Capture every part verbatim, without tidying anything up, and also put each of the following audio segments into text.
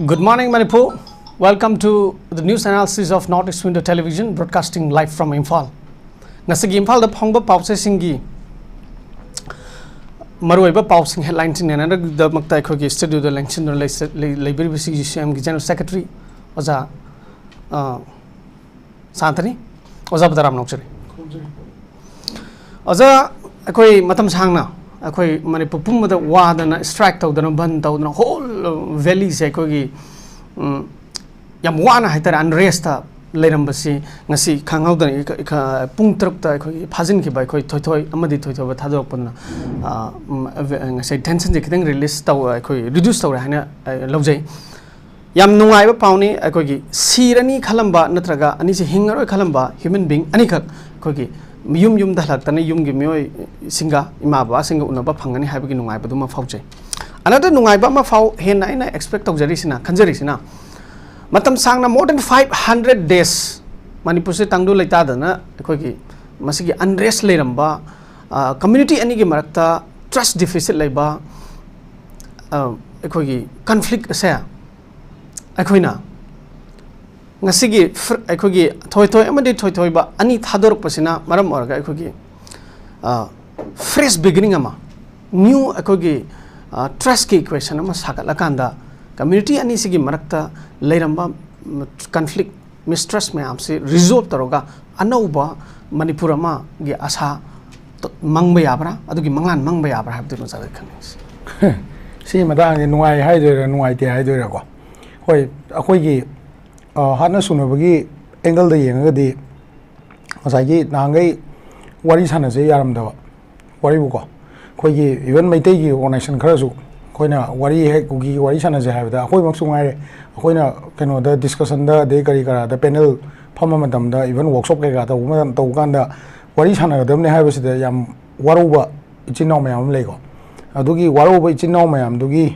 Good morning, Manipur. Welcome to the news analysis of North East Window Television, broadcasting live from Imphal. ꯉꯁꯤꯒꯤ ꯏꯝꯐꯥꯜꯗ ꯐꯪꯕ ꯄꯥꯎꯆꯦꯁꯤꯡꯒꯤ ꯃꯔꯨꯑꯣꯏꯕ ꯄꯥꯎꯁꯤꯡ ꯍꯦꯗꯂꯥꯏꯟꯁꯤꯡ ꯅꯩꯅꯅꯕꯒꯤꯗꯃꯛꯇ ꯑꯩꯈꯣꯏꯒꯤ ꯁ꯭ꯇꯨꯗꯤꯑꯣꯗ ꯂꯦꯡꯁꯤꯟꯗꯨꯅ ꯂꯩꯁ- ꯂꯩ- ꯂꯩꯕꯤꯔꯤꯕꯁꯤ ꯌꯨ ꯁꯤ ꯑꯦꯝꯒꯤ ꯖꯦꯅꯔꯦꯜ ꯁꯦꯀ꯭ꯔꯦꯇꯔꯤ ꯑꯣꯖꯥ ꯑ, ꯁꯥꯟꯇꯅꯤ꯫ ꯑꯣꯖꯥꯕꯨ ꯇꯔꯥꯝꯅ ꯑꯣꯛꯆꯔꯤ꯫ ꯑꯣꯖꯥ, ꯑꯩꯈꯣꯏ ꯃꯇꯝ ꯁꯥꯡꯅ ꯑꯩꯈꯣꯏ ꯃꯅꯤꯄꯨꯔ ꯄꯨꯝꯕꯗ ꯋꯥꯗꯅ, ꯁ꯭ꯇ꯭ꯔꯥꯏꯛ ꯇꯧꯗꯅ, ꯕꯟ ꯇꯧꯗꯅ, ꯍꯣꯜ ꯚꯦꯂꯤꯁꯦ ꯑꯩꯈꯣꯏꯒꯤ ꯎꯝ, ꯌꯥꯝ ꯋꯥꯅ ꯍꯥꯏꯇꯥꯔꯦ, ꯑꯟꯔꯦꯁꯇ ꯂꯩꯔꯝꯕꯁꯤ ꯉꯁꯤ ꯈꯪꯍꯧꯗꯅ ꯏꯈ- ꯏꯈ- ꯄꯨꯡ ꯇꯔꯨꯛꯇ ꯑꯩꯈꯣꯏꯒꯤ ꯐꯥꯖꯤꯟꯈꯤꯕ ꯑꯩꯈꯣꯏ ꯊꯣꯏꯊꯣꯏ ꯑꯃꯗꯤ ꯊꯣꯏꯊꯣꯏꯕ ꯊꯥꯗꯣꯔꯛꯄꯗꯨꯅ ꯑ, ꯎꯝ, ꯑ, ꯉꯁꯥꯏ ꯇꯦꯟꯁꯟꯁꯦ ꯈꯤꯇꯪ ꯔꯤꯂꯤꯁ ꯇꯧ ꯑꯩꯈꯣꯏ ꯔꯤꯗ꯭ꯌꯨꯁ ꯇꯧꯔꯦ ꯍꯥꯏꯅ ꯑ, ꯂꯧꯖꯩ꯫ ꯌꯥꯝ ꯅꯨꯡꯉꯥꯏꯕ ꯄꯥꯎꯅꯤ꯫ ꯑꯩꯈꯣꯏꯒꯤ ꯁꯤꯔꯅꯤ ꯈꯜꯂꯝꯕ ꯅꯠꯇ꯭ꯔꯒ ꯑꯅꯤꯁꯦ ꯍꯤꯡꯉꯔꯣꯏ ꯈꯜꯂꯝꯕ ꯍ꯭ꯌꯨꯃꯦꯟ ꯕꯤꯡ ꯑꯅꯤꯈꯛ ꯑꯩꯈꯣꯏꯒꯤ ꯌꯨꯝ ꯌꯨꯝꯗ ꯍꯜꯂꯛꯇꯅ ꯌꯨꯝꯒꯤ ꯃꯤꯑꯣꯏꯁꯤꯡꯒ, ꯏꯃꯥ ꯕꯕꯥꯁꯤꯡꯒ ꯎꯅꯕ ꯐꯪꯒꯅꯤ ꯍꯥꯏꯕꯒꯤ ꯅꯨꯡꯉꯥꯏꯕꯗꯨꯃ ꯐꯥꯎꯖꯩ꯫ ꯑꯅꯗ ꯅꯨꯡꯉꯥꯏꯕ ꯑꯃ ꯐꯥꯎ ꯍꯦꯟꯅ ꯑꯩꯅ ꯑꯦꯛꯁꯄꯦꯛ ꯇꯧꯖꯔꯤꯁꯤꯅ, ꯈꯟꯖꯔꯤꯁꯤꯅ, ꯃꯇꯝ ꯁꯥꯡꯅ, more than five hundred days, ꯃꯅꯤꯄꯨꯔꯁꯦ ꯇꯪꯗꯨ ꯂꯩꯇꯥꯗꯅ ꯑꯩꯈꯣꯏꯒꯤ ꯃꯁꯤꯒꯤ ꯑꯟꯔꯦꯁ ꯂꯩꯔꯝꯕ, ꯀꯝꯃ꯭ꯌꯨꯅꯤꯇꯤ ꯑꯅꯤꯒꯤ ꯃꯔꯛꯇ ꯇ꯭ꯔꯁ ꯗꯤꯐꯤꯁꯤꯠ ꯂꯩꯕ, ꯑ, ꯑꯩꯈꯣꯏꯒꯤ ꯀꯟꯐ꯭ꯂꯤꯛ ꯑꯁꯦ ꯑꯩꯈꯣꯏꯅ ꯉꯁꯤꯒꯤ ꯐ꯭ꯔ- ꯑꯩꯈꯣꯏꯒꯤ ꯊꯣꯏꯊꯣꯏ ꯑꯃꯗꯤ ꯊꯣꯏꯊꯣꯏꯕ ꯑꯅꯤ ꯊꯥꯗꯣꯔꯛꯄꯁꯤꯅ ꯃꯔꯝ ꯑꯣꯏꯔꯒ ꯑꯩꯈꯣꯏꯒꯤ, ꯑ, ꯐ꯭ꯔꯦꯁ ꯕꯤꯒꯤꯅꯤꯡ ꯑꯃ, ꯅ꯭ꯌꯨ ꯑꯩꯈꯣꯏꯒꯤ, ꯑ, ꯇ꯭ꯔꯁꯀꯤ ꯏꯀ꯭ꯋꯦꯁꯟ ꯑꯃ ꯁꯥꯒꯠꯂꯀꯥꯟꯗ ꯀꯝꯃ꯭ꯌꯨꯅꯤꯇꯤ ꯑꯅꯤꯁꯤꯒꯤ ꯃꯔꯛꯇ ꯂꯩꯔꯝꯕ, ꯎꯝ, ꯀꯟꯐ꯭ꯂꯤꯛ, ꯃꯤꯁꯇ꯭ꯔꯁ ꯃꯌꯥꯝꯁꯤ ꯔꯤꯖꯣꯜꯕ ꯇꯧꯔꯒ ꯑꯅꯧꯕ ꯃꯅꯤꯄꯨꯔ ꯑꯃꯒꯤ ꯑꯁꯥ ꯇ- ꯃꯪꯕ ꯌꯥꯕ꯭ꯔꯥ? ꯑꯗꯨꯒꯤ ꯃꯪꯂꯥꯟ ꯃꯪꯕ ꯌꯥꯕ꯭ꯔꯥ ꯍꯥꯏꯕꯗꯨꯅꯤ ꯑꯣꯖꯥꯗ ꯈꯪꯅꯤꯡꯉꯤꯁꯤ꯫ ꯁꯤꯒꯤ ꯃꯇꯥꯡꯁꯦ ꯅꯨꯡꯉꯥꯏ ꯍꯥꯏꯗꯣꯏꯔꯥ ꯅꯨꯡꯉꯥꯏꯇꯦ ꯍꯥꯏꯗꯣꯏꯔꯥꯀꯣ? ꯍꯣꯏ, ꯑꯩꯈꯣꯏꯒꯤ, ꯑ, ꯍꯥꯠꯅ ꯁꯨꯅꯕꯒꯤ ꯑꯦꯡꯒꯜꯗ ꯌꯦꯡꯉꯒꯗꯤ ꯉꯁꯥꯏꯒꯤ ꯅꯍꯥꯟꯈꯩ ꯋꯥꯔꯤ ꯁꯥꯟꯅꯁꯦ ꯌꯥꯔꯝꯗꯕ ꯋꯥꯔꯤꯕꯨꯀꯣ, ꯑꯩꯈꯣꯏꯒꯤ ꯏꯚꯟ ꯃꯩꯇꯩꯒꯤ ꯑꯣꯔꯒꯅꯥꯏꯖꯦꯁꯟ ꯈꯔꯁꯨ ꯑꯩꯈꯣꯏꯅ ꯋꯥꯔꯤ ꯍꯦꯛ ꯀꯨꯀꯤꯒꯤ ꯋꯥꯔꯤ ꯁꯥꯟꯅꯁꯦ ꯍꯥꯏꯕꯗ ꯑꯩꯈꯣꯏꯃꯛꯁꯨ ꯉꯥꯏꯔꯦ, ꯑꯩꯈꯣꯏꯅ ꯀꯩꯅꯣꯗ ꯗꯤꯁꯀꯁꯟꯗ ꯑꯗꯩ ꯀꯔꯤ ꯀꯔꯥꯗ ꯄꯦꯅꯦꯜ ꯐꯝꯕ ꯃꯇꯝꯗ, ꯏꯚꯟ ꯋꯥꯔꯛꯁꯣꯞ ꯀꯩꯀꯥ ꯇꯧꯕ ꯃꯇꯝ, ꯇꯧꯕ ꯀꯥꯟꯗ ꯋꯥꯔꯤ ꯁꯥꯟꯅꯒꯗꯕꯅꯦ ꯍꯥꯏꯕꯁꯤꯗ ꯌꯥꯝ ꯋꯥꯔꯧꯕ ꯏꯆꯤꯟ ꯏꯅꯥꯎ ꯃꯌꯥꯝ ꯑꯃ ꯂꯩꯀꯣ꯫ ꯑꯗꯨꯒꯤ ꯋꯥꯔꯧꯕ ꯏꯆꯤꯟ ꯏꯅꯥꯎ ꯃꯌꯥꯝꯗꯨꯒꯤ,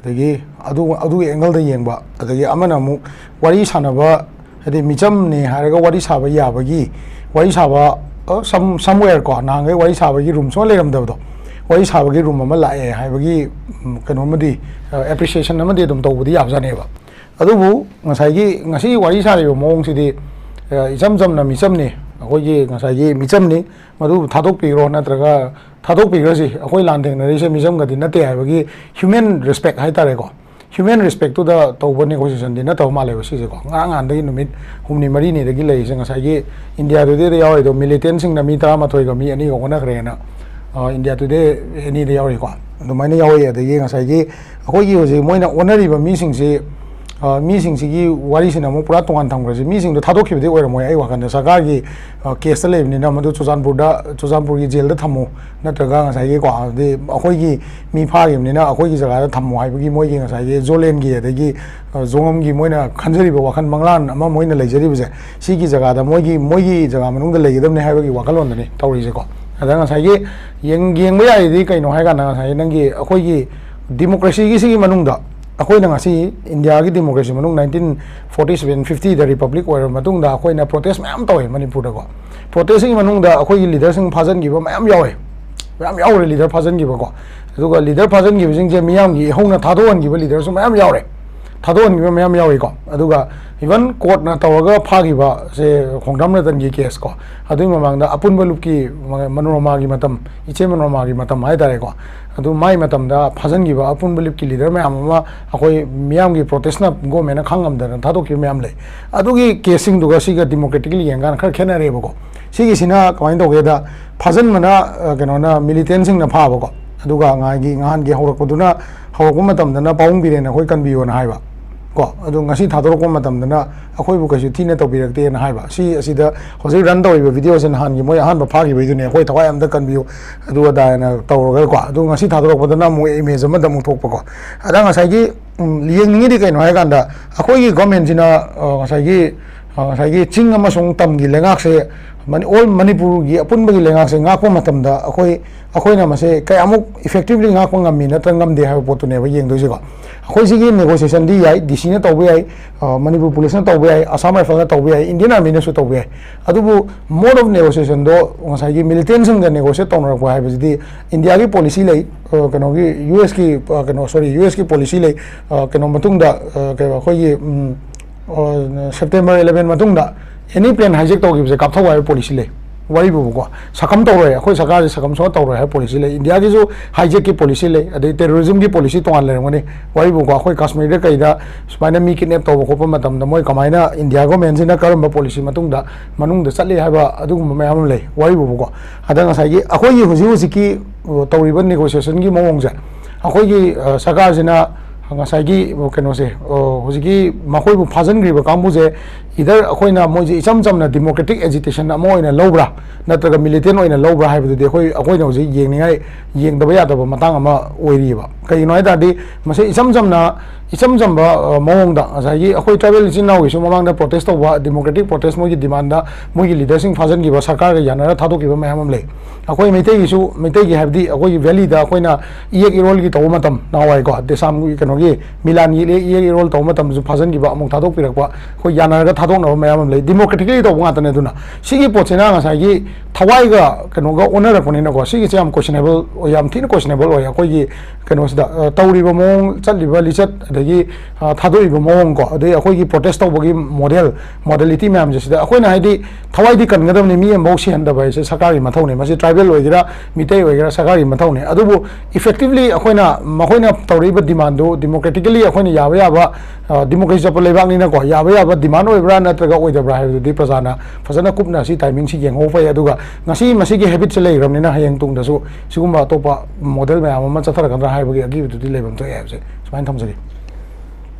ꯑꯗꯒꯤ ꯑꯗꯨ, ꯑꯗꯨꯒꯤ ꯑꯦꯡꯒꯜꯗ ꯌꯦꯡꯕ, ꯑꯗꯒꯤ ꯑꯃꯅ ꯑꯃꯨꯛ ꯋꯥꯔꯤ ꯁꯥꯟꯅꯕ, ꯍꯥꯏꯗꯤ ꯃꯤꯆꯝꯅꯦ ꯍꯥꯏꯔꯒ ꯋꯥꯔꯤ ꯁꯥꯕ ꯌꯥꯕꯒꯤ, ꯋꯥꯔꯤ ꯁꯥꯕ, ꯑ, some, somewhere ꯀꯣ, ꯅꯍꯥꯟꯈꯩ ꯋꯥꯔꯤ ꯁꯥꯕꯒꯤ ꯔꯨꯝ ꯁꯨꯡꯂꯩ ꯂꯩꯔꯝꯗꯕꯗꯣ, ꯋꯥꯔꯤ ꯁꯥꯕꯒꯤ ꯔꯨꯝ ꯑꯃ ꯂꯥꯛꯑꯦ ꯍꯥꯏꯕꯒꯤ ꯎꯝ, ꯀꯩꯅꯣꯃꯗꯤ, ꯑꯦꯄ꯭ꯔꯤꯁꯤꯌꯦꯁꯟ ꯑꯃꯗꯤ ꯑꯗꯨꯝ ꯇꯧꯕꯗꯤ ꯌꯥꯕꯖꯥꯠꯅꯦꯕ꯫ ꯑꯗꯨꯕꯨ ꯉꯁꯥꯏꯒꯤ ꯉꯁꯤ ꯋꯥꯔꯤ ꯁꯥꯔꯤꯕ ꯃꯑꯣꯡꯁꯤꯗꯤ, ꯑ, ꯏꯆꯝ ꯆꯝꯅ ꯃꯤꯆꯝꯅꯤ, ꯑꯩꯈꯣꯏꯒꯤ ꯉꯁꯥꯏꯒꯤ ꯃꯤꯆꯝꯅꯤ, ꯃꯗꯨ ꯊꯥꯗꯣꯛꯄꯤꯈ꯭ꯔꯣ, ꯅꯠꯇ꯭ꯔꯒ ꯊꯥꯗꯣꯛꯄꯤꯈ꯭ꯔꯁꯤ, ꯑꯩꯈꯣꯏ ꯂꯥꯟ ꯊꯦꯡꯅꯔꯤꯁꯦ ꯃꯤꯆꯝꯒꯗꯤ ꯅꯠꯇꯦ ꯍꯥꯏꯕꯒꯤ ꯍ꯭ꯌꯨꯃꯦꯟ ꯔꯦꯁꯄꯦꯛ ꯍꯥꯏꯇꯥꯔꯦꯀꯣ, ꯍ꯭ꯌꯨꯃꯦꯟ ꯔꯦꯁꯄꯦꯛꯇꯨꯗ ꯇꯧꯕ ꯅꯦꯒꯣꯁꯤꯌꯦꯁꯟꯗꯤ ꯅꯠꯇꯕ ꯃꯥꯜꯂꯦꯕ ꯁꯤꯁꯦꯀꯣ꯫ ꯉꯔꯥꯡ ꯅꯍꯥꯟꯗꯒꯤ ꯅꯨꯃꯤꯠ ꯍꯨꯝꯅꯤ ꯃꯔꯤꯅꯤꯗꯒꯤ ꯂꯩꯔꯤꯁꯦ ꯉꯁꯥꯏꯒꯤ ꯏꯟꯗꯤꯌꯥ ꯇꯨꯗꯦꯗ ꯌꯥꯎꯔꯤꯗꯣ ꯃꯤꯂꯤꯇꯦꯟꯁꯤꯡꯅ ꯃꯤ ꯇꯔꯥꯃꯥꯊꯣꯏꯒ ꯃꯤ ꯑꯅꯤꯒ ꯑꯣꯟꯅꯈ꯭ꯔꯦꯅ, ꯑ, ꯏꯟꯗꯤꯌꯥ ꯇꯨꯗꯦ ꯑꯅꯤꯗ ꯌꯥꯎꯔꯤꯀꯣ꯫ ꯑꯗꯨꯃꯥꯏꯅ ꯌꯥꯎꯔꯤ꯫ ꯑꯗꯒꯤ ꯉꯁꯥꯏꯒꯤ ꯑꯩꯈꯣꯏꯒꯤ ꯍꯧꯖꯤꯛ ꯃꯣꯏꯅ ꯑꯣꯟꯅꯔꯤꯕ ꯃꯤꯁꯤꯡꯁꯤ, ꯑ, ꯃꯤꯁꯤꯡꯁꯤꯒꯤ ꯋꯥꯔꯤꯁꯤꯅ ꯑꯃꯨꯛ ꯄꯨꯔꯥ ꯇꯣꯉꯥꯟ ꯊꯝꯈ꯭ꯔꯁꯤ꯫ ꯃꯤꯁꯤꯡꯗꯣ ꯊꯥꯗꯣꯛꯈꯤꯕꯗꯤ ꯑꯣꯏꯔꯝꯃꯣꯏ ꯑꯩ ꯋꯥꯈꯜꯗ꯫ ꯁꯔꯀꯥꯔꯒꯤ, ꯑ, ꯀꯦꯁꯇ ꯂꯩꯕꯅꯤꯅ ꯃꯗꯨ ꯆꯨꯔꯆꯥꯟꯄꯨꯔꯗ, ꯆꯨꯔꯆꯥꯟꯄꯨꯔꯒꯤ ꯖꯦꯜꯗ ꯊꯝꯃꯨ, ꯅꯠꯇ꯭ꯔꯒ ꯉꯁꯥꯏꯒꯤꯀꯣ, ꯍꯥꯏꯗꯤ ꯑꯩꯈꯣꯏꯒꯤ ꯃꯤ ꯐꯥꯈꯤꯕꯅꯤꯅ ꯑꯩꯈꯣꯏꯒꯤ ꯖꯒꯥꯗ ꯊꯝꯃꯨ ꯍꯥꯏꯕꯒꯤ ꯃꯣꯏꯒꯤ ꯉꯁꯥꯏꯒꯤ ꯖꯣꯂꯦꯟꯒꯤ ꯑꯗꯒꯤ, ꯑ, ꯖꯣꯉꯝꯒꯤ ꯃꯣꯏꯅ ꯈꯟꯖꯔꯤꯕ ꯋꯥꯈꯜ ꯃꯪꯂꯥꯟ ꯑꯃ ꯃꯣꯏꯅ ꯂꯩꯖꯔꯤꯕꯁꯦ, ꯁꯤꯒꯤ ꯖꯒꯥꯗ ꯃꯣꯏꯒꯤ, ꯃꯣꯏꯒꯤ ꯖꯒꯥ ꯃꯅꯨꯡꯗ ꯂꯩꯒꯗꯕꯅꯤ ꯍꯥꯏꯕꯒꯤ ꯋꯥꯈꯜꯂꯣꯟꯗꯅꯤ ꯇꯧꯔꯤꯁꯦꯀꯣ꯫ ꯑꯗ ꯉꯁꯥꯏꯒꯤ ꯌꯦꯡ-, ꯌꯦꯡꯕ ꯌꯥꯔꯤꯗꯤ ꯀꯩꯅꯣ ꯍꯥꯏ ꯀꯥꯟꯗ ꯉꯁꯥꯏꯒꯤ ꯅꯪꯒꯤ ꯑꯩꯈꯣꯏꯒꯤ ꯗꯤꯃꯣꯀ꯭ꯔꯦꯁꯤꯒꯤ ꯁꯤꯒꯤ ꯃꯅꯨꯡꯗ ꯑꯩꯈꯣꯏꯅ ꯉꯁꯤ ꯏꯟꯗꯤꯌꯥꯒꯤ ꯗꯤꯃꯣꯀ꯭ꯔꯦꯁꯤ ꯃꯅꯨꯡ ꯅꯥꯏꯟꯇꯤꯟ ꯐꯣꯔꯇꯤ ꯁꯚꯦꯟ ꯐꯤꯐꯇꯤꯗ ꯔꯤꯄꯕ꯭ꯂꯤꯛ ꯑꯣꯏꯔꯕ ꯃꯇꯨꯡꯗ ꯑꯩꯈꯣꯏꯅ ꯄ꯭ꯔꯣꯇꯦꯁ ꯃꯌꯥꯝ ꯇꯧꯋꯦ ꯃꯅꯤꯄꯨꯔꯗꯀꯣ꯫ ꯄ꯭ꯔꯣꯇꯦꯁꯁꯤꯒꯤ ꯃꯅꯨꯡꯗ ꯑꯩꯈꯣꯏꯒꯤ ꯂꯤꯗꯔꯁꯤꯡ ꯐꯥꯖꯤꯟꯈꯤꯕ ꯃꯌꯥꯝ ꯌꯥꯎꯋꯦ, ꯃꯌꯥꯝ ꯌꯥꯎꯔꯦ ꯂꯤꯗꯔ ꯐꯥꯖꯤꯟꯈꯤꯕꯀꯣ꯫ ꯑꯗꯨꯒ ꯂꯤꯗꯔ ꯐꯥꯖꯤꯟꯈꯤꯕꯁꯤꯡꯁꯦ ꯃꯤꯌꯥꯝꯒꯤ ꯏꯍꯧꯅ ꯊꯥꯗꯣꯛꯍꯟꯈꯤꯕ ꯂꯤꯗꯔꯁꯨ ꯃꯌꯥꯝ ꯌꯥꯎꯔꯦ, ꯊꯥꯗꯣꯛꯍꯟꯈꯤꯕ ꯃꯌꯥꯝ ꯌꯥꯎꯔꯤꯀꯣ꯫ ꯑꯗꯨꯒ ꯏꯚꯟ ꯀꯣꯔꯠꯅ ꯇꯧꯔꯒ ꯐꯥꯈꯤꯕꯁꯦ ꯈꯣꯡꯗ꯭ꯔꯝ ꯔꯇꯟꯒꯤ ꯀꯦꯁ ꯀꯣ, ꯑꯗꯨꯒꯤ ꯃꯃꯥꯡꯗ ꯑꯄꯨꯟꯕ ꯂꯨꯞꯀꯤ ꯃꯅꯣꯔꯃꯥꯒꯤ ꯃꯇꯝ, ꯏꯆꯦ ꯃꯅꯣꯔꯃꯥꯒꯤ ꯃꯇꯝ ꯍꯥꯏꯇꯥꯔꯦꯀꯣ, ꯑꯗꯨ ꯃꯥꯏ ꯃꯇꯝꯗ ꯐꯥꯖꯤꯟꯈꯤꯕ ꯑꯄꯨꯟꯕ ꯂꯨꯞꯀꯤ ꯂꯤꯗꯔ ꯃꯌꯥꯝ ꯑꯃ ꯑꯩꯈꯣꯏ ꯃꯤꯌꯥꯝꯒꯤ ꯄ꯭ꯔꯣꯇꯦꯁꯅ ꯒꯣꯔꯃꯦꯟꯅ ꯈꯪꯉꯝꯗꯅ ꯊꯥꯗꯣꯛꯈꯤꯕ ꯃꯌꯥꯝ ꯂꯩ꯫ ꯑꯗꯨꯒꯤ ꯀꯦꯁꯁꯤꯡꯗꯨꯒ ꯁꯤꯒ ꯗꯤꯃꯣꯀ꯭ꯔꯦꯇꯤꯀꯦꯜꯂꯤ ꯌꯦꯡꯀꯥꯟꯗ ꯈꯔ ꯈꯦꯠꯅꯔꯦꯕꯀꯣ꯫ ꯁꯤꯒꯤꯁꯤꯅ ꯀꯃꯥꯏꯅ ꯇꯧꯒꯦꯗ, ꯐꯥꯖꯤꯟꯕꯅ, ꯑ, ꯀꯩꯅꯣꯅ, ꯃꯤꯂꯤꯇꯦꯟꯁꯤꯡꯅ ꯐꯥꯕꯀꯣ꯫ ꯑꯗꯨꯒ ꯉꯍꯥꯟꯒꯤ, ꯉꯍꯥꯟꯒꯤ ꯍꯧꯔꯛꯄꯗꯨꯅ, ꯍꯧꯔꯛꯄ ꯃꯇꯝꯗꯅ ꯄꯥꯕꯨꯡ ꯕꯤꯔꯦꯟꯅ ꯑꯩꯈꯣꯏ ꯀꯟꯕꯤꯌꯣꯅ ꯍꯥꯏꯕ ꯀꯣ꯫ ꯑꯗꯨ ꯉꯁꯤ ꯊꯥꯗꯣꯔꯛꯄ ꯃꯇꯝꯗꯅ ꯑꯩꯈꯣꯏꯕꯨ ꯀꯩꯁꯨ ꯊꯤꯅ ꯇꯧꯕꯤꯔꯛꯇꯦꯅ ꯍꯥꯏꯕ꯫ ꯁꯤ ꯑꯁꯤꯗ ꯍꯧꯖꯤꯛ ꯔꯟ ꯇꯧꯔꯤꯕ ꯚꯤꯗꯤꯑꯣꯁꯦ ꯅꯍꯥꯟꯒꯤ ꯃꯣꯏ ꯑꯍꯥꯟꯕ ꯐꯥꯈꯤꯕꯩꯗꯨꯅꯦ, "ꯑꯩꯈꯣꯏ ꯊꯋꯥꯏ ꯑꯝꯇ ꯀꯟꯕꯤꯌꯨ, ꯑꯗꯨ ꯑꯗꯥ" ꯍꯥꯏꯅ ꯇꯧꯔꯒꯀꯣ꯫ ꯑꯗꯨ ꯉꯁꯤ ꯊꯥꯗꯣꯔꯛꯄꯗꯅ ꯑꯃꯨꯛ ꯏꯃꯦꯖ ꯑꯃꯗ ꯑꯃꯨꯛ ꯊꯣꯛꯄꯀꯣ꯫ ꯑꯗ ꯉꯁꯥꯏꯒꯤ, ꯎꯝ, ꯌꯦꯡꯅꯤꯡꯉꯤꯗꯤ ꯀꯩꯅꯣ ꯍꯥꯏꯀꯥꯟꯗ, ꯑꯩꯈꯣꯏꯒꯤ ꯒꯣꯔꯃꯦꯟꯁꯤꯅ, ꯑ, ꯉꯁꯥꯏꯒꯤ, ꯑ, ꯉꯁꯥꯏꯒꯤ ꯆꯤꯡ ꯑꯃꯁꯨꯡ ꯇꯝꯒꯤ ꯂꯩꯉꯥꯛꯁꯦ, ꯃꯅꯤ-, ꯑꯣꯜ ꯃꯅꯤꯄꯨꯔꯒꯤ ꯑꯄꯨꯟꯕꯒꯤ ꯂꯩꯉꯥꯛꯁꯦ ꯉꯥꯛꯄ ꯃꯇꯝꯗ ꯑꯩꯈꯣꯏ, ꯑꯩꯈꯣꯏꯅ ꯃꯁꯦ ꯀꯌꯥꯃꯨꯛ ꯏꯐꯦꯛꯇꯤꯚꯂꯤ ꯉꯥꯛꯄ ꯉꯝꯃꯤ ꯅꯠꯇ꯭ꯔꯒ ꯉꯝꯗꯦ ꯍꯥꯏꯕ ꯄꯣꯠꯇꯨꯅꯦꯕ ꯌꯦꯡꯗꯣꯏꯁꯦꯀꯣ꯫ ꯑꯩꯈꯣꯏ ꯁꯤꯒꯤ negotiationꯗꯤ ꯌꯥꯏ, ꯗꯤ ꯁꯤꯅ ꯇꯧꯕ ꯌꯥꯏ, ꯃꯅꯤꯄꯨꯔ ꯄꯨꯂꯤꯁꯅ ꯇꯧꯕ ꯌꯥꯏ, ꯑꯁꯥꯝ ꯔꯥꯏꯐꯜꯅ ꯇꯧꯕ ꯌꯥꯏ, ꯏꯟꯗꯤꯌꯟ ꯑꯥꯔꯃꯤꯅꯁꯨ ꯇꯧꯕ ꯌꯥꯏ꯫ ꯑꯗꯨꯕꯨ mode of negotiationꯗꯣ ꯉꯁꯥꯏꯒꯤ militantꯁꯤꯡꯒ negotiate ꯇꯧꯅꯔꯛꯄ ꯍꯥꯏꯕꯁꯤꯗꯤ ꯏꯟꯗꯤꯌꯥꯒꯤ policy ꯂꯩ, ꯀꯩꯅꯣꯒꯤ, ꯌꯨ ꯑꯦꯁꯀꯤ, ꯀꯩꯅꯣ, sorry, ꯌꯨ ꯑꯦꯁꯀꯤ policy ꯂꯩ, ꯀꯩꯅꯣ ꯃꯇꯨꯡꯗ, ꯀꯩꯅꯣ, ꯑꯩꯈꯣꯏꯒꯤ September eleven ꯃꯇꯨꯡꯗ any plane hijack ꯇꯧꯈꯤꯕꯁꯦ ꯀꯥꯞꯊꯧ ꯍꯥꯏꯕ policy ꯂꯩ꯫ ꯋꯥꯔꯤꯕꯨꯕꯀꯣ, ꯁꯛꯀꯝ ꯇꯧꯔꯣꯏ, ꯑꯩꯈꯣꯏ ꯁꯔꯀꯥꯔꯁꯦ ꯁꯛꯀꯝ ꯁꯨꯡꯇꯧ ꯇꯧꯔꯣꯏ ꯍꯥꯏꯕ policy ꯂꯩ꯫ ꯏꯟꯗꯤꯌꯥꯒꯤꯁꯨ hijackꯀꯤ policy ꯂꯩ, ꯑꯗꯩ terrorismꯒꯤ policy ꯇꯣꯉꯥꯟ ꯂꯩꯔꯝꯒꯅꯤ꯫ ꯋꯥꯔꯤꯕꯨꯕꯀꯣ, ꯑꯩꯈꯣꯏ ꯀꯥꯁꯃꯤꯔꯗ ꯀꯩꯗ ꯁꯨꯃꯥꯏꯅ ꯃꯤ kidnap ꯇꯧꯕ ꯈꯣꯠꯄ ꯃꯇꯝꯗ ꯃꯣꯏ ꯀꯃꯥꯏꯅ, ꯏꯟꯗꯤꯌꯥ governmentꯁꯤꯅ ꯀꯔꯝꯕ policy ꯃꯇꯨꯡꯗ, ꯃꯅꯨꯡꯗ ꯆꯠꯂꯤ ꯍꯥꯏꯕ ꯑꯗꯨꯒꯨꯝꯕ ꯃꯌꯥꯝ ꯑꯃ ꯂꯩ꯫ ꯋꯥꯔꯤꯕꯨꯕꯀꯣ, ꯑꯗ ꯉꯁꯥꯏꯒꯤ ꯑꯩꯈꯣꯏꯒꯤ ꯍꯧꯖꯤꯛ ꯍꯧꯖꯤꯛꯀꯤ ꯇꯧꯔꯤꯕ negotiationꯒꯤ ꯃꯑꯣꯡꯁꯦ, ꯑꯩꯈꯣꯏꯒꯤ ꯁꯔꯀꯥꯔꯁꯤꯅ ꯉꯁꯥꯏꯒꯤ ꯀꯩꯅꯣꯁꯦ, ꯍꯧꯖꯤꯛꯀꯤ ꯃꯈꯣꯏꯕꯨ ꯐꯥꯖꯤꯟꯈ꯭ꯔꯤꯕ ꯀꯥꯡꯕꯨꯁꯦ, either ꯑꯩꯈꯣꯏꯅ ꯃꯣꯏꯁꯦ ꯏꯆꯝ ꯆꯝꯅ democratic agitation ꯑꯃ ꯑꯣꯏꯅ ꯂꯧꯕ꯭ꯔꯥ, ꯅꯠꯇ꯭ꯔꯒ militant ꯑꯣꯏꯅ ꯂꯧꯕ꯭ꯔꯥ ꯍꯥꯏꯕꯗꯨꯗꯤ ꯑꯩꯈꯣꯏ, ꯑꯩꯈꯣꯏꯅ ꯍꯧꯖꯤꯛ ꯌꯦꯡꯅꯤꯡꯉꯥꯏ, ꯌꯦꯡꯗꯕ ꯌꯥꯗꯕ ꯃꯇꯥꯡ ꯑꯃ ꯑꯣꯏꯔꯤꯑꯕ꯫ ꯀꯩꯒꯤꯅꯣ ꯍꯥꯏ ꯇꯥꯔꯗꯤ, ꯃꯁꯤ ꯏꯆꯝ ꯆꯝꯅ, ꯏꯆꯝ ꯆꯝꯕ ꯃꯑꯣꯡꯗ ꯉꯁꯥꯏꯒꯤ ꯑꯩꯈꯣꯏ tribal ꯏꯆꯤꯟ ꯏꯅꯥꯎꯒꯤꯁꯨ ꯃꯃꯥꯡꯗ protest ꯇꯧꯕ, democratic protest, ꯃꯣꯏꯒꯤ demandꯗ ꯃꯣꯏꯒꯤ leaderꯁꯤꯡ ꯐꯥꯖꯤꯟꯈꯤꯕ, ꯁꯔꯀꯥꯔꯒ ꯌꯥꯅꯔ ꯊꯥꯗꯣꯛꯈꯤꯕ ꯃꯌꯥꯝ ꯑꯃ ꯂꯩ꯫ ꯑꯩꯈꯣꯏ ꯃꯩꯇꯩꯒꯤꯁꯨ, ꯃꯩꯇꯩꯒꯤ ꯍꯥꯏꯕꯗꯤ ꯑꯩꯈꯣꯏꯒꯤ valleyꯗ ꯑꯩꯈꯣꯏꯅ ꯏꯌꯦꯛ ꯏꯔꯣꯜꯒꯤ ꯇꯧꯕ ꯃꯇꯝ, ꯅꯍꯥꯟꯋꯥꯏꯀꯣ, ꯗꯦꯁꯥꯝꯒꯤ ꯀꯩꯅꯣꯒꯤ ꯃꯤꯂꯥꯟꯒꯤ ꯏꯌꯦꯛ, ꯏꯌꯦꯛ ꯏꯔꯣꯜ ꯇꯧꯕ ꯃꯇꯝꯗꯁꯨ ꯐꯥꯖꯤꯟꯈꯤꯕ, ꯑꯃꯨꯛ ꯊꯥꯗꯣꯛꯄꯤꯔꯛꯄ, ꯑꯩꯈꯣꯏ ꯌꯥꯅꯔꯒ ꯊꯥꯗꯣꯛꯅꯕ ꯃꯌꯥꯝ ꯑꯃ ꯂꯩ꯫ Democratically ꯇꯧꯕ ꯉꯥꯛꯇꯅꯦ꯫ ꯑꯗꯨꯅ ꯁꯤꯒꯤ ꯄꯣꯠꯁꯤꯅ ꯉꯁꯥꯏꯒꯤ ꯊꯋꯥꯏꯒ ꯀꯩꯅꯣꯒ ꯑꯣꯟꯅꯔꯛꯄꯅꯤꯅꯀꯣ, ꯁꯤꯒꯤꯁꯦ ꯌꯥꯝ questionable ꯑꯣꯏ, ꯌꯥꯝ ꯊꯤꯅ questionable ꯑꯣꯏ꯫ ꯑꯩꯈꯣꯏꯒꯤ ꯀꯩꯅꯣꯁꯤꯗ, ꯇꯧꯔꯤꯕ ꯃꯑꯣꯡ, ꯆꯠꯂꯤꯕ ꯂꯤꯆꯠ, ꯑꯗꯒꯤ ꯊꯥꯗꯣꯛꯏꯕ ꯃꯑꯣꯡ ꯀꯣ, ꯑꯗꯩ ꯑꯩꯈꯣꯏꯒꯤ protest ꯇꯧꯕꯒꯤ model, modality ꯃꯌꯥꯝꯁꯦ, ꯁꯤꯗ ꯑꯩꯈꯣꯏꯅ ꯍꯥꯏꯗꯤ ꯊꯋꯥꯏꯗꯤ ꯀꯟꯒꯗꯕꯅꯤ, ꯃꯤ ꯑꯃꯐꯥꯎ ꯁꯤꯍꯟꯗꯕ ꯍꯥꯏꯁꯦ ꯁꯔꯀꯥꯔꯒꯤ ꯃꯊꯧꯅꯤ꯫ ꯃꯁꯤ tribal ꯑꯣꯏꯒꯦꯔꯥ, ꯃꯤꯇꯩ ꯑꯣꯏꯒꯦꯔꯥ, ꯁꯔꯀꯥꯔꯒꯤ ꯃꯊꯧꯅꯤ꯫ ꯑꯗꯨꯕꯨ effectively ꯑꯩꯈꯣꯏꯅ, ꯃꯈꯣꯏꯅ ꯇꯧꯔꯛꯏꯕ demandꯗꯨ democratically ꯑꯩꯈꯣꯏꯅ ꯌꯥꯕ ꯌꯥꯕ, democracy ꯆꯠꯄ ꯂꯩꯕꯥꯛꯅꯤꯅꯀꯣ, ꯌꯥꯕ ꯌꯥꯕ demand ꯑꯣꯏꯕ꯭ꯔꯥ ꯅꯠꯇ꯭ꯔꯒ ꯑꯣꯏꯗꯕ꯭ꯔꯥ ꯍꯥꯏꯕꯗꯨꯗꯤ ꯄ꯭ꯔꯖꯥꯅ ꯐꯖꯅ ꯀꯨꯞꯅ ꯁꯤ timingꯁꯤ ꯌꯦꯡꯍꯧꯕ ꯐꯩ꯫ ꯑꯗꯨꯒ ꯉꯁꯤ ꯃꯁꯤꯒꯤ habitꯁꯦ ꯂꯩꯈ꯭ꯔꯕꯅꯤꯅ ꯍꯌꯦꯡ ꯇꯨꯡꯗꯁꯨ ꯁꯤꯒꯨꯝꯕ ꯑꯇꯣꯞꯄ model ꯃꯌꯥꯝ ꯑꯃ ꯆꯠꯊꯔꯛꯀꯗ꯭ꯔꯥ ꯍꯥꯏꯕꯒꯤ ꯑꯀꯤꯕꯗꯨꯗꯤ ꯂꯩꯐꯝ ꯊꯣꯛꯑꯦ ꯍꯥꯏꯕꯁꯦ ꯁꯨꯃꯥꯏꯅ ꯊꯝꯖꯒꯦ꯫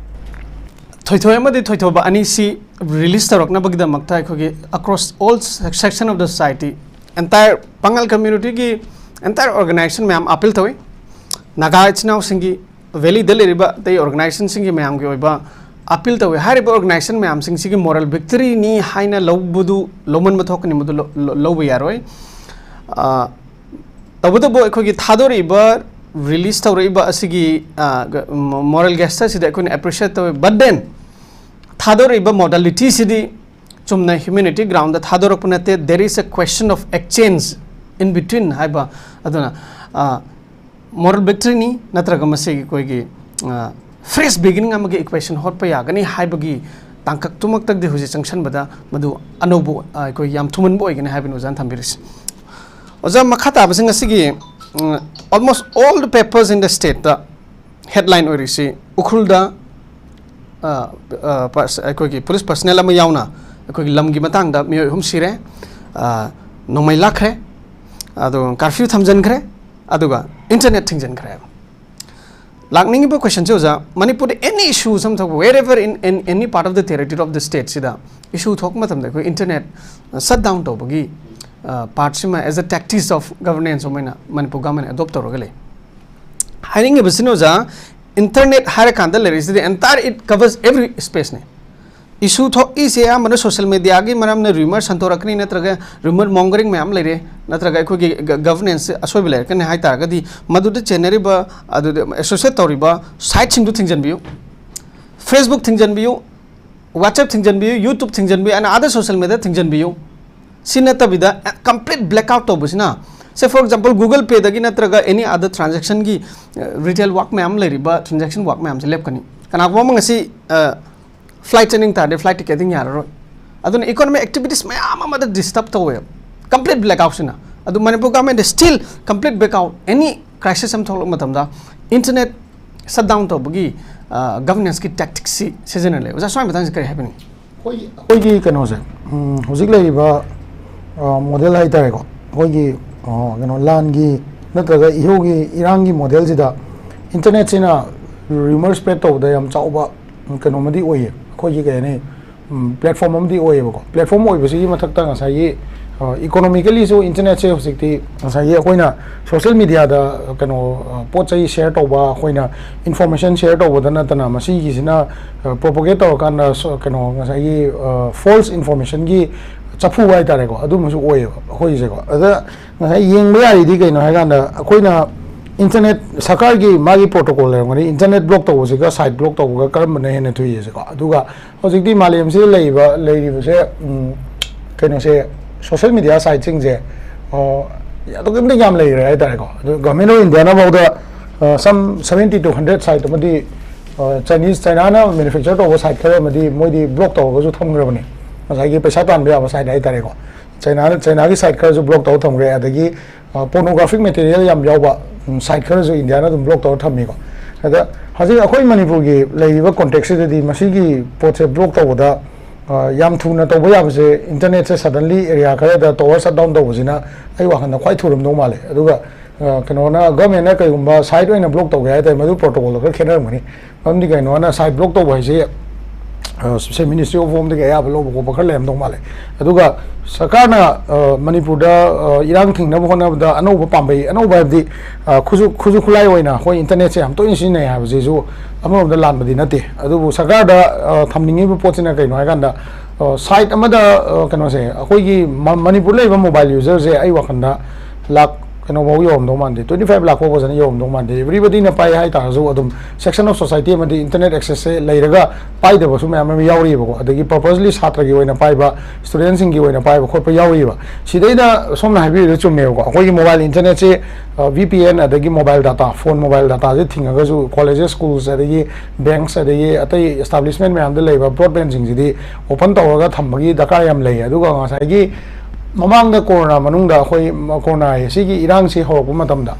ꯊꯣꯏꯊꯣꯏ ꯑꯃꯗꯤ ꯊꯣꯏꯊꯣꯏꯕ ꯑꯅꯤꯁꯤ release ꯇꯧꯔꯛꯅꯕꯒꯤꯗꯃꯛꯇ ꯑꯩꯈꯣꯏꯒꯤ across all section of the society, entire Pangal communityꯒꯤ entire organization ꯃꯌꯥꯝ appeal ꯇꯧꯏ꯫ ꯅꯥꯒꯥ ꯏꯆꯤꯟ ꯏꯅꯥꯎꯁꯤꯡꯒꯤ, valleyꯗ ꯂꯩꯔꯤꯕ ꯑꯇꯩ organizationꯁꯤꯡꯒꯤ ꯃꯌꯥꯝꯒꯤ ꯑꯣꯏꯕ appeal ꯇꯧꯏ꯫ ꯍꯥꯏꯔꯤꯕ organizationꯁꯤꯡꯁꯤꯒꯤ moral victoryꯅꯤ ꯍꯥꯏꯅ ꯂꯧꯕꯗꯨ, ꯂꯧꯃꯟꯕ ꯊꯣꯛꯀꯅꯤ, ꯃꯗꯨ ꯂꯧꯕ ꯌꯥꯔꯣꯏ꯫ ꯇꯧꯕꯇꯕꯨ ꯑꯩꯈꯣꯏꯒꯤ ꯊꯥꯗꯣꯔꯛꯏꯕ ꯔꯤꯂꯤꯁ ꯇꯧꯔꯛꯏꯕ ꯑꯁꯤꯒꯤ ꯃꯣꯔꯦꯜ ꯒꯦꯁꯇꯔꯁꯤꯗꯤ ꯑꯩꯈꯣꯏꯅ ꯑꯦꯄ꯭ꯔꯤꯁꯤꯌꯦꯠ ꯇꯧꯋꯤ, but then ꯊꯥꯗꯣꯔꯛꯏꯕ ꯃꯣꯗꯥꯂꯤꯇꯤꯁꯤꯗꯤ ꯆꯨꯝꯅ ꯍ꯭ꯌꯨꯃꯦꯅꯤꯇꯤ ꯒ꯭ꯔꯥꯎꯟꯗ ꯊꯥꯗꯣꯔꯛꯄ ꯅꯠꯇꯦ, there is a question of exchange in between ꯍꯥꯏꯕ꯫ ꯑꯗꯨꯅ ꯃꯣꯔꯦꯜ ꯕꯤꯛꯇ꯭ꯔꯤꯅꯤ ꯅꯠꯇ꯭ꯔꯒ ꯃꯁꯤꯒꯤ ꯑꯩꯈꯣꯏꯒꯤ ꯐ꯭ꯔꯦꯁ ꯕꯤꯒꯤꯅꯤꯡ ꯑꯃꯒꯤ ꯏꯀ꯭ꯋꯦꯁꯟ ꯍꯣꯠꯄ ꯌꯥꯒꯅꯤ ꯍꯥꯏꯕꯒꯤ ꯇꯥꯡꯀꯛꯇꯨꯃꯛꯇꯗꯤ ꯍꯧꯖꯤꯛ ꯆꯪꯁꯟꯕꯗ ꯃꯗꯨ ꯑꯅꯧꯕ ꯑꯩꯈꯣꯏ ꯌꯥꯝ ꯊꯨꯃꯟꯕ ꯑꯣꯏꯒꯅꯤ ꯍꯥꯏꯕꯅꯤ ꯑꯣꯖꯥꯅ ꯊꯝꯕꯤꯔꯤꯁꯤ꯫ ꯑꯣꯖꯥ, ꯃꯈꯥ ꯇꯥꯕꯁꯤꯡ ꯑꯁꯤꯒꯤ almost all the papers in the stateꯇ ꯍꯦꯗꯂꯥꯏꯟ ꯑꯣꯏꯔꯤꯁꯤ ꯎꯈ꯭ꯔꯨꯜꯗ ꯑꯩꯈꯣꯏꯒꯤ ꯄꯨꯂꯤꯁ ꯄꯔꯁꯅꯦꯜ ꯑꯃ ꯌꯥꯎꯅ ꯑꯩꯈꯣꯏꯒꯤ ꯂꯝꯒꯤ ꯃꯇꯥꯡꯗ ꯃꯤꯑꯣꯏ ꯑꯍꯨꯝ ꯁꯤꯔꯦ, ꯅꯣꯡꯃꯩ ꯂꯥꯛꯈ꯭ꯔꯦ, ꯑꯗꯨꯒ ꯀꯥꯔꯐ꯭ꯌꯨ ꯊꯝꯖꯤꯟꯈ꯭ꯔꯦ, ꯑꯗꯨꯒ ꯏꯟꯇꯔꯅꯦꯠ ꯊꯤꯡꯖꯤꯟꯈ꯭ꯔꯦ꯫ ꯂꯥꯛꯅꯤꯡꯉꯤꯕ ꯀꯣꯏꯁꯟꯁꯦ ꯑꯣꯖꯥ, ꯃꯅꯤꯄꯨꯔꯗ ꯑꯦꯅꯤ ꯏꯁꯨ ꯑꯃ ꯊꯣꯛꯄ, wherever in, in any part of the territory of the stateꯁꯤꯗ ꯏꯁꯨ ꯊꯣꯛꯄ ꯃꯇꯝꯗ ꯑꯩꯈꯣꯏ ꯏꯟꯇꯔꯅꯦꯠ ꯁꯠ ꯗꯥꯎꯟ ꯇꯧꯕꯒꯤ ꯄꯥꯔꯠꯁꯤꯃ as a tactics of governance ꯑꯃ ꯑꯣꯏꯅ ꯃꯅꯤꯄꯨꯔ ꯒꯚꯔꯟꯃꯦꯟ ꯑꯦꯗꯣꯞ ꯇꯧꯔꯒ ꯂꯩ꯫ ꯍꯥꯏꯅꯤꯡꯉꯤꯕꯁꯤꯅ ꯑꯣꯖꯥ, ꯏꯟꯇꯔꯅꯦꯠ ꯍꯥꯏꯔꯀꯥꯟꯗ ꯂꯩꯔꯤꯁꯤꯗꯤ entire, it covers every spaceꯅꯦ꯫ ꯏꯁꯨ ꯊꯣꯛꯏꯁꯦ ꯑꯌꯥꯝꯕꯅ ꯁꯣꯁꯤꯌꯦꯜ ꯃꯦꯗꯤꯌꯥꯒꯤ ꯃꯔꯝꯅ ꯔꯤꯃꯔ ꯁꯟꯗꯣꯔꯛꯀꯅꯤ ꯅꯠꯇ꯭ꯔꯒ ꯔꯤꯃꯔ ꯃꯣꯡꯒꯔꯤꯡ ꯃꯌꯥꯝ ꯂꯩꯔꯦ ꯅꯠꯇ꯭ꯔꯒ ꯑꯩꯈꯣꯏꯒꯤ ꯒ-, ꯒꯚꯔꯅꯦꯟꯁꯁꯦ ꯑꯁꯣꯏꯕ ꯂꯩꯔꯛꯀꯅꯤ ꯍꯥꯏ ꯇꯥꯔꯒꯗꯤ ꯃꯗꯨꯗ ꯆꯦꯟꯅꯔꯤꯕ ꯑꯗꯨꯗ ꯑꯦꯁꯣꯁꯤꯌꯦꯠ ꯇꯧꯔꯤꯕ ꯁꯥꯏꯠꯁꯤꯡꯗꯨ ꯊꯤꯡꯖꯤꯟꯕꯤꯌꯨ꯫ Facebook ꯊꯤꯡꯖꯤꯟꯕꯤꯌꯨ, WhatsApp ꯊꯤꯡꯖꯤꯟꯕꯤꯌꯨ, YouTube ꯊꯤꯡꯖꯤꯟꯕꯤꯌꯨ, and other social media ꯊꯤꯡꯖꯤꯟꯕꯤꯌꯨ꯫ ꯁꯤ ꯅꯠꯇꯕꯤꯗ complete blackout ꯇꯧꯕꯁꯤꯅ, say for example Google Payꯗꯒꯤ ꯅꯠꯇ꯭ꯔꯒ any other transactionꯒꯤ retail work ꯃꯌꯥꯝ ꯂꯩꯔꯤꯕ transaction work ꯃꯌꯥꯝꯁꯦ ꯂꯦꯞꯀꯅꯤ꯫ ꯀꯅꯥꯒꯨꯝꯕ ꯑꯃ ꯉꯁꯤ ꯐ꯭ꯂꯥꯏꯠ ꯆꯠꯅꯤꯡ ꯇꯥꯔꯗꯤ ꯐ꯭ꯂꯥꯏꯠ ꯇꯤꯀꯦꯠꯇꯤꯡ ꯌꯥꯔꯔꯣꯏ꯫ ꯑꯗꯨꯅ ꯏꯀꯣꯅꯣꯃꯤꯛ ꯑꯦꯛꯇꯤꯚꯤꯇꯤꯁ ꯃꯌꯥꯝ ꯑꯃꯗ ꯗꯤꯁꯇꯔꯕ ꯇꯧꯋꯦꯕ complete blackoutꯁꯤꯅ꯫ ꯑꯗꯨ Manipur government still complete blackout, any crisis ꯑꯃ ꯊꯣꯛꯂꯛꯄ ꯃꯇꯝꯗ ꯏꯟꯇꯔꯅꯦꯠ ꯁꯠ ꯗꯥꯎꯟ ꯇꯧꯕꯒꯤ ꯒꯚꯔꯅꯦꯟꯁꯀꯤ ꯇꯦꯛꯇꯤꯛꯁꯁꯤ ꯁꯤꯖꯤꯟꯅꯔꯦ꯫ ꯑꯣꯖꯥ, ꯁ꯭ꯋꯥꯏ ꯃꯇꯥꯡꯁꯤ ꯀꯔꯤ ꯍꯥꯏꯕꯤꯅꯤꯡꯉꯤ? ꯑꯩꯈꯣꯏꯒꯤ ꯑꯩꯈꯣꯏꯒꯤ ꯀꯩꯅꯣꯁꯦ, ꯎꯝ, ꯍꯧꯖꯤꯛ ꯂꯩꯔꯤꯕ ꯃꯣꯗꯦꯜ ꯍꯥꯏꯇꯥꯔꯦꯀꯣ, ꯑꯩꯈꯣꯏꯒꯤ ꯀꯩꯅꯣ ꯂꯥꯟꯒꯤ ꯅꯠꯇ꯭ꯔꯒ ꯏꯍꯧꯒꯤ ꯏꯔꯥꯡꯒꯤ ꯃꯣꯗꯦꯜꯁꯤꯗ ꯏꯟꯇꯔꯅꯦꯠꯁꯤꯅ ꯔꯤꯃꯔ ꯁ꯭ꯄ꯭ꯔꯦꯗ ꯇꯧꯕꯗ ꯌꯥꯝ ꯆꯥꯎꯕ ꯀꯩꯅꯣꯃꯗꯤ ꯑꯣꯏꯌꯦ꯫ ꯑꯩꯈꯣꯏꯒꯤ ꯀꯩ ꯍꯥꯏꯅꯤ, ꯄ꯭ꯂꯦꯠꯐꯣꯝ ꯑꯃꯗꯤ ꯑꯣꯏꯌꯦꯕꯀꯣ꯫ ꯄ꯭ꯂꯦꯠꯐꯣꯝ ꯑꯣꯏꯕꯁꯤꯒꯤ ꯃꯊꯛꯇ ꯉꯁꯥꯏꯒꯤ ꯏꯀꯣꯅꯣꯃꯤꯀꯦꯜꯂꯤꯁꯨ ꯏꯟꯇꯔꯅꯦꯠꯁꯦ ꯍꯧꯖꯤꯛꯇꯤ ꯉꯁꯥꯏꯒꯤ ꯑꯩꯈꯣꯏꯅ ꯁꯣꯁꯤꯌꯦꯜ ꯃꯦꯗꯤꯌꯥꯗ ꯀꯩꯅꯣ ꯄꯣꯠ ꯆꯩ ꯁꯤꯌꯔ ꯇꯧꯕ, ꯑꯩꯈꯣꯏꯅ ꯏꯟꯐꯣꯔꯃꯦꯁꯟ ꯁꯤꯌꯔ ꯇꯧꯕꯗ ꯅꯠꯇꯅ ꯃꯁꯤꯒꯤꯁꯤꯅ ꯄ꯭ꯔꯣꯄꯣꯒꯦꯠ ꯇꯧꯔꯀꯥꯟꯗ ꯀꯩꯅꯣ ꯉꯁꯥꯏꯒꯤ ꯐꯣꯜꯁ ꯏꯟꯐꯣꯔꯃꯦꯁꯟꯒꯤ ꯆꯐꯨ ꯍꯥꯏꯇꯥꯔꯦꯀꯣ, ꯑꯗꯨꯝꯕꯁꯨ ꯑꯣꯏꯌꯦꯕ ꯑꯩꯈꯣꯏꯒꯤꯁꯦꯀꯣ꯫ ꯑꯗ ꯉꯁꯥꯏ ꯌꯦꯡꯕ ꯌꯥꯔꯤꯗꯤ ꯀꯩꯅꯣ ꯍꯥꯏꯀꯥꯟꯗ ꯑꯩꯈꯣꯏꯅ ꯏꯟꯇꯔꯅꯦꯠ, ꯁꯔꯀꯥꯔꯒꯤ ꯃꯥꯒꯤ ꯄ꯭ꯔꯣꯇꯣꯀꯣꯜ ꯂꯩꯔꯝꯒꯅꯤ, ꯏꯟꯇꯔꯅꯦꯠ ꯕ꯭ꯂꯣꯛ ꯇꯧꯕꯁꯤꯒ ꯁꯥꯏꯠ ꯕ꯭ꯂꯣꯛ ꯇꯧꯕꯒ ꯀꯔꯝꯕꯅ ꯍꯦꯟꯅ ꯊꯨꯏ ꯍꯥꯏꯁꯦꯀꯣ꯫ ꯑꯗꯨꯒ ꯍꯧꯖꯤꯛꯇꯤ ꯃꯥꯂꯦꯝꯁꯤꯗ ꯂꯩꯔꯤꯕ, ꯂꯩꯔꯤꯕꯁꯦ, ꯎꯝ, ꯀꯩꯅꯣꯁꯦ, ꯁꯣꯁꯦꯜ ꯃꯤꯗꯤꯌꯥ ꯁꯥꯏꯠꯁꯤꯡꯁꯦ, ꯑ, ꯑꯗꯨꯛꯀꯤ ꯃꯇꯤꯛ ꯌꯥꯝ ꯂꯩꯈ꯭ꯔꯦ ꯍꯥꯏꯇꯥꯔꯦꯀꯣ꯫ ꯑꯗꯨ ꯒꯚꯔꯟꯃꯦꯟ ꯑꯣꯐ ꯏꯟꯗꯤꯌꯥꯅ ꯐꯥꯎꯗ, ꯑ, some seventy to hundred site ꯑꯃꯗꯤ, ꯑ, ꯆꯥꯏꯅꯤꯁ, ꯆꯥꯏꯅꯥꯅ ꯃꯦꯅꯨꯐꯦꯛꯆꯔ ꯇꯧꯕ ꯁꯥꯏꯠ ꯈꯔ ꯑꯃꯗꯤ ꯃꯣꯏꯗꯤ ꯕ꯭ꯂꯣꯛ ꯇꯧꯔꯒꯁꯨ ꯊꯝꯈ꯭ꯔꯕꯅꯤ, ꯉꯁꯥꯏꯒꯤ ꯄꯩꯁꯥ ꯇꯥꯟꯕ ꯌꯥꯕ ꯁꯥꯏꯠ ꯍꯥꯏꯇꯥꯔꯦꯀꯣ꯫ ꯆꯥꯏꯅꯥꯅ, ꯆꯥꯏꯅꯥꯒꯤ ꯁꯥꯏꯠ ꯈꯔꯁꯨ ꯕ꯭ꯂꯣꯛ ꯇꯧꯔ ꯊꯝꯈ꯭ꯔꯦ꯫ ꯑꯗꯒꯤ, ꯑ, ꯄꯣꯔꯅꯣꯒ꯭ꯔꯥꯐꯤꯛ ꯃꯦꯇꯔꯤꯌꯦꯜ ꯌꯥꯝ ꯌꯥꯎꯕ, ꯎꯝ, ꯁꯥꯏꯠ ꯈꯔꯁꯨ ꯏꯟꯗꯤꯌꯥꯅ ꯑꯗꯨꯝ ꯕ꯭ꯂꯣꯛ ꯇꯧꯔ ꯊꯝꯃꯤꯀꯣ꯫ ꯑꯗ ꯍꯧꯖꯤꯛ ꯑꯩꯈꯣꯏ ꯃꯅꯤꯄꯨꯔꯒꯤ ꯂꯩꯔꯤꯕ ꯀꯣꯟꯇꯦꯛꯁꯤꯗꯗꯤ ꯃꯁꯤꯒꯤ ꯄꯣꯠꯁꯦ ꯕ꯭ꯂꯣꯛ ꯇꯧꯕꯗ, ꯑ, ꯌꯥꯝ ꯊꯨꯅ ꯇꯧꯕ ꯌꯥꯕꯁꯦ, ꯏꯟꯇꯔꯅꯦꯠꯁꯦ ꯁꯗꯟꯂꯤ ꯑꯦꯔꯤꯌꯥ ꯈꯔꯗ ꯇꯋꯔ ꯁꯠ ꯗꯥꯎꯟ ꯇꯧꯕꯁꯤꯅ ꯑꯩ ꯋꯥꯈꯜꯗ ꯈ꯭ꯋꯥꯏ ꯊꯨꯔꯝꯗꯧ ꯃꯥꯜꯂꯦ꯫ ꯑꯗꯨꯒ, ꯑ, ꯀꯩꯅꯣꯅ, ꯒꯚꯔꯟꯃꯦꯟꯅ ꯀꯩꯒꯨꯝꯕ ꯁꯥꯏꯠ ꯑꯣꯏꯅ ꯕ꯭ꯂꯣꯛ ꯇꯧꯒꯦ ꯍꯥꯏ ꯇꯥꯔꯗꯤ, ꯃꯗꯨ ꯄ꯭ꯔꯣꯇꯣꯀꯣꯜꯗ ꯈꯔ ꯈꯦꯠꯅꯔꯝꯒꯅꯤ꯫ ꯃꯔꯝꯗꯤ ꯀꯩꯅꯣꯅ, ꯁꯥꯏꯠ ꯕ꯭ꯂꯣꯛ ꯇꯧꯕ ꯍꯥꯏꯁꯦ, ꯑ, ꯁꯦ, ꯃꯤꯅꯤꯁꯇ꯭ꯔꯤ ꯑꯣꯐ ꯍꯣꯝꯗꯒꯤ ꯑꯌꯥꯕ ꯂꯧꯕ ꯈꯣꯠꯄ ꯈꯔ ꯂꯩꯔꯝꯗꯧ ꯃꯥꯜꯂꯦ꯫ ꯑꯗꯨꯒ ꯁꯔꯀꯥꯔꯅ, ꯑ, ꯃꯅꯤꯄꯨꯔꯗ, ꯑ, ꯏꯔꯥꯡ ꯊꯤꯡꯅꯕ ꯍꯣꯠꯅꯕꯗ ꯑꯅꯧꯕ ꯄꯥꯝꯕꯩ, ꯑꯅꯧꯕ ꯍꯥꯏꯕꯗꯤ, ꯑ, ꯈꯨꯠꯁꯨ, ꯈꯨꯠꯁꯨ ꯈꯨꯠꯂꯥꯏ ꯑꯣꯏꯅ ꯑꯩꯈꯣꯏ ꯏꯟꯇꯔꯅꯦꯠꯁꯦ ꯌꯥꯝ ꯇꯣꯏꯅ ꯁꯤꯖꯤꯟꯅꯩ ꯍꯥꯏꯕꯁꯤꯁꯨ ꯑꯃꯔꯣꯝꯗ ꯂꯥꯟꯕꯗꯤ ꯅꯠꯇꯦ꯫ ꯑꯗꯨꯕꯨ ꯁꯔꯀꯥꯔꯗ, ꯑ, ꯊꯝꯅꯤꯡꯉꯤꯕ ꯄꯣꯠꯁꯤꯅ ꯀꯩꯅꯣ ꯍꯥꯏꯀꯥꯟꯗ, ꯑ, ꯁꯥꯏꯠ ꯑꯃꯗ, ꯑ, ꯀꯩꯅꯣꯁꯦ, ꯑꯩꯈꯣꯏꯒꯤ ꯃ-, ꯃꯅꯤꯄꯨꯔꯗ ꯂꯩꯔꯤꯕ ꯃꯣꯕꯥꯏꯜ ꯌꯨꯖꯔꯁꯦ ꯑꯩ ꯋꯥꯈꯜꯗ ꯂꯥꯛ ꯀꯩꯅꯣꯐꯥꯎ ꯌꯧꯔꯝꯗꯧ ꯃꯥꯟꯗꯦ, ꯇ꯭ꯋꯦꯟꯇꯤ ꯐꯥꯏꯚ ꯂꯥꯛ ꯐꯥꯎ ꯐꯖꯅ ꯌꯧꯔꯝꯗꯧ ꯃꯥꯟꯗꯦ꯫ ꯑꯦꯕ꯭ꯔꯤꯕꯗꯤꯅ ꯄꯥꯏ ꯍꯥꯏ ꯇꯥꯔꯁꯨ, ꯑꯗꯨꯝ ꯁꯦꯛꯁꯟ ꯑꯣꯐ ꯁꯣꯁꯥꯏꯇꯤ ꯑꯃꯗꯤ ꯏꯟꯇꯔꯅꯦꯠ ꯑꯦꯛꯁꯦꯁꯁꯦ ꯂꯩꯔꯒ ꯄꯥꯏꯗꯕꯁꯨ ꯃꯌꯥꯝ ꯑꯃ ꯌꯥꯎꯔꯤꯕꯀꯣ꯫ ꯑꯗꯒꯤ ꯄꯔꯄꯁꯂꯤ ꯁꯥꯇ꯭ꯔꯒꯤ ꯑꯣꯏꯅ ꯄꯥꯏꯕ, ꯁ꯭ꯇꯨꯗꯦꯟꯁꯤꯡꯒꯤ ꯑꯣꯏꯅ ꯄꯥꯏꯕ ꯈꯣꯠꯄ ꯌꯥꯎꯔꯤꯕ꯫ ꯁꯤꯗꯩꯗ ꯁꯣꯝꯅ ꯍꯥꯏꯕꯤꯔꯤꯗꯣ ꯆꯨꯝꯃꯦꯕꯀꯣ꯫ ꯑꯩꯈꯣꯏꯒꯤ ꯃꯣꯕꯥꯏꯜ ꯏꯟꯇꯔꯅꯦꯠꯁꯦ, ꯑ, ꯚꯤ ꯄꯤ ꯑꯦꯟ ꯑꯗꯒꯤ ꯃꯣꯕꯥꯏꯜ ꯗꯥꯇꯥ, ꯐꯣꯟ ꯃꯣꯕꯥꯏꯜ ꯗꯥꯇꯥꯁꯦ ꯊꯤꯡꯉꯒꯁꯨ, ꯀꯣꯂꯦꯖꯦꯁ, ꯁ꯭ꯀꯨꯜꯁ, ꯑꯗꯒꯤ ꯕꯦꯡꯛꯁ, ꯑꯗꯒꯤ ꯑꯇꯩ ꯑꯦꯁꯇꯥꯕ꯭ꯂꯤꯁꯃꯦꯟ ꯃꯌꯥꯝꯗ ꯂꯩꯕ ꯕ꯭ꯔꯣꯗꯕꯦꯟꯁꯤꯡꯁꯤꯗꯤ ꯑꯣꯄꯟ ꯇꯧꯔꯒ ꯊꯝꯕꯒꯤ ꯗꯔꯀꯥꯔ ꯌꯥꯝ ꯂꯩ꯫ ꯑꯗꯨꯒ ꯉꯁꯥꯏꯒꯤ ꯃꯃꯥꯡꯗ ꯀꯣꯔꯣꯅꯥ ꯃꯅꯨꯡꯗ ꯑꯩꯈꯣꯏ, ꯀꯣꯔꯣꯅꯥ ꯍꯥꯏꯌꯦ, ꯁꯤꯒꯤ ꯏꯔꯥꯡꯁꯤ ꯍꯧꯔꯛꯄ ꯃꯇꯝꯗ,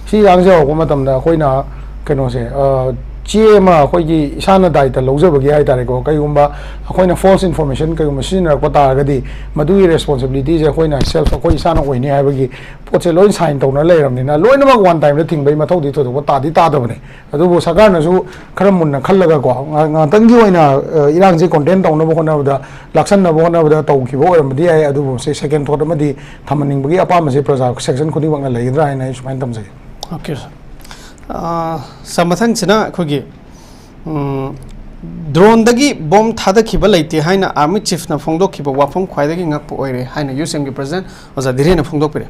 ꯁꯤ ꯏꯔꯥꯡꯁꯤ ꯍꯧꯔꯛꯄ ꯃꯇꯝꯗ ꯑꯩꯈꯣꯏꯅ ꯀꯩꯅꯣꯁꯦ, ꯑ, ꯆꯦ ꯑꯃ ꯑꯩꯈꯣꯏꯒꯤ ꯏꯁꯥꯅ ꯗꯥꯏꯇ ꯂꯧꯖꯕꯒꯤ ꯍꯥꯏ ꯇꯥꯔꯦꯀꯣ, ꯀꯩꯒꯨꯝꯕ ꯑꯩꯈꯣꯏꯅ ꯐꯣꯜꯁ ꯏꯟꯐꯣꯔꯃꯦꯁꯟ ꯀꯩꯒꯨꯝꯕ ꯁꯤꯖꯤꯟꯅꯔꯛꯄ ꯇꯥꯔꯒꯗꯤ, ꯃꯗꯨꯒꯤ ꯔꯦꯁꯄꯣꯟꯁꯤꯕꯤꯂꯤꯇꯤꯁꯦ ꯑꯩꯈꯣꯏꯅ ꯁꯦꯜꯐ, ꯑꯩꯈꯣꯏ ꯏꯁꯥꯅ ꯑꯣꯏꯅꯤ ꯍꯥꯏꯕꯒꯤ ꯄꯣꯠꯁꯦ ꯂꯣꯏ ꯁꯥꯏꯟ ꯇꯧꯅ ꯂꯩꯔꯕꯅꯤꯅ, ꯂꯣꯏꯅꯃꯛ ꯋꯥꯟ ꯇꯥꯏꯝꯗ ꯊꯤꯡꯕꯒꯤ ꯃꯊꯧꯗꯤ ꯊꯣꯏꯗꯣꯛꯄ ꯇꯥꯗꯤ ꯇꯥꯗꯕꯅꯦ꯫ ꯑꯗꯨꯕꯨ ꯁꯔꯀꯥꯔꯅꯁꯨ ꯈꯔ ꯃꯨꯟꯅ ꯈꯜꯂꯒꯀꯣ, ꯉꯥ-, ꯉꯥꯛꯇꯪꯒꯤ ꯑꯣꯏꯅ, ꯑ, ꯏꯔꯥꯡꯁꯦ ꯀꯣꯟꯇꯦꯟ ꯇꯧꯅꯕ ꯍꯣꯠꯅꯕꯗ, ꯂꯥꯛꯁꯟꯅꯕ ꯍꯣꯠꯅꯕꯗ ꯇꯧꯈꯤꯕ ꯑꯣꯏꯔꯝꯕꯗꯤ ꯌꯥꯏ, ꯑꯗꯨꯕꯨ ꯁꯤ ꯁꯦꯀꯦꯟ ꯊꯣꯠ ꯑꯃꯗꯤ ꯊꯝꯍꯟꯅꯤꯡꯕꯒꯤ ꯑꯄꯥꯝꯕꯁꯦ ꯄ꯭ꯔꯖꯥ ꯁꯦꯛꯁꯟ ꯈꯨꯗꯤꯡꯃꯛꯅ ꯂꯩꯒꯗ꯭ꯔꯥ ꯍꯥꯏꯅ ꯑꯩ ꯁꯨꯃꯥꯏꯅ ꯇꯝꯖꯒꯦ꯫ Okay sir. ꯑ, ꯁꯥꯔ, ꯃꯊꯪꯁꯤꯅ ꯑꯩꯈꯣꯏꯒꯤ, ꯎꯝ, ꯗ꯭ꯔꯣꯟꯗꯒꯤ ꯕꯣꯝ ꯊꯥꯗꯈꯤꯕ ꯂꯩꯇꯦ ꯍꯥꯏꯅ ꯑꯥꯔꯃꯤ ꯆꯤꯐꯅ ꯐꯣꯡꯗꯣꯛꯈꯤꯕ ꯋꯥꯐꯝ ꯈ꯭ꯋꯥꯏꯗꯒꯤ ꯉꯛꯄ ꯑꯣꯏꯔꯦ ꯍꯥꯏꯅ ꯌꯨ ꯑꯦꯁ ꯑꯦꯝꯒꯤ ꯄ꯭ꯔꯁꯤꯗꯦꯟ ꯑꯣꯖꯥ ꯙꯤꯔꯦꯟꯅ ꯐꯣꯡꯗꯣꯛꯄꯤꯔꯦ꯫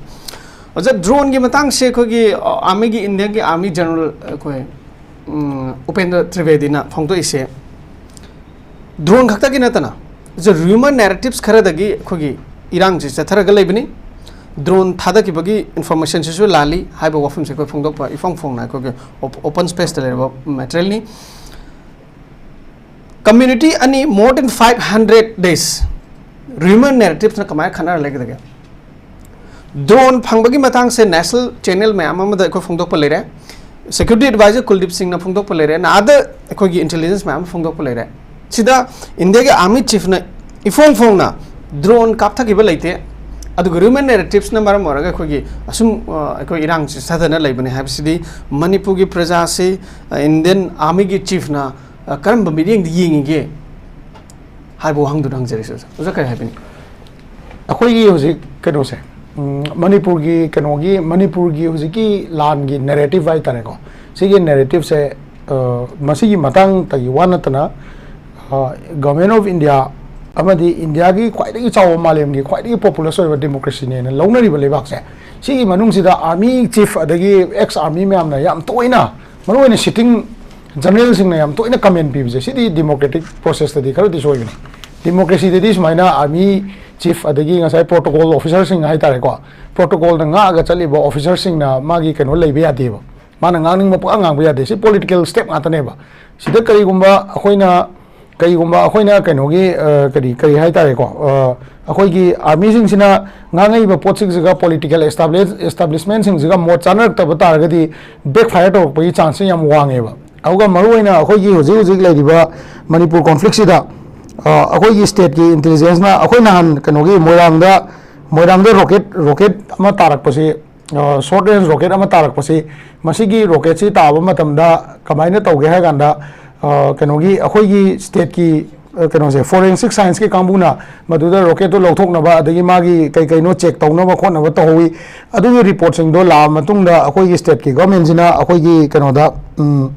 ꯑꯣꯖꯥ, ꯗ꯭ꯔꯣꯟꯒꯤ ꯃꯇꯥꯡꯁꯦ ꯑꯩꯈꯣꯏꯒꯤ ꯑꯥꯔꯃꯤꯒꯤ, ꯏꯟꯗꯤꯌꯥꯒꯤ ꯑꯥꯔꯃꯤ ꯖꯦꯅꯔꯦꯜ ꯑꯩꯈꯣꯏ ꯎꯄꯦꯟꯗ꯭ꯔ ꯇ꯭ꯔꯤꯕꯦꯗꯤꯅ ꯐꯣꯡꯗꯣꯛꯏꯁꯦ ꯗ꯭ꯔꯣꯟ ꯈꯛꯇꯒꯤ ꯅꯠꯇꯅ ꯔꯤꯌꯨꯃꯔ ꯅꯦꯔꯦꯇꯤꯞꯁ ꯈꯔꯗꯒꯤ ꯑꯩꯈꯣꯏꯒꯤ ꯏꯔꯥꯡꯁꯤ ꯆꯠꯊꯔꯒ ꯂꯩꯕꯅꯤ꯫ ꯗ꯭ꯔꯣꯟ ꯊꯥꯗꯈꯤꯕꯒꯤ ꯏꯟꯐꯣꯔꯃꯦꯁꯟꯁꯤꯁꯨ ꯂꯥꯜꯂꯤ ꯍꯥꯏꯕ ꯋꯥꯐꯝꯁꯦ ꯑꯩꯈꯣꯏ ꯐꯣꯡꯗꯣꯛꯄ ꯏꯐꯣꯡ ꯐꯣꯡꯅ ꯑꯩꯈꯣꯏꯒꯤ ꯑꯣꯄꯟ ꯁ꯭ꯄꯦꯁꯇ ꯂꯩꯔꯕ ꯃꯦꯇꯔꯤꯌꯦꯜꯅꯤ꯫ ꯀꯝꯃ꯭ꯌꯨꯅꯤꯇꯤ ꯑꯅꯤ, more than five hundred days, ꯔꯤꯌꯨꯃꯔ ꯅꯦꯔꯦꯇꯤꯞꯁꯅ ꯀꯃꯥꯏꯅ ꯈꯠꯅꯔ ꯂꯩꯒꯗꯒꯦ? ꯗ꯭ꯔꯣꯟ ꯐꯪꯕꯒꯤ ꯃꯇꯥꯡꯁꯦ ꯅꯦꯁꯅꯦꯜ ꯆꯦꯅꯦꯜ ꯃꯌꯥꯝ ꯑꯃꯗ ꯑꯩꯈꯣꯏ ꯐꯣꯡꯗꯣꯛꯄ ꯂꯩꯔꯦ꯫ ꯁꯦꯀ꯭ꯌꯨꯔꯤꯇꯤ ꯑꯦꯗꯚꯥꯏꯖꯔ ꯀꯨꯜꯗꯤꯞ ꯁꯤꯡꯅ ꯐꯣꯡꯗꯣꯛꯄ ꯂꯩꯔꯦ, ꯅꯥꯗ ꯑꯩꯈꯣꯏꯒꯤ ꯏꯟꯇꯦꯂꯤꯖꯦꯟꯁ ꯃꯌꯥꯝ ꯑꯃ ꯐꯣꯡꯗꯣꯛꯄ ꯂꯩꯔꯦ꯫ ꯁꯤꯗ ꯏꯟꯗꯤꯌꯥꯒꯤ ꯑꯥꯔꯃꯤ ꯆꯤꯐꯅ ꯏꯐꯣꯡ ꯐꯣꯡꯅ ꯗ꯭ꯔꯣꯟ ꯀꯥꯞꯊꯈꯤꯕ ꯂꯩꯇꯦ, ꯑꯗꯨꯒ ꯔꯤꯌꯨꯃꯔ ꯅꯦꯔꯦꯇꯤꯞꯁꯅ ꯃꯔꯝ ꯑꯣꯏꯔꯒ ꯑꯩꯈꯣꯏꯒꯤ ꯑꯁꯨꯝ ꯑꯩꯈꯣꯏ ꯏꯔꯥꯡꯁꯤ ꯁꯥꯊꯅ ꯂꯩꯕꯅꯤ ꯍꯥꯏꯕꯁꯤꯗꯤ ꯃꯅꯤꯄꯨꯔꯒꯤ ꯄ꯭ꯔꯖꯥꯁꯤ, ꯏꯟꯗꯤꯌꯥꯟ ꯑꯥꯔꯃꯤꯒꯤ ꯆꯤꯐꯅ ꯀꯔꯝꯕ ꯃꯤꯠꯌꯦꯡꯗ ꯌꯦꯡꯉꯤꯒꯦ ꯍꯥꯏꯕ ꯋꯥꯍꯪꯗꯨꯗ ꯍꯪꯖꯔꯤꯁꯤ꯫ ꯑꯣꯖꯥ, ꯑꯣꯖꯥ ꯀꯔꯤ ꯍꯥꯏꯕꯤꯅꯤ? ꯑꯩꯈꯣꯏꯒꯤ ꯍꯧꯖꯤꯛ ꯀꯩꯅꯣꯁꯦ, ꯃꯅꯤꯄꯨꯔꯒꯤ ꯀꯩꯅꯣꯒꯤ, ꯃꯅꯤꯄꯨꯔꯒꯤ ꯍꯧꯖꯤꯛꯀꯤ ꯂꯥꯟꯒꯤ ꯅꯦꯔꯦꯇꯤꯞ ꯍꯥꯏꯇꯥꯔꯦꯀꯣ, ꯁꯤꯒꯤ ꯅꯦꯔꯦꯇꯤꯞꯁꯦ ꯃꯁꯤꯒꯤ ꯃꯇꯥꯡꯇꯒꯤ ꯋꯥ ꯅꯠꯇꯅ, ꯒꯚꯔꯟꯃꯦꯟ ꯑꯣꯐ ꯏꯟꯗꯤꯌꯥ ꯑꯃꯗꯤ ꯏꯟꯗꯤꯌꯥꯒꯤ ꯈ꯭ꯋꯥꯏꯗꯒꯤ ꯆꯥꯎꯕ, ꯃꯥꯂꯦꯝꯒꯤ ꯈ꯭ꯋꯥꯏꯗꯒꯤ ꯄꯣꯄꯨꯂꯁ ꯑꯣꯏꯕ ꯗꯦꯃꯣꯀ꯭ꯔꯦꯁꯤꯅꯦꯅ ꯂꯧꯅꯔꯤꯕ ꯂꯩꯕꯥꯛꯁꯦ, ꯁꯤꯒꯤ ꯃꯅꯨꯡꯁꯤꯗ ꯑꯥꯔꯃꯤ ꯆꯤꯐ ꯑꯗꯒꯤ ꯑꯦꯛꯁ ꯑꯥꯔꯃꯤ ꯃꯌꯥꯝꯅ ꯌꯥꯝ ꯇꯣꯏꯅ, ꯃꯔꯨꯑꯣꯏꯅ ꯁꯤꯇꯤꯡ ꯖꯦꯅꯔꯦꯜꯁꯤꯡꯅ ꯌꯥꯝ ꯇꯣꯏꯅ ꯀꯃꯦꯟ ꯄꯤꯕꯁꯦ, ꯁꯤꯗꯤ ꯗꯦꯃꯣꯀ꯭ꯔꯦꯇꯤꯛ ꯄ꯭ꯔꯣꯁꯦꯁꯇꯗꯤ ꯈꯔꯗꯤ ꯁꯣꯏꯕꯅꯤ꯫ ꯗꯦꯃꯣꯀ꯭ꯔꯦꯁꯤꯗꯗꯤ ꯁꯨꯃꯥꯏꯅ ꯑꯥꯔꯃꯤ ꯆꯤꯐ ꯑꯗꯒꯤ ꯉꯁꯥꯏ ꯄ꯭ꯔꯣꯇꯣꯀꯣꯜ ꯑꯣꯐꯤꯁꯥꯔꯁꯤꯡ ꯍꯥꯏꯇꯥꯔꯦꯀꯣ, ꯄ꯭ꯔꯣꯇꯣꯀꯣꯜꯗ ꯉꯥꯛꯑꯒ ꯆꯠꯂꯤꯕ ꯑꯣꯐꯤꯁꯥꯔꯁꯤꯡꯅ ꯃꯥꯒꯤ ꯀꯩꯅꯣ ꯂꯩꯕ ꯌꯥꯗꯦꯕ꯫ ꯃꯥꯅ ꯉꯥꯡꯅꯤꯡꯕ ꯄꯨꯡꯉꯥꯡ ꯉꯥꯡꯕ ꯌꯥꯗꯦ꯫ ꯁꯤ ꯄꯣꯂꯤꯇꯤꯀꯦꯜ ꯁ꯭ꯇꯦꯞ ꯉꯥꯛꯇꯅꯦꯕ꯫ ꯁꯤꯗ ꯀꯔꯤꯒꯨꯝꯕ ꯑꯩꯈꯣꯏꯅ, ꯀꯔꯤꯒꯨꯝꯕ ꯑꯩꯈꯣꯏꯅ ꯀꯩꯅꯣꯒꯤ, ꯑ, ꯀꯔꯤ, ꯀꯔꯤ ꯍꯥꯏꯇꯥꯔꯦꯀꯣ, ꯑ, ꯑꯩꯈꯣꯏꯒꯤ ꯑꯥꯔꯃꯤꯁꯤꯡꯁꯤꯅ ꯉꯥꯡꯉꯛꯏꯕ ꯄꯣꯠꯁꯤꯡꯁꯤꯒ ꯄꯣꯂꯤꯇꯤꯀꯦꯜ ꯑꯦꯁꯇꯥꯕ꯭ꯂꯤꯁ-, ꯑꯦꯁꯇꯥꯕ꯭ꯂꯤꯁꯃꯦꯟꯁꯤꯡꯁꯤꯒ ꯃꯣꯠ ꯆꯥꯅꯔꯛꯇꯕ ꯇꯥꯔꯒꯗꯤ ꯕꯦꯛꯐꯥꯌꯔ ꯇꯧꯔꯛꯄꯒꯤ ꯆꯥꯟꯁꯁꯦ ꯌꯥꯝ ꯋꯥꯡꯉꯦꯕ꯫ ꯑꯗꯨꯒ ꯃꯔꯨꯑꯣꯏꯅ ꯑꯩꯈꯣꯏꯒꯤ ꯍꯧꯖꯤꯛ ꯍꯧꯖꯤꯛ ꯂꯩꯔꯤꯕ ꯃꯅꯤꯄꯨꯔ ꯀꯣꯟꯐ꯭ꯂꯤꯛꯁꯤꯗ, ꯑ, ꯑꯩꯈꯣꯏꯒꯤ ꯁ꯭ꯇꯦꯠꯀꯤ ꯏꯟꯇꯦꯂꯤꯖꯦꯟꯁꯅ, ꯑꯩꯈꯣꯏ ꯅꯍꯥꯟ ꯀꯩꯅꯣꯒꯤ ꯃꯣꯏꯔꯥꯡꯗ, ꯃꯣꯏꯔꯥꯡꯗ ꯔꯣꯀꯦꯠ, ꯔꯣꯀꯦꯠ ꯑꯃ ꯇꯥꯔꯛꯄꯁꯤ, ꯁꯣꯔꯠ ꯔꯦꯟꯖ ꯔꯣꯀꯦꯠ ꯑꯃ ꯇꯥꯔꯛꯄꯁꯤ, ꯃꯁꯤꯒꯤ ꯔꯣꯀꯦꯠꯁꯤ ꯇꯥꯕ ꯃꯇꯝꯗ ꯀꯃꯥꯏꯅ ꯇꯧꯒꯦ ꯍꯥꯏ ꯀꯥꯟꯗ, ꯑ, ꯀꯩꯅꯣꯒꯤ ꯑꯩꯈꯣꯏꯒꯤ ꯁ꯭ꯇꯦꯠꯀꯤ, ꯑ, ꯀꯩꯅꯣꯁꯦ, ꯐꯣꯔꯦꯟꯁꯤꯛ ꯁꯥꯏꯟꯁꯀꯤ ꯀꯥꯡꯕꯨꯅ ꯃꯗꯨꯗ ꯔꯣꯀꯦꯠꯇꯨ ꯂꯧꯊꯣꯛꯅꯕ ꯑꯗꯒꯤ ꯃꯥꯒꯤ ꯀꯩ ꯀꯩꯅꯣ ꯆꯦꯛ ꯇꯧꯅꯕ ꯈꯣꯠꯅꯕ ꯇꯧꯍꯧꯋꯤ꯫ ꯑꯗꯨꯒꯤ ꯔꯤꯄꯣꯔꯠꯁꯤꯡꯗꯣ ꯂꯥꯛꯑ ꯃꯇꯨꯡꯗ ꯑꯩꯈꯣꯏꯒꯤ ꯁ꯭ꯇꯦꯠꯀꯤ ꯒꯚꯔꯟꯃꯦꯟꯁꯤꯅ ꯑꯩꯈꯣꯏꯒꯤ ꯀꯩꯅꯣꯗ, ꯎꯝ,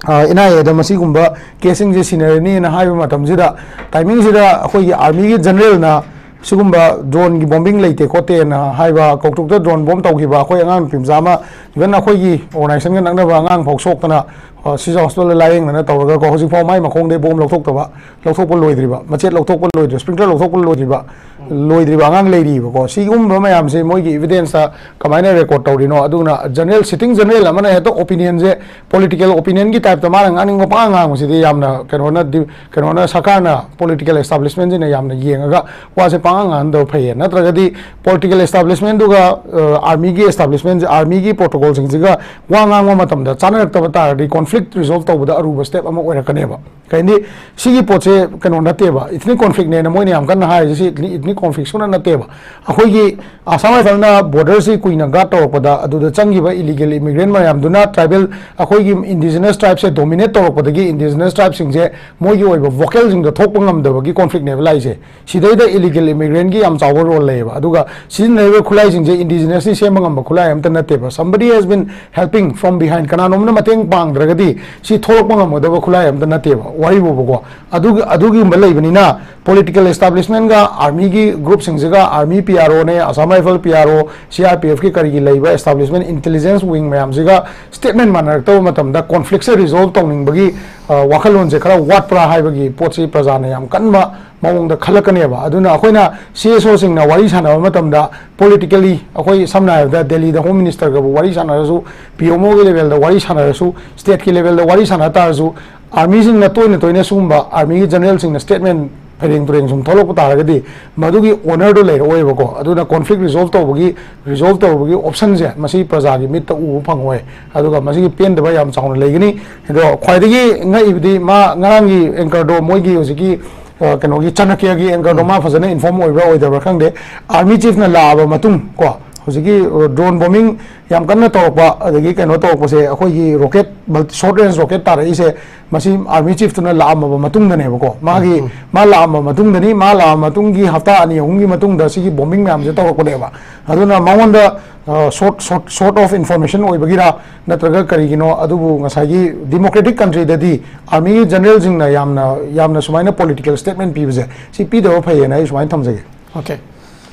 ꯑ, ꯑꯦꯟ ꯑꯥꯏ ꯑꯦꯗ ꯃꯁꯤꯒꯨꯝꯕ ꯀꯦꯁꯁꯤꯡꯁꯦ ꯁꯤꯟꯅꯔꯅꯤꯅ ꯍꯥꯏꯕ ꯃꯇꯝꯁꯤꯗ, ꯇꯥꯏꯃꯤꯡꯁꯤꯗ ꯑꯩꯈꯣꯏꯒꯤ ꯑꯥꯔꯃꯤꯒꯤ ꯖꯦꯅꯔꯦꯜꯅ ꯁꯤꯒꯨꯝꯕ ꯗ꯭ꯔꯣꯟꯒꯤ ꯕꯣꯝꯕꯤꯡ ꯂꯩꯇꯦ ꯈꯣꯠꯇꯦꯅ ꯍꯥꯏꯕ, ꯀꯧꯇ꯭ꯔꯨꯛꯇ ꯗ꯭ꯔꯣꯟ ꯕꯣꯝ ꯇꯧꯈꯤꯕ ꯑꯩꯈꯣꯏ ꯑꯉꯥꯡ ꯅꯨꯄꯤ ꯃꯆꯥ ꯑꯃ, ꯏꯚꯟ ꯑꯩꯈꯣꯏꯒꯤ ꯑꯣꯔꯒꯅꯥꯏꯖꯦꯁꯟꯒ ꯅꯛꯅꯕ ꯑꯉꯥꯡ ꯐꯥꯎ ꯁꯣꯛꯇꯅ, ꯑ, ꯁꯤꯖ ꯍꯣꯁꯄꯤꯇꯥꯜꯗ ꯂꯥꯏꯌꯦꯡꯗꯅ ꯇꯧꯔꯒꯀꯣ, ꯍꯧꯖꯤꯛꯐꯥꯎ ꯃꯥꯏ ꯃꯈꯣꯡꯗꯩ ꯕꯣꯝ ꯂꯧꯊꯣꯛꯇꯕ, ꯂꯧꯊꯣꯛꯄ ꯂꯣꯏꯗ꯭ꯔꯤꯕ, ꯃꯆꯦꯠ ꯂꯧꯊꯣꯛꯄ ꯂꯣꯏꯗ꯭ꯔꯤꯕ, ꯁ꯭ꯄ꯭ꯔꯤꯡꯀ꯭ꯂꯔ ꯂꯧꯊꯣꯛꯄ ꯂꯣꯏꯗ꯭ꯔꯤꯕ, ꯂꯣꯏꯗ꯭ꯔꯤꯕ ꯑꯉꯥꯡ ꯂꯩꯔꯤꯕꯀꯣ꯫ ꯁꯤꯒꯨꯝꯕ ꯃꯌꯥꯝꯁꯦ ꯃꯣꯏꯒꯤ ꯏꯚꯤꯗꯦꯟꯁꯇ ꯀꯃꯥꯏꯅ ꯔꯦꯀꯣꯔꯗ ꯇꯧꯔꯤꯅꯣ? ꯑꯗꯨꯅ ꯖꯦꯅꯔꯦꯜ, ꯁꯤꯇꯤꯡ ꯖꯦꯅꯔꯦꯜ ꯑꯃꯅ ꯍꯦꯛꯇ ꯑꯣꯄꯤꯅꯤꯌꯟꯁꯦ, ꯄꯣꯂꯤꯇꯤꯀꯦꯜ ꯑꯣꯄꯤꯅꯤꯌꯟꯒꯤ ꯇꯥꯏꯞꯇ ꯃꯥꯅ ꯉꯥꯡꯅꯤꯡꯕ ꯄꯉꯥꯡ ꯉꯥꯡꯕꯁꯤꯗꯤ ꯌꯥꯝꯅ ꯀꯩꯅꯣꯅ ꯗꯤ-, ꯀꯩꯅꯣꯅ, ꯁꯔꯀꯥꯔꯅ, ꯄꯣꯂꯤꯇꯤꯀꯦꯜ ꯑꯦꯁꯇꯥꯕ꯭ꯂꯤꯁꯃꯦꯟꯁꯤꯅ ꯌꯥꯝꯅ ꯌꯦꯡꯉꯒ ꯋꯥꯁꯦ ꯄꯉꯥꯡ ꯉꯥꯡꯍꯟꯗꯕ ꯐꯩꯌꯦ꯫ ꯅꯠꯇ꯭ꯔꯒꯗꯤ ꯄꯣꯂꯤꯇꯤꯀꯦꯜ ꯑꯦꯁꯇꯥꯕ꯭ꯂꯤꯁꯃꯦꯟꯗꯨꯒ, ꯑ, ꯑꯥꯔꯃꯤꯒꯤ ꯑꯦꯁꯇꯥꯕ꯭ꯂꯤꯁꯃꯦꯟꯁꯦ, ꯑꯥꯔꯃꯤꯒꯤ ꯄ꯭ꯔꯣꯇꯣꯀꯣꯜꯁꯤꯡꯁꯤꯒ ꯋꯥ ꯉꯥꯡꯕ ꯃꯇꯝꯗ ꯆꯥꯅꯔꯛꯇꯕ ꯇꯥꯔꯗꯤ ꯀꯣꯟꯐ꯭ꯂꯤꯛ ꯔꯤꯖꯣꯜꯕ ꯇꯧꯕꯗ ꯑꯔꯨꯕ ꯁ꯭ꯇꯦꯞ ꯑꯃ ꯑꯣꯏꯔꯛꯀꯅꯦꯕ꯫ ꯀꯩꯅꯤ, ꯁꯤꯒꯤ ꯄꯣꯠꯁꯦ ꯀꯩꯅꯣ ꯅꯠꯇꯦꯕ, ꯏꯊꯅꯤꯛ ꯀꯣꯟꯐ꯭ꯂꯤꯛꯅꯦꯅ ꯃꯣꯏꯅ ꯌꯥꯝ ꯀꯟꯅ ꯍꯥꯏꯔꯤꯁꯦ, ꯁꯤ ꯏꯊꯅꯤꯛ ꯀꯣꯟꯐ꯭ꯂꯤꯛ ꯁꯨꯡꯅ ꯅꯠꯇꯦꯕ꯫ ꯑꯩꯈꯣꯏꯒꯤ ꯑꯁꯥꯝ ꯔꯥꯏꯐꯜꯅ ꯕꯣꯔꯗꯔꯁꯤ ꯀꯨꯏꯅ ꯒꯥꯔꯗ ꯇꯧꯔꯛꯄꯗ, ꯑꯗꯨꯗ ꯆꯪꯈꯤꯕ ꯏꯂꯤꯒꯦꯜ ꯏꯃꯤꯒ꯭ꯔꯦꯟ ꯃꯌꯥꯝꯗꯨꯅ ꯇ꯭ꯔꯥꯏꯕꯦꯜ, ꯑꯩꯈꯣꯏꯒꯤ ꯏꯟꯗꯤꯖꯤꯅꯁ ꯇ꯭ꯔꯥꯏꯕꯁꯦ ꯗꯣꯃꯤꯅꯦꯠ ꯇꯧꯔꯛꯄꯗꯒꯤ ꯏꯟꯗꯤꯖꯤꯅꯁ ꯇ꯭ꯔꯥꯏꯕꯁꯤꯡꯁꯦ ꯃꯣꯏꯒꯤ ꯑꯣꯏꯕ ꯚꯣꯀꯦꯜꯁꯤꯡꯗꯣ ꯊꯣꯛꯄ ꯉꯝꯗꯕꯒꯤ ꯀꯣꯟꯐ꯭ꯂꯤꯛꯅꯦꯕ ꯂꯥꯛꯏꯁꯦ꯫ ꯁꯤꯗꯩꯗ ꯏꯂꯤꯒꯦꯜ ꯏꯃꯤꯒ꯭ꯔꯦꯟꯒꯤ ꯌꯥꯝ ꯆꯥꯎꯕ ꯔꯣꯜ ꯂꯩꯌꯦꯕ꯫ ꯑꯗꯨꯒ ꯁꯤꯖꯤꯟꯅꯔꯤꯕ ꯈꯨꯠꯂꯥꯏꯁꯤꯡꯁꯦ ꯏꯟꯗꯤꯖꯤꯅꯁꯅꯤ ꯁꯦꯝꯕ ꯉꯝꯕ ꯈꯨꯠꯂꯥꯏ ꯑꯝꯇ ꯅꯠꯇꯦꯕ꯫ Somebody has been helping from behind, ꯀꯅꯥꯅꯣꯝꯅ ꯃꯇꯦꯡ ꯄꯥꯡꯗ꯭ꯔꯒꯗꯤ ꯁꯤ ꯊꯣꯛꯂꯛꯄ ꯉꯝꯒꯗꯕ ꯈꯨꯠꯂꯥꯏ ꯑꯝꯇ ꯅꯠꯇꯦꯕ, ꯋꯥꯔꯤꯕꯨꯕꯀꯣ꯫ ꯑꯗꯨꯒꯤ, ꯑꯗꯨꯒꯨꯝꯕ ꯂꯩꯕꯅꯤꯅ ꯄꯣꯂꯤꯇꯤꯀꯦꯜ ꯑꯦꯁꯇꯥꯕ꯭ꯂꯤꯁꯃꯦꯟꯒ ꯑꯥꯔꯃꯤꯒꯤ ꯒ꯭ꯔꯨꯞꯁꯤꯡꯁꯤꯒ, ꯑꯥꯔꯃꯤ ꯄꯤ ꯑꯥꯔ ꯑꯣꯅꯦ, ꯑꯁꯥꯝ ꯔꯥꯏꯐꯜ ꯄꯤ ꯑꯥꯔ ꯑꯣ, ꯁꯤ ꯑꯥꯔ ꯄꯤ ꯑꯦꯐꯀꯤ ꯀꯔꯤꯒꯤ ꯂꯩꯕ ꯑꯦꯁꯇꯥꯕ꯭ꯂꯤꯁꯃꯦꯟ ꯏꯟꯇꯦꯂꯤꯖꯦꯟꯁ ꯋꯤꯡ ꯃꯌꯥꯝꯁꯤꯒ ꯁ꯭ꯇꯦꯠꯃꯦꯟ ꯃꯥꯟꯅꯔꯛꯇꯕ ꯃꯇꯝꯗ ꯀꯣꯟꯐ꯭ꯂꯤꯛꯁꯦ ꯔꯤꯖꯣꯜꯕ ꯇꯧꯅꯤꯡꯕꯒꯤ, ꯑ, ꯋꯥꯈꯜꯂꯣꯟꯁꯦ ꯈꯔ ꯋꯥꯠꯄ꯭ꯔꯥ ꯍꯥꯏꯕꯒꯤ ꯄꯣꯠꯁꯤ ꯄ꯭ꯔꯖꯥꯅ ꯌꯥꯝ ꯀꯟꯕ ꯃꯑꯣꯡꯗ ꯈꯜꯂꯛꯀꯅꯦꯕ꯫ ꯑꯗꯨꯅ ꯑꯩꯈꯣꯏꯅ ꯁꯤ ꯑꯦꯁ ꯑꯣꯁꯤꯡꯅ ꯋꯥꯔꯤ ꯁꯥꯟꯅꯕ ꯃꯇꯝꯗ ꯄꯣꯂꯤꯇꯤꯀꯦꯜꯂꯤ, ꯑꯩꯈꯣꯏ ꯁꯝꯅ ꯍꯥꯏꯔꯕꯗ ꯗꯦꯜꯂꯤꯗ ꯍꯣꯝ ꯃꯤꯅꯤꯁꯇꯔꯒꯕꯨ ꯋꯥꯔꯤ ꯁꯥꯟꯅꯔꯁꯨ, ꯄꯤ ꯑꯦꯝ ꯑꯣꯒꯤ ꯂꯦꯚꯦꯜꯗ ꯋꯥꯔꯤ ꯁꯥꯟꯅꯔꯁꯨ, ꯁ꯭ꯇꯦꯠꯀꯤ ꯂꯦꯚꯦꯜꯗ ꯋꯥꯔꯤ ꯁꯥꯟꯅ ꯇꯥꯔꯁꯨ, ꯑꯥꯔꯃꯤꯁꯤꯡꯅ ꯇꯣꯏꯅ ꯇꯣꯏꯅ ꯁꯤꯒꯨꯝꯕ ꯑꯥꯔꯃꯤꯒꯤ ꯖꯦꯅꯔꯦꯜꯁꯤꯡꯅ ꯁ꯭ꯇꯦꯠꯃꯦꯟ ꯐꯩꯔꯦꯡ ꯇꯨꯔꯦꯡ ꯁꯨꯝ ꯊꯣꯛꯂꯛꯄ ꯇꯥꯔꯒꯗꯤ ꯃꯗꯨꯒꯤ ꯑꯣꯅꯔꯗꯣ ꯂꯩꯔꯛꯑꯣꯏꯕꯀꯣ꯫ ꯑꯗꯨꯅ ꯀꯣꯟꯐ꯭ꯂꯤꯛ ꯔꯤꯖꯣꯜꯕ ꯇꯧꯕꯒꯤ, ꯔꯤꯖꯣꯜꯕ ꯇꯧꯕꯒꯤ ꯑꯣꯞꯁꯟꯁꯦ ꯃꯁꯤ ꯄ꯭ꯔꯖꯥꯒꯤ ꯃꯤꯠꯇ ꯎꯕ ꯐꯪꯉꯣꯏ꯫ ꯑꯗꯨꯒ ꯃꯁꯤꯒꯤ ꯄꯦꯟꯗꯕ ꯌꯥꯝ ꯆꯥꯎꯅ ꯂꯩꯒꯅꯤ꯫ ꯑꯗꯣ ꯈ꯭ꯋꯥꯏꯗꯒꯤ ꯉꯛꯏꯕꯗꯤ ꯃꯥ ꯉꯔꯥꯡꯒꯤ ꯑꯦꯡꯀꯔꯗꯣ, ꯃꯣꯏꯒꯤ ꯍꯧꯖꯤꯛꯀꯤ, ꯑ, ꯀꯩꯅꯣꯒꯤ ꯆꯥꯅꯀ꯭ꯌꯒꯤ ꯑꯦꯡꯀꯔꯗꯣ, ꯎꯝ, ꯃꯥ ꯐꯖꯅ ꯏꯟꯐꯣꯔꯝ ꯑꯣꯏꯕ꯭ꯔꯥ ꯑꯣꯏꯗꯕ꯭ꯔꯥ ꯈꯪꯗꯦ꯫ ꯑꯥꯔꯃꯤ ꯆꯤꯐꯅ ꯂꯥꯛꯑꯕ ꯃꯇꯨꯡ ꯀꯣ, ꯍꯧꯖꯤꯛꯀꯤ, ꯑ, ꯗ꯭ꯔꯣꯟ ꯕꯣꯝꯕꯤꯡ ꯌꯥꯝ ꯀꯟꯅ ꯇꯧꯔꯛꯄ, ꯑꯗꯒꯤ ꯀꯩꯅꯣ ꯇꯧꯔꯛꯄꯁꯦ, ꯑꯩꯈꯣꯏꯒꯤ ꯔꯣꯀꯦꯠ, ꯃꯜ-, ꯁꯣꯔꯠ ꯔꯦꯟꯖ ꯔꯣꯀꯦꯠ ꯇꯥꯔꯛꯏꯁꯦ, ꯃꯁꯤ ꯑꯥꯔꯃꯤ ꯆꯤꯐꯇꯨꯅ ꯂꯥꯛꯑꯝꯃꯕ ꯃꯇꯨꯡꯗꯅꯦꯕꯀꯣ꯫ ꯃꯥꯒꯤ, ꯎꯝ, ꯃꯥ ꯂꯥꯛꯑꯝꯕ ꯃꯇꯨꯡꯗꯅꯤ, ꯃꯥ ꯂꯥꯛꯑ ꯃꯇꯨꯡꯒꯤ ꯍꯞꯇꯥ ꯑꯅꯤ ꯑꯍꯨꯝꯒꯤ ꯃꯇꯨꯡꯗ ꯁꯤꯒꯤ ꯕꯣꯝꯕꯤꯡ ꯃꯌꯥꯝꯁꯦ ꯇꯧꯔꯛꯄꯅꯦꯕ꯫ ꯑꯗꯨꯅ ꯃꯉꯣꯟꯗ, uh, sort, sort, sort of information ꯑꯣꯏꯕꯒꯤꯔꯥ ꯅꯠꯇ꯭ꯔꯒ ꯀꯔꯤꯒꯤꯅꯣ, ꯑꯗꯨꯕꯨ ꯉꯁꯥꯏꯒꯤ ꯗꯤꯃꯣꯀ꯭ꯔꯦꯇꯤꯛ ꯀꯟꯇ꯭ꯔꯤꯗꯗꯤ ꯑꯥꯔꯃꯤꯒꯤ ꯖꯦꯅꯔꯦꯜꯁꯤꯡꯅ ꯌꯥꯝꯅ, ꯌꯥꯝꯅ ꯁꯨꯃꯥꯏꯅ ꯄꯣꯂꯤꯇꯤꯀꯦꯜ ꯁ꯭ꯇꯦꯠꯃꯦꯟ ꯄꯤꯕꯁꯦ, ꯁꯤ ꯄꯤꯗꯕ ꯐꯩꯌꯦꯅ ꯑꯩ ꯁꯨꯃꯥꯏꯅ ꯊꯝꯖꯒꯦ꯫ ꯑꯣꯀꯦ꯫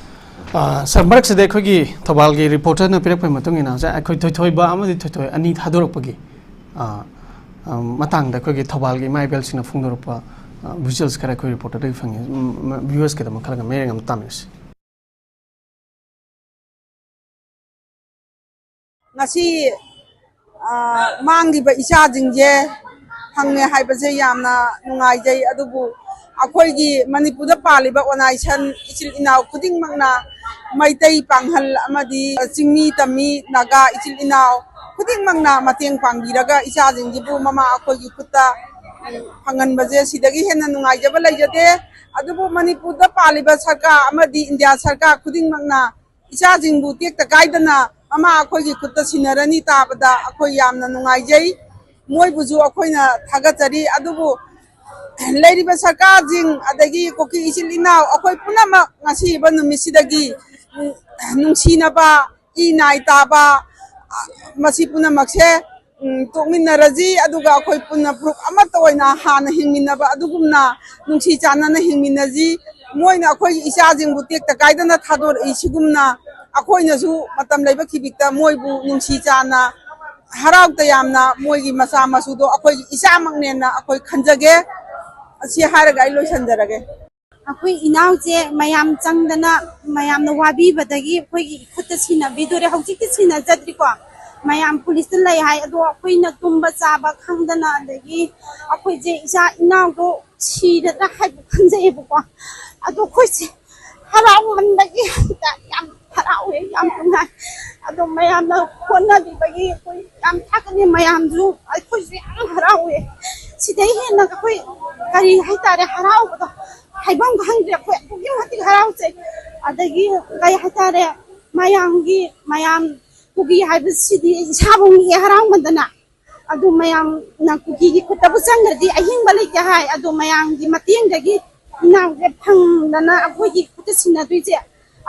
ꯑ, ꯁꯥꯔ, ꯃꯔꯛꯁꯤꯗ ꯑꯩꯈꯣꯏꯒꯤ ꯊꯧꯕꯥꯜꯒꯤ ꯔꯤꯄꯣꯔꯇꯔꯅ ꯄꯤꯔꯛꯄꯒꯤ ꯃꯇꯨꯡ ꯏꯟꯅ ꯉꯁꯥꯏ ꯑꯩꯈꯣꯏ ꯊꯣꯏꯊꯣꯏꯕ ꯑꯃꯗꯤ ꯊꯣꯏꯊꯣꯏ ꯑꯅꯤ ꯊꯥꯗꯣꯔꯛꯄꯒꯤ, ꯑ, ꯑ, ꯃꯇꯥꯡꯗ ꯑꯩꯈꯣꯏꯒꯤ ꯊꯧꯕꯥꯜꯒꯤ ꯏꯃꯥ ꯏꯕꯦꯜꯁꯤꯡꯅ ꯐꯣꯡꯗꯣꯔꯛꯄ, ꯑ, ꯚꯤꯖꯨꯋꯦꯜꯁ ꯈꯔ ꯑꯩꯈꯣꯏ ꯔꯤꯄꯣꯔꯇꯔꯗꯒꯤ ꯐꯪꯉꯤ꯫ ꯎꯝ, ꯃ-, ꯚꯤꯌꯨꯋꯔꯁꯀꯤꯗꯃꯛ ꯈꯜꯂꯒ ꯃꯌꯦꯛ ꯑꯃ ꯇꯥꯃꯤꯟꯅꯁꯤ꯫ ꯉꯁꯤ, ꯑ, ꯃꯥꯡꯈꯤꯕ ꯏꯆꯥꯁꯤꯡꯁꯦ ꯐꯪꯉꯦ ꯍꯥꯏꯕꯁꯦ ꯌꯥꯝꯅ ꯅꯨꯡꯉꯥꯏꯖꯩ꯫ ꯑꯗꯨꯕꯨ ꯑꯩꯈꯣꯏꯒꯤ ꯃꯅꯤꯄꯨꯔꯗ ꯄꯥꯜꯂꯤꯕ ꯑꯣꯅꯥꯏꯁꯟ ꯏꯆꯤꯜ ꯏꯅꯥꯎ ꯈꯨꯗꯤꯡꯃꯛꯅ, ꯃꯩꯇꯩ, ꯄꯥꯡꯍꯜ ꯑꯃꯗꯤ ꯆꯤꯡꯃꯤ, ꯇꯝꯃꯤ, ꯅꯥꯒꯥ ꯏꯆꯤꯜ ꯏꯅꯥꯎ ꯈꯨꯗꯤꯡꯃꯛꯅ ꯃꯇꯦꯡ ꯄꯥꯡꯕꯤꯔꯒ ꯏꯆꯥꯁꯤꯡꯁꯤꯕꯨ ꯃꯃꯥ ꯑꯩꯈꯣꯏꯒꯤ ꯈꯨꯠꯇ ꯐꯪꯍꯟꯕꯁꯦ ꯁꯤꯗꯒꯤ ꯍꯦꯟꯅ ꯅꯨꯡꯉꯥꯏꯖꯕ ꯂꯩꯖꯗꯦ꯫ ꯑꯗꯨꯕꯨ ꯃꯅꯤꯄꯨꯔꯗ ꯄꯥꯜꯂꯤꯕ ꯁꯔꯀꯥꯔ ꯑꯃꯗꯤ ꯏꯟꯗꯤꯌꯥ ꯁꯔꯀꯥꯔ ꯈꯨꯗꯤꯡꯃꯛꯅ ꯏꯆꯥꯁꯤꯡꯕꯨ ꯇꯦꯛꯇ ꯀꯥꯏꯗꯅ ꯃꯃꯥ ꯑꯩꯈꯣꯏꯒꯤ ꯈꯨꯠꯇ ꯁꯤꯟꯅꯔꯅꯤ ꯇꯥꯕꯗ ꯑꯩꯈꯣꯏ ꯌꯥꯝꯅ ꯅꯨꯡꯉꯥꯏꯖꯩ꯫ ꯃꯣꯏꯕꯨꯁꯨ ꯑꯩꯈꯣꯏꯅ ꯊꯥꯒꯠꯆꯔꯤ꯫ ꯑꯗꯨꯕꯨ ꯂꯩꯔꯤꯕ ꯁꯔꯀꯥꯔꯁꯤꯡ, ꯑꯗꯒꯤ ꯀꯨꯀꯤ ꯏꯆꯤꯜ ꯏꯅꯥꯎ ꯑꯩꯈꯣꯏ ꯄꯨꯝꯅꯃꯛ ꯉꯁꯤꯕ ꯅꯨꯃꯤꯠꯁꯤꯗꯒꯤ, ꯎꯝ, ꯅꯨꯡꯁꯤꯅꯕ, ꯏ ꯅꯥꯏ ꯇꯥꯕ, ꯑ, ꯃꯁꯤ ꯄꯨꯝꯅꯃꯛꯁꯦ, ꯎꯝ, ꯇꯣꯛꯃꯤꯟꯅꯔꯁꯤ꯫ ꯑꯗꯨꯒ ꯑꯩꯈꯣꯏ ꯄꯨꯟꯅ ꯐꯨꯔꯨꯞ ꯑꯃꯠꯇ ꯑꯣꯏꯅ ꯍꯥꯟꯅ ꯍꯤꯡꯃꯤꯟꯅꯕ ꯑꯗꯨꯒꯨꯝꯅ ꯅꯨꯡꯁꯤ ꯆꯥꯟꯅꯅ ꯍꯤꯡꯃꯤꯟꯅꯁꯤ꯫ ꯃꯣꯏꯅ ꯑꯩꯈꯣꯏꯒꯤ ꯏꯆꯥꯁꯤꯡꯕꯨ ꯇꯦꯛꯇ ꯀꯥꯏꯗꯅ ꯊꯥꯗꯣꯔꯛꯏ꯫ ꯁꯤꯒꯨꯝꯅ ꯑꯩꯈꯣꯏꯅꯁꯨ ꯃꯇꯝ ꯂꯩꯕ ꯈꯤꯕꯤꯛꯇ ꯃꯣꯏꯕꯨ ꯅꯨꯡꯁꯤ ꯆꯥꯟꯅ, ꯍꯔꯥꯎ ꯇꯌꯥꯝꯅ ꯃꯣꯏꯒꯤ ꯃꯆꯥ ꯃꯁꯨꯗꯣ ꯑꯩꯈꯣꯏꯒꯤ ꯏꯆꯥꯃꯛꯅꯦꯅ ꯑꯩꯈꯣꯏ ꯈꯟꯖꯒꯦ꯫ ꯑꯁꯤ ꯍꯥꯏꯔꯒ ꯑꯩ ꯂꯣꯏꯁꯤꯟꯖꯔꯒꯦ꯫ ꯑꯩꯈꯣꯏ ꯏꯅꯥꯎꯁꯦ ꯃꯌꯥꯝ ꯆꯪꯗꯅ, ꯃꯌꯥꯝꯅ ꯋꯥꯕꯤꯕꯗꯒꯤ ꯑꯩꯈꯣꯏꯒꯤ ꯏꯈꯨꯠꯇ ꯁꯤꯟꯅꯕꯤꯗꯣꯔꯦ꯫ ꯍꯧꯖꯤꯛꯇꯤ ꯁꯤꯟꯅꯖꯗ꯭ꯔꯤꯀꯣ, ꯃꯌꯥꯝ ꯄꯨꯂꯤꯁꯇ ꯂꯩ ꯍꯥꯏ꯫ ꯑꯗꯣ ꯑꯩꯈꯣꯏꯅ ꯇꯨꯝꯕ ꯆꯥꯕ ꯈꯪꯗꯅ, ꯑꯗꯒꯤ ꯑꯩꯈꯣꯏꯁꯦ ꯏꯆꯥ ꯏꯅꯥꯎꯗꯣ ꯁꯤꯔꯗ꯭ꯔꯥ ꯍꯥꯏꯕ ꯈꯟꯖꯩꯌꯦꯕꯀꯣ꯫ ꯑꯗꯣ ꯑꯩꯈꯣꯏꯁꯦ ꯍꯔꯥꯎꯃꯟꯕꯒꯤ ꯌꯥꯝ ꯍꯔꯥꯎꯋꯦ, ꯌꯥꯝ ꯅꯨꯡꯉꯥꯏ꯫ ꯑꯗꯣ ꯃꯌꯥꯝꯅ ꯍꯣꯠꯅꯕꯤꯕꯒꯤ ꯑꯩꯈꯣꯏ ꯌꯥꯝ ꯊꯥꯒꯠꯂꯤ꯫ ꯃꯌꯥꯝꯁꯨ, ꯑꯩꯈꯣꯏꯁꯨ ꯌꯥꯝ ꯍꯔꯥꯎꯋꯦ꯫ ꯁꯤꯗꯩ ꯍꯦꯟꯅ ꯑꯩꯈꯣꯏ ꯀꯔꯤ ꯍꯥꯏꯇꯥꯔꯦ, ꯍꯔꯥꯎꯕꯗꯣ ꯍꯥꯏꯐꯝ ꯈꯪꯗ꯭ꯔꯦ꯫ ꯑꯩꯈꯣꯏ ꯑꯗꯨꯛꯀꯤ ꯃꯇꯤꯛ ꯍꯔꯥꯎꯖꯩ꯫ ꯑꯗꯒꯤ ꯀꯩ ꯍꯥꯏꯇꯥꯔꯦ, ꯃꯌꯥꯝꯒꯤ, ꯃꯌꯥꯝ ꯀꯨꯀꯤ ꯍꯥꯏꯕꯁꯤꯗꯤ ꯏꯁꯥꯕꯨ ꯉꯛꯑꯦ ꯍꯔꯥꯎꯃꯟꯗꯅ꯫ ꯑꯗꯨ ꯃꯌꯥꯝꯅ ꯀꯨꯀꯤꯒꯤ ꯈꯨꯠꯇꯕꯨ ꯆꯪꯈ꯭ꯔꯗꯤ ꯑꯍꯤꯡꯕ ꯂꯩꯇꯦ ꯍꯥꯏ꯫ ꯑꯗꯣ ꯃꯌꯥꯝꯒꯤ ꯃꯇꯦꯡꯗꯒꯤ ꯏꯅꯥꯎꯁꯦ ꯐꯪꯗꯅ ꯑꯩꯈꯣꯏꯒꯤ ꯈꯨꯠꯇ ꯁꯤꯟꯅꯗꯣꯏꯁꯦ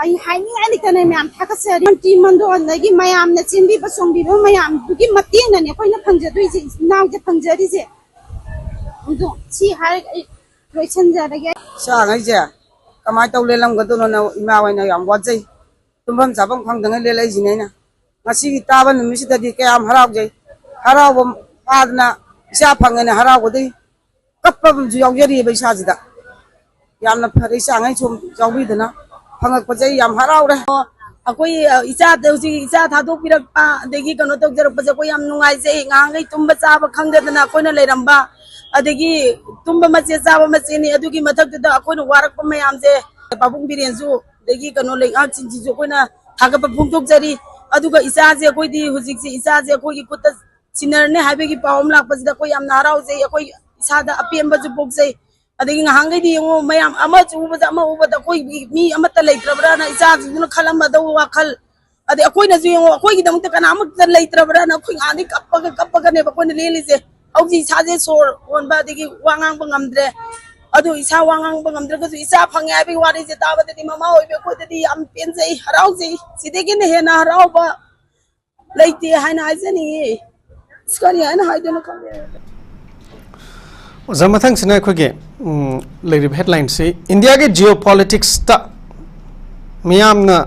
ꯑꯩ ꯍꯥꯏꯅꯤꯡꯉꯥꯏ ꯂꯩꯇꯅ ꯃꯌꯥꯝ ꯊꯥꯒꯠꯆꯔꯤ꯫ ꯃꯟꯇ꯭ꯔꯤ ꯃꯟꯗꯣꯟꯗꯒꯤ ꯃꯌꯥꯝꯅ ꯆꯦꯟꯕꯤꯕ ꯆꯣꯡꯕꯤꯕ ꯃꯌꯥꯝꯗꯨꯒꯤ ꯃꯇꯦꯡꯅꯅꯦ ꯑꯩꯈꯣꯏꯅ ꯐꯪꯖꯗꯣꯏꯁꯦ, ꯏꯅꯥꯎꯁꯦ ꯐꯪꯖꯔꯤꯁꯦ꯫ ꯑꯗꯣ ꯁꯤ ꯍꯥꯏꯔꯒ ꯑꯩ ꯂꯣꯏꯁꯤꯟꯖꯔꯒꯦ꯫ ꯏꯆꯥꯉꯩꯁꯦ ꯀꯃꯥꯏꯅ ꯇꯧ ꯂꯦꯜꯂꯝꯒꯗꯣꯏꯅꯣꯅ ꯏꯃꯥ ꯍꯣꯏꯅ ꯌꯥꯝ ꯋꯥꯖꯩ꯫ ꯇꯨꯝꯐꯝ ꯆꯥꯐꯝ ꯈꯪꯗꯉꯩ ꯂꯦꯜꯂꯛꯏꯁꯤꯅꯦ ꯑꯩꯅ꯫ ꯉꯁꯤꯒꯤ ꯇꯥꯕ ꯅꯨꯃꯤꯠꯁꯤꯗꯗꯤ ꯀꯌꯥꯝ ꯍꯔꯥꯎꯖꯩ꯫ ꯍꯔꯥꯎꯕ ꯐꯥꯗꯅ ꯏꯆꯥ ꯐꯪꯉꯦꯅ ꯍꯔꯥꯎꯕꯗꯒꯤ ꯀꯞꯄ ꯑꯃꯁꯨ ꯌꯥꯎꯖꯔꯤꯑꯕ ꯏꯁꯥꯁꯤꯗ꯫ ꯌꯥꯝꯅ ꯐꯔꯦ, ꯏꯆꯥꯉꯩ ꯁꯨꯝ ꯌꯥꯎꯕꯤꯗꯅ ꯐꯪꯉꯛꯄꯁꯦ ꯑꯩ ꯌꯥꯝ ꯍꯔꯥꯎꯔꯦ꯫ ꯑꯩꯈꯣꯏ, ꯑ, ꯏꯆꯥꯗ ꯍꯧꯖꯤꯛ ꯏꯆꯥ ꯊꯥꯗꯣꯛꯄꯤꯔꯛꯄ, ꯑꯗꯒꯤ ꯀꯩꯅꯣ ꯇꯧꯖꯔꯛꯄꯁꯦ ꯑꯩꯈꯣꯏ ꯌꯥꯝ ꯅꯨꯡꯉꯥꯏꯖꯩ꯫ ꯉꯍꯥꯟꯈꯩ ꯇꯨꯝꯕ ꯆꯥꯕ ꯈꯪꯗꯗꯅ ꯑꯩꯈꯣꯏꯅ ꯂꯩꯔꯝꯕ, ꯑꯗꯒꯤ ꯇꯨꯝꯕ ꯃꯆꯦꯠ ꯆꯥꯕ ꯃꯆꯦꯠꯅꯤ, ꯑꯗꯨꯒꯤ ꯃꯊꯛꯇꯨꯗ ꯑꯩꯈꯣꯏꯅ ꯋꯥꯔꯛꯄ ꯃꯌꯥꯝꯁꯦ ꯄꯥꯕꯨꯡ ꯕꯤꯔꯦꯟꯁꯨ, ꯑꯗꯒꯤ ꯀꯩꯅꯣ ꯂꯩꯉꯥꯛꯁꯤꯡꯁꯤꯁꯨ ꯑꯩꯈꯣꯏꯅ ꯊꯥꯒꯠꯄ ꯐꯣꯡꯗꯣꯛꯆꯔꯤ꯫ ꯑꯗꯨꯒ ꯏꯆꯥꯁꯦ ꯑꯩꯈꯣꯏꯗꯤ ꯍꯧꯖꯤꯛꯁꯦ ꯏꯆꯥꯁꯦ ꯑꯩꯈꯣꯏꯒꯤ ꯈꯨꯠꯇ ꯁꯤꯟꯅꯔꯅꯤ ꯍꯥꯏꯕꯒꯤ ꯄꯥꯎ ꯑꯃ ꯂꯥꯛꯄꯁꯤꯗ ꯑꯩꯈꯣꯏ ꯌꯥꯝꯅ ꯍꯔꯥꯎꯖꯩ꯫ ꯑꯩꯈꯣꯏ ꯏꯁꯥꯗ ꯑꯄꯦꯟꯕꯁꯨ ꯄꯣꯛꯆꯩ꯫ ꯑꯗꯒꯤ ꯉꯍꯥꯟꯈꯩꯗꯤ ꯌꯦꯡꯉꯣ, ꯃꯌꯥꯝ ꯑꯃꯁꯨ ꯎꯕꯗ ꯑꯃ ꯎꯕꯗ ꯑꯩꯈꯣꯏꯒꯤ ꯃꯤ ꯑꯃꯠꯇ ꯂꯩꯇ꯭ꯔꯕ꯭ꯔꯥꯅ ꯏꯆꯥꯁꯤꯡꯗꯨꯅ ꯈꯜꯂꯝꯃꯗꯧꯕ ꯋꯥꯈꯜ, ꯑꯗꯩ ꯑꯩꯈꯣꯏꯅꯁꯨ ꯌꯦꯡꯉꯣ, ꯑꯩꯈꯣꯏꯒꯤꯗꯃꯛꯇ ꯀꯅꯥꯃꯠꯇ ꯂꯩꯇ꯭ꯔꯕ꯭ꯔꯥꯅ ꯑꯩꯈꯣꯏ ꯉꯍꯥꯟꯗꯤ ꯀꯞꯄꯒ ꯀꯞꯄꯒꯅꯦꯕ ꯑꯩꯈꯣꯏꯅ ꯂꯦꯜꯂꯤꯁꯦ꯫ ꯍꯧꯖꯤꯛ ꯏꯁꯥꯁꯦ ꯁꯣꯔ ꯍꯣꯟꯕ ꯑꯗꯒꯤ ꯋꯥ ꯉꯥꯡꯕ ꯉꯝꯗ꯭ꯔꯦ꯫ ꯑꯗꯨ ꯏꯁꯥ ꯋꯥ ꯉꯥꯡꯕ ꯉꯝꯗ꯭ꯔꯒꯁꯨ ꯏꯆꯥ ꯐꯪꯉꯦ ꯍꯥꯏꯕꯒꯤ ꯋꯥꯔꯤꯁꯦ ꯇꯥꯕꯗꯗꯤ ꯃꯃꯥ ꯑꯣꯏꯕ ꯑꯩꯈꯣꯏꯗꯗꯤ ꯌꯥꯝ ꯄꯦꯟꯖꯩ, ꯍꯔꯥꯎꯖꯩ꯫ ꯁꯤꯗꯒꯤꯅ ꯍꯦꯟꯅ ꯍꯔꯥꯎꯕ ꯂꯩꯇꯦ ꯍꯥꯏꯅ ꯍꯥꯏꯖꯅꯤꯡꯉꯤ꯫ ꯑꯁ, ꯀꯔꯤ ꯍꯥꯏꯅ ꯍꯥꯏꯗꯣꯏꯅꯣ ꯈꯪꯗꯦ꯫ ꯑꯣꯖꯥ, ꯃꯊꯪꯁꯤꯅ ꯑꯩꯈꯣꯏꯒꯤ, ꯎꯝ, ꯂꯩꯔꯤꯕ ꯍꯦꯗꯂꯥꯏꯟꯁꯤ, "ꯏꯟꯗꯤꯌꯥꯒꯤ ꯖꯤꯑꯣ ꯄꯣꯂꯤꯇꯤꯛꯁꯇ ꯃꯤꯌꯥꯝꯅ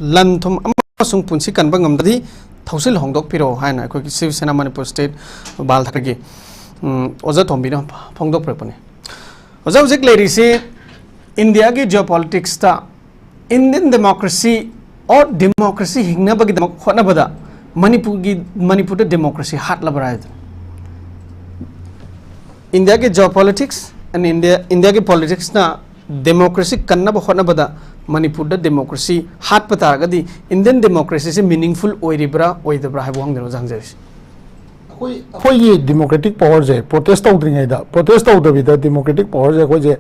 ꯂꯟ ꯊꯨꯝ ꯑꯃꯁꯨꯡ ꯄꯨꯟꯁꯤ ꯀꯟꯕ ꯉꯝꯗ꯭ꯔꯗꯤ ꯊꯧꯁꯤꯜ ꯍꯣꯡꯗꯣꯛꯄꯤꯔꯣ" ꯍꯥꯏꯅ ꯑꯩꯈꯣꯏꯒꯤ ꯁꯤꯕ ꯁꯦꯅꯥ ꯃꯅꯤꯄꯨꯔ ꯁ꯭ꯇꯦꯠ ꯕꯥꯜ ꯊꯥꯗꯒꯤ, ꯎꯝ, ꯑꯣꯖꯥ ꯇꯣꯝꯕꯤꯅ ꯐꯣꯡꯗꯣꯛꯄꯤꯔꯛꯄꯅꯤ꯫ ꯑꯣꯖꯥ, ꯍꯧꯖꯤꯛ ꯂꯩꯔꯤꯁꯤ ꯏꯟꯗꯤꯌꯥꯒꯤ Jio ꯄꯣꯂꯤꯇꯤꯛꯁꯇ Indian democracy or democracy ꯍꯤꯡꯅꯕꯒꯤꯗꯃꯛ ꯍꯣꯠꯅꯕꯗ ꯃꯅꯤꯄꯨꯔꯒꯤ, ꯃꯅꯤꯄꯨꯔꯗ democracy ꯍꯥꯠꯂꯕ꯭ꯔꯥ ꯍꯥꯏꯗꯨꯅꯤ꯫ ꯏꯟꯗꯤꯌꯥꯒꯤ ꯖꯤꯑꯣ ꯄꯣꯂꯤꯇꯤꯛꯁ and ꯏꯟꯗꯤꯌꯥ, ꯏꯟꯗꯤꯌꯥꯒꯤ ꯄꯣꯂꯤꯇꯤꯛꯁꯅ democracy ꯀꯟꯅꯕ ꯍꯣꯠꯅꯕꯗ ꯃꯅꯤꯄꯨꯔꯗ democracy ꯍꯥꯠꯄ ꯇꯥꯔꯒꯗꯤ Indian democracyꯁꯦ meaningful ꯑꯣꯏꯔꯤꯕ꯭ꯔꯥ ꯑꯣꯏꯗꯕ꯭ꯔꯥ ꯍꯥꯏꯕ ꯋꯥꯍꯪꯗꯨꯅꯤ ꯑꯣꯖꯥ ꯍꯪꯖꯔꯤꯁꯤ꯫ ꯑꯩꯈꯣꯏ, ꯑꯩꯈꯣꯏꯒꯤ democratic powerꯁꯦ protest ꯇꯧꯗ꯭ꯔꯤꯉꯩꯗ, protest ꯇꯧꯗꯕꯤꯗ democratic powerꯁꯦ ꯑꯩꯈꯣꯏꯁꯦ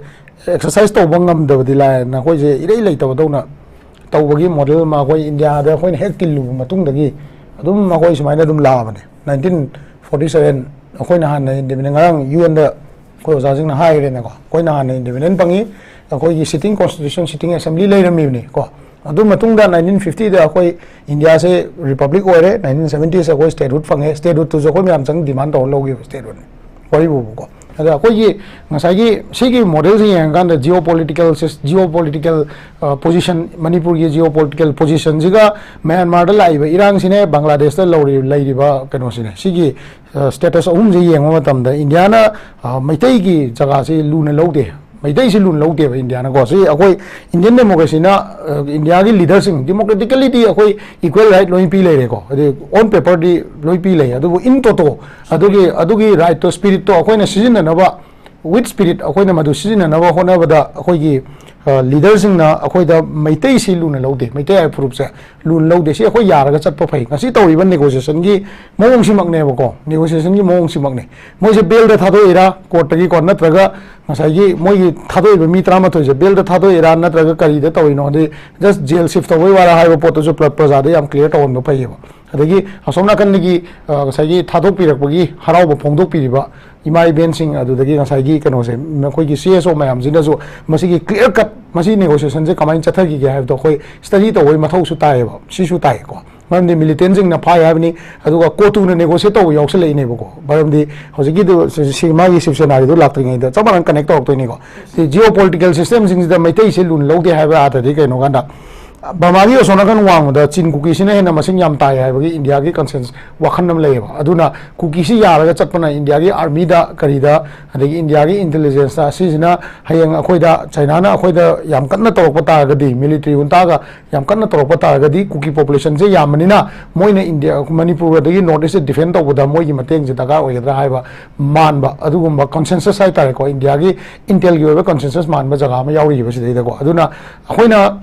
exercise ꯇꯧꯕ ꯉꯝꯗꯕꯗꯤ ꯂꯥꯏꯔꯗꯅ ꯑꯩꯈꯣꯏꯁꯦ ꯏꯔꯩ ꯂꯩꯇꯕꯗꯧꯅ ꯇꯧꯕꯒꯤ model ꯑꯃ ꯑꯩꯈꯣꯏ ꯏꯟꯗꯤꯌꯥꯗ ꯑꯩꯈꯣꯏꯅ ꯍꯦꯛ ꯇꯤꯜꯂꯨꯕ ꯃꯇꯨꯡꯗꯒꯤ ꯑꯗꯨꯝ ꯑꯩꯈꯣꯏ ꯁꯨꯃꯥꯏꯅ ꯑꯗꯨꯝ ꯂꯥꯛꯑꯕꯅꯦ꯫ Nineteen forty seven ꯑꯩꯈꯣꯏꯅ ꯍꯥꯟꯅ independent, ꯉꯔꯥꯡ UNꯗ ꯑꯩꯈꯣꯏ ꯑꯣꯖꯥꯁꯤꯡꯅ ꯍꯥꯏꯈ꯭ꯔꯦꯅꯀꯣ, ꯑꯩꯈꯣꯏꯅ ꯍꯥꯟꯅ independent ꯐꯪꯉꯤ, ꯑꯩꯈꯣꯏꯒꯤ sitting constitution, sitting assembly ꯂꯩꯔꯝꯃꯤꯕꯅꯤ ꯀꯣ꯫ ꯑꯗꯨ ꯃꯇꯨꯡꯗ nineteen fiftyꯗ ꯑꯩꯈꯣꯏ ꯏꯟꯗꯤꯌꯥꯁꯦ republic ꯑꯣꯏꯔꯦ, nineteen seventyꯁꯦ ꯑꯩꯈꯣꯏ statehood ꯐꯪꯉꯦ, statehoodꯇꯨꯁꯨ ꯑꯩꯈꯣꯏ ꯃꯌꯥꯝ ꯆꯪ demand ꯇꯧꯔ ꯂꯧꯈꯤꯕ statehoodꯅꯤ ꯋꯥꯔꯤꯕꯨꯕꯀꯣ꯫ ꯑꯗ ꯑꯩꯈꯣꯏꯒꯤ ꯉꯁꯥꯏꯒꯤ ꯁꯤꯒꯤ ꯃꯣꯗꯦꯜꯁꯤ ꯌꯦꯡꯉꯀꯥꯟꯗ Jio political Jio political position, ꯃꯅꯤꯄꯨꯔꯒꯤ ꯖꯤꯑꯣ ꯄꯣꯂꯤꯇꯤꯀꯦꯜ ꯄꯣꯖꯤꯁꯟꯁꯤꯒ ꯃ꯭ꯌꯥꯟꯃꯥꯔꯗ ꯂꯥꯛꯏꯕ ꯏꯔꯥꯡꯁꯤꯅꯦ, ꯕꯪꯒ꯭ꯂꯥꯗꯦꯁꯇ ꯂꯧꯔꯤ ꯂꯩꯔꯤꯕ ꯀꯩꯅꯣꯁꯤꯅꯦ, ꯁꯤꯒꯤ ꯁ꯭ꯇꯦꯇꯁ ꯑꯍꯨꯝꯁꯦ ꯌꯦꯡꯕ ꯃꯇꯝꯗ ꯏꯟꯗꯤꯌꯥꯅ ꯑ, ꯃꯩꯇꯩꯒꯤ ꯖꯒꯥꯁꯤ ꯂꯨꯅ ꯂꯧꯗꯦ꯫ ꯃꯩꯇꯩꯁꯤ ꯂꯨꯅ ꯂꯧꯗꯦꯕ ꯏꯟꯗꯤꯌꯥꯅꯀꯣ꯫ ꯁꯤ ꯑꯩꯈꯣꯏ ꯏꯟꯗꯤꯌꯟ ꯗꯦꯃꯣꯀ꯭ꯔꯦꯁꯤꯅ, ꯑ, ꯏꯟꯗꯤꯌꯥꯒꯤ ꯂꯤꯗꯔꯁꯤꯡ ꯗꯦꯃꯣꯀ꯭ꯔꯦꯇꯤꯀꯦꯂꯤꯗꯤ ꯑꯩꯈꯣꯏ ꯏꯀ꯭ꯋꯦꯜ ꯔꯥꯏꯠ ꯂꯣꯏ ꯄꯤ ꯂꯩꯔꯦꯀꯣ, ꯑꯗꯩ ꯑꯣꯟ ꯄꯦꯄꯔꯗꯤ ꯂꯣꯏ ꯄꯤ ꯂꯩ꯫ ꯑꯗꯨꯕꯨ ꯏꯟ ꯇꯣꯇꯣ ꯑꯗꯨꯒꯤ, ꯑꯗꯨꯒꯤ ꯔꯥꯏꯠꯇꯣ, ꯁ꯭ꯄꯤꯔꯤꯠꯇꯣ ꯑꯩꯈꯣꯏꯅ ꯁꯤꯖꯤꯟꯅꯅꯕ, ꯋꯤꯠ ꯁ꯭ꯄꯤꯔꯤꯠ ꯑꯩꯈꯣꯏꯅ ꯃꯗꯨ ꯁꯤꯖꯤꯟꯅꯅꯕ ꯍꯣꯠꯅꯕꯗ ꯑꯩꯈꯣꯏꯒꯤ, ꯑ, ꯂꯤꯗꯔꯁꯤꯡꯅ ꯑꯩꯈꯣꯏꯗ ꯃꯩꯇꯩꯁꯤ ꯂꯨꯅ ꯂꯧꯗꯦ, ꯃꯩꯇꯩ ꯍꯥꯏꯕ ꯐꯨꯔꯨꯞꯁꯦ ꯂꯨꯅ ꯂꯧꯗꯦ꯫ ꯁꯤ ꯑꯩꯈꯣꯏ ꯌꯥꯔꯒ ꯆꯠꯄ ꯐꯩ꯫ ꯉꯁꯤ ꯇꯧꯔꯤꯕ ꯅꯦꯒꯣꯁꯤꯌꯦꯁꯟꯒꯤ ꯃꯑꯣꯡꯁꯤꯃꯛꯅꯦꯕꯀꯣ, ꯅꯦꯒꯣꯁꯤꯌꯦꯁꯟꯒꯤ ꯃꯑꯣꯡꯁꯤꯃꯛꯅꯦ꯫ ꯃꯣꯏꯁꯦ ꯕꯦꯜꯗ ꯊꯥꯗꯣꯛꯏꯔꯥ, ꯀꯣꯔꯠꯇꯒꯤꯀꯣ, ꯅꯠꯇ꯭ꯔꯒ ꯉꯁꯥꯏꯒꯤ ꯃꯣꯏꯒꯤ ꯊꯥꯗꯣꯛꯏꯕ ꯃꯤ ꯇꯔꯥꯃꯥꯊꯣꯏꯁꯦ ꯕꯦꯜꯗ ꯊꯥꯗꯣꯛꯏꯔꯥ, ꯅꯠꯇ꯭ꯔꯒ ꯀꯔꯤꯗ ꯇꯧꯔꯤꯅꯣ, ꯑꯗꯩ ꯖꯁ ꯖꯦꯜ ꯁꯤꯐ ꯇꯧꯕꯩ ꯋꯥꯔꯥ ꯍꯥꯏꯕ ꯄꯣꯠꯇꯨꯁꯨ ꯄ꯭ꯔ-, ꯄ꯭ꯔꯖꯥꯗ ꯌꯥꯝ ꯀ꯭ꯂꯤꯌꯥꯔ ꯇꯧꯍꯟꯕ ꯐꯩꯌꯦꯕ꯫ ꯑꯗꯒꯤ ꯑꯁꯣꯝ ꯅꯥꯀꯟꯗꯒꯤ, ꯑ, ꯉꯁꯥꯏꯒꯤ ꯊꯥꯗꯣꯛꯄꯤꯔꯛꯄꯒꯤ ꯍꯔꯥꯎꯕ ꯐꯣꯡꯗꯣꯛꯄꯤꯔꯤꯕ ꯏꯃꯥ ꯏꯕꯦꯟꯁꯤꯡ, ꯑꯗꯨꯗꯒꯤ ꯉꯁꯥꯏꯒꯤ ꯀꯩꯅꯣꯁꯦ, ꯃꯈꯣꯏꯒꯤ ꯁꯤ ꯑꯦꯁ ꯑꯣ ꯃꯌꯥꯝꯁꯤꯅꯁꯨ ꯃꯁꯤꯒꯤ ꯀ꯭ꯂꯤꯌꯥꯔ ꯀꯠ, ꯃꯁꯤ ꯅꯦꯒꯣꯁꯤꯌꯦꯁꯟꯁꯦ ꯀꯃꯥꯏꯅ ꯆꯠꯊꯈꯤꯒꯦ ꯍꯥꯏꯕꯗꯣ ꯑꯩꯈꯣꯏ ꯁ꯭ꯇꯗꯤ ꯇꯧꯕꯒꯤ ꯃꯊꯧꯁꯨ ꯇꯥꯏꯌꯦꯕ, ꯁꯤꯁꯨ ꯇꯥꯏꯀꯣ꯫ ꯃꯔꯝꯗꯤ ꯃꯤꯂꯤꯇꯦꯟꯁꯤꯡꯅ ꯐꯥꯏ ꯍꯥꯏꯕꯅꯤ, ꯑꯗꯨꯒ ꯀꯣꯇꯨꯅ ꯅꯦꯒꯣꯁꯤꯌꯦꯠ ꯇꯧꯕ ꯌꯥꯎꯁꯜꯂꯛꯏꯅꯦꯕꯀꯣ꯫ ꯃꯔꯝꯗꯤ ꯍꯧꯖꯤꯛꯀꯤꯗꯨ ꯁꯤ, ꯁꯤ ꯃꯥꯒꯤ ꯁꯤꯕ ꯁꯦꯅꯥꯒꯤꯗꯨ ꯂꯥꯛꯇ꯭ꯔꯤꯉꯩꯗ ꯆꯞ ꯃꯥꯟꯅꯅ ꯀꯅꯦꯛ ꯇꯧꯔꯛꯇꯣꯏꯅꯤꯀꯣ꯫ ꯁꯤ ꯖꯤꯑꯣ ꯄꯣꯂꯤꯇꯤꯀꯦꯜ ꯁꯤꯁꯇꯦꯝꯁꯤꯡꯁꯤꯗ ꯃꯩꯇꯩꯁꯦ ꯂꯨꯅ ꯂꯧꯗꯦ ꯍꯥꯏꯕ ꯑꯥꯊ꯭ꯔꯗꯤ ꯀꯩꯅꯣ ꯀꯥꯟꯗ, ꯕꯔꯃꯥꯒꯤ ꯑꯁꯣꯝ ꯅꯥꯀꯟ ꯋꯥꯡꯃꯗ ꯆꯤꯟ ꯀꯨꯀꯤꯁꯤꯅ ꯍꯦꯟꯅ ꯃꯁꯤꯡ ꯌꯥꯝ ꯇꯥꯏ ꯍꯥꯏꯕꯒꯤ ꯏꯟꯗꯤꯌꯥꯒꯤ ꯀꯟꯁꯦꯟꯁ ꯋꯥꯈꯜ ꯑꯃ ꯂꯩꯌꯦꯕ꯫ ꯑꯗꯨꯅ ꯀꯨꯀꯤꯁꯤ ꯌꯥꯔꯒ ꯆꯠꯄꯅ ꯏꯟꯗꯤꯌꯥꯒꯤ ꯑꯥꯔꯃꯤꯗ ꯀꯔꯤꯗ, ꯑꯗꯒꯤ ꯏꯟꯗꯤꯌꯥꯒꯤ ꯏꯟꯇꯦꯂꯤꯖꯦꯟꯁꯇ, ꯁꯤꯁꯤꯅ ꯍꯌꯦꯡ ꯑꯩꯈꯣꯏꯗ, ꯆꯥꯏꯅꯥꯅ ꯑꯩꯈꯣꯏꯗ ꯌꯥꯝ ꯀꯟꯅ ꯇꯧꯔꯛꯄ ꯇꯥꯔꯒꯗꯤ, ꯃꯤꯂꯤꯇꯔꯤ ꯎꯟꯇꯥꯒ ꯌꯥꯝ ꯀꯟꯅ ꯇꯧꯔꯛꯄ ꯇꯥꯔꯒꯗꯤ, ꯀꯨꯀꯤ ꯄꯣꯄꯨꯂꯦꯁꯟꯁꯦ ꯌꯥꯝꯕꯅꯤꯅ ꯃꯣꯏꯅ ꯏꯟꯗꯤꯌꯥ, ꯃꯅꯤꯄꯨꯔ ꯑꯗꯒꯤ ꯅꯣꯔꯠ ꯏꯁꯁꯦ ꯗꯤꯐꯦꯟ ꯇꯧꯕꯗ ꯃꯣꯏꯒꯤ ꯃꯇꯦꯡꯁꯦ ꯗꯔꯀꯥꯔ ꯑꯣꯏꯒꯗ꯭ꯔꯥ ꯍꯥꯏꯕ ꯃꯥꯟꯕ, ꯑꯗꯨꯒꯨꯝꯕ ꯀꯟꯁꯦꯟꯁꯁ ꯍꯥꯏꯇꯥꯔꯦꯀꯣ, ꯏꯟꯗꯤꯌꯥꯒꯤ ꯏꯟꯇꯦꯜꯒꯤ ꯑꯣꯏꯕ ꯀꯟꯁꯦꯟꯁꯁ ꯃꯥꯟꯕ ꯖꯒꯥ ꯑꯃ ꯌꯥꯎꯔꯤꯕ ꯁꯤꯗꯩꯗꯀꯣ꯫ ꯑꯗꯨꯅ ꯑꯩꯈꯣꯏꯅ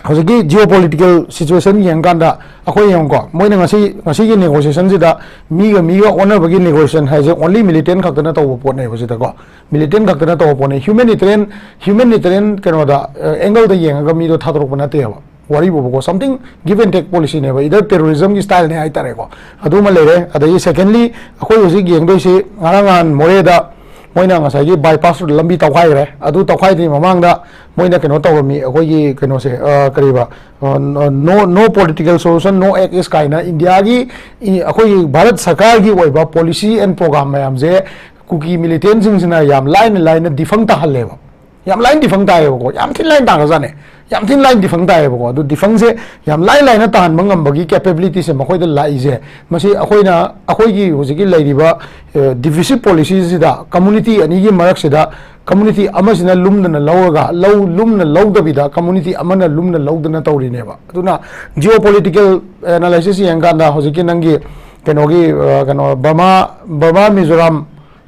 ꯍꯧꯖꯤꯛꯀꯤ ꯖꯤꯑꯣ ꯄꯣꯂꯤꯇꯤꯀꯦꯜ ꯁꯤꯆꯨꯋꯦꯁꯟ ꯌꯦꯡꯀꯥꯟꯗ, ꯑꯩꯈꯣꯏ ꯌꯦꯡꯉꯨꯀꯣ, ꯃꯣꯏꯅ ꯉꯁꯤ, ꯉꯁꯤꯒꯤ ꯅꯦꯒꯣꯁꯤꯌꯦꯁꯟꯁꯤꯗ ꯃꯤꯒ ꯃꯤꯒ ꯑꯣꯟꯅꯕꯒꯤ ꯅꯦꯒꯣꯁꯤꯌꯦꯁꯟ ꯍꯥꯏꯁꯦ ꯑꯣꯟꯂꯤ ꯃꯤꯂꯤꯇꯦꯟ ꯈꯛꯇꯅ ꯇꯧꯕ ꯄꯣꯠꯅꯦꯕ ꯁꯤꯗꯀꯣ꯫ ꯃꯤꯂꯤꯇꯦꯟ ꯈꯛꯇꯅ ꯇꯧꯕ ꯄꯣꯠꯅꯦ꯫ ꯍ꯭ꯌꯨꯃꯦꯅꯤꯇꯦꯔꯤꯌꯟ, ꯍ꯭ꯌꯨꯃꯦꯅꯤꯇꯦꯔꯤꯌꯟ ꯀꯩꯅꯣꯗ, ꯑꯦꯡꯒꯜꯗ ꯌꯦꯡꯉꯒ ꯃꯤꯗꯣ ꯊꯥꯗꯣꯔꯛꯄ ꯅꯠꯇꯦꯕ꯫ ꯋꯥꯔꯤꯕꯨꯕꯀꯣ, something give and take policyꯅꯦꯕ, ꯏꯗꯔ ꯇꯦꯔꯣꯔꯤꯖꯝꯒꯤ ꯁ꯭ꯇꯥꯏꯜꯅꯦ ꯍꯥꯏꯇꯥꯔꯦꯀꯣ꯫ ꯑꯗꯨꯃ ꯂꯩꯔꯦ꯫ ꯑꯗꯒꯤ ꯁꯦꯀꯦꯟꯂꯤ, ꯑꯩꯈꯣꯏ ꯍꯧꯖꯤꯛ ꯌꯦꯡꯗꯣꯏꯁꯤ, ꯉꯔꯥꯡ ꯅꯍꯥꯟ ꯃꯣꯔꯦꯗ ꯃꯣꯏꯅ ꯉꯁꯥꯏꯒꯤ ꯕꯥꯏꯄꯥꯁ ꯂꯝꯕꯤ ꯇꯧꯈꯥꯏꯈ꯭ꯔꯦ꯫ ꯑꯗꯨ ꯇꯧꯈꯥꯏꯗ꯭ꯔꯤ ꯃꯃꯥꯡꯗ ꯃꯣꯏꯅ ꯀꯩꯅꯣ ꯇꯧꯔꯝꯃꯤ, ꯑꯩꯈꯣꯏꯒꯤ ꯀꯩꯅꯣꯁꯦ, ꯑ, ꯀꯔꯤꯕ, ꯑ, no, no political solution, no act is ꯀꯥꯏꯅ ꯏꯟꯗꯤꯌꯥꯒꯤ, ꯏ-, ꯑꯩꯈꯣꯏꯒꯤ ꯚꯥꯔꯠ ꯁꯔꯀꯥꯔꯒꯤ ꯑꯣꯏꯕ policy and program ꯃꯌꯥꯝꯁꯦ ꯀꯨꯀꯤ ꯃꯤꯂꯤꯇꯦꯟꯁꯤꯡꯁꯤꯅ ꯌꯥꯝ ꯂꯥꯏꯅ ꯂꯥꯏꯅ ꯗꯤꯐꯪ ꯇꯥꯍꯜꯂꯦꯕ꯫ ꯌꯥꯝ ꯂꯥꯏꯅ ꯗꯤꯐꯪ ꯇꯥꯏꯌꯦꯕꯀꯣ, ꯌꯥꯝ ꯊꯤꯅ ꯂꯥꯏꯅ ꯇꯥꯈ꯭ꯔꯖꯥꯠꯅꯦ꯫ ꯌꯥꯝ ꯊꯤꯅ ꯂꯥꯏꯅ ꯗꯤꯐꯪ ꯇꯥꯏꯌꯦꯕꯀꯣ꯫ ꯑꯗꯨ ꯗꯤꯐꯪꯁꯦ ꯌꯥꯝ ꯂꯥꯏ ꯂꯥꯏꯅ ꯇꯥꯍꯟꯕ ꯉꯝꯕꯒꯤ ꯀꯦꯄꯦꯕꯤꯂꯤꯇꯤꯁꯦ ꯃꯈꯣꯏꯗ ꯂꯥꯛꯏꯁꯦ, ꯃꯁꯤ ꯑꯩꯈꯣꯏꯅ, ꯑꯩꯈꯣꯏꯒꯤ ꯍꯧꯖꯤꯛꯀꯤ ꯂꯩꯔꯤꯕ ꯗꯤꯚꯤꯖꯤꯞ ꯄꯣꯂꯤꯁꯤꯁꯤꯗ ꯀꯝꯃꯨꯅꯤꯇꯤ ꯑꯅꯤꯒꯤ ꯃꯔꯛꯁꯤꯗ ꯀꯝꯃꯨꯅꯤꯇꯤ ꯑꯃꯁꯤꯅ ꯂꯨꯝꯗꯅ ꯂꯧꯔꯒ, ꯂꯧ ꯂꯨꯝꯅ ꯂꯧꯗꯕꯤꯗ ꯀꯝꯃꯨꯅꯤꯇꯤ ꯑꯃꯅ ꯂꯨꯝꯅ ꯂꯧꯗꯅ ꯇꯧꯔꯤꯅꯦꯕ꯫ ꯑꯗꯨꯅ ꯖꯤꯑꯣ ꯄꯣꯂꯤꯇꯤꯀꯦꯜ ꯑꯦꯅꯥꯂꯥꯏꯁꯤꯁ ꯌꯦꯡꯀꯥꯟꯗ ꯍꯧꯖꯤꯛꯀꯤ ꯅꯪꯒꯤ ꯀꯩꯅꯣꯒꯤ, ꯑ, ꯀꯩꯅꯣ, ꯕꯔꯃꯥ, ꯕꯔꯃꯥ, ꯃꯤꯖꯣꯔꯥꯝ,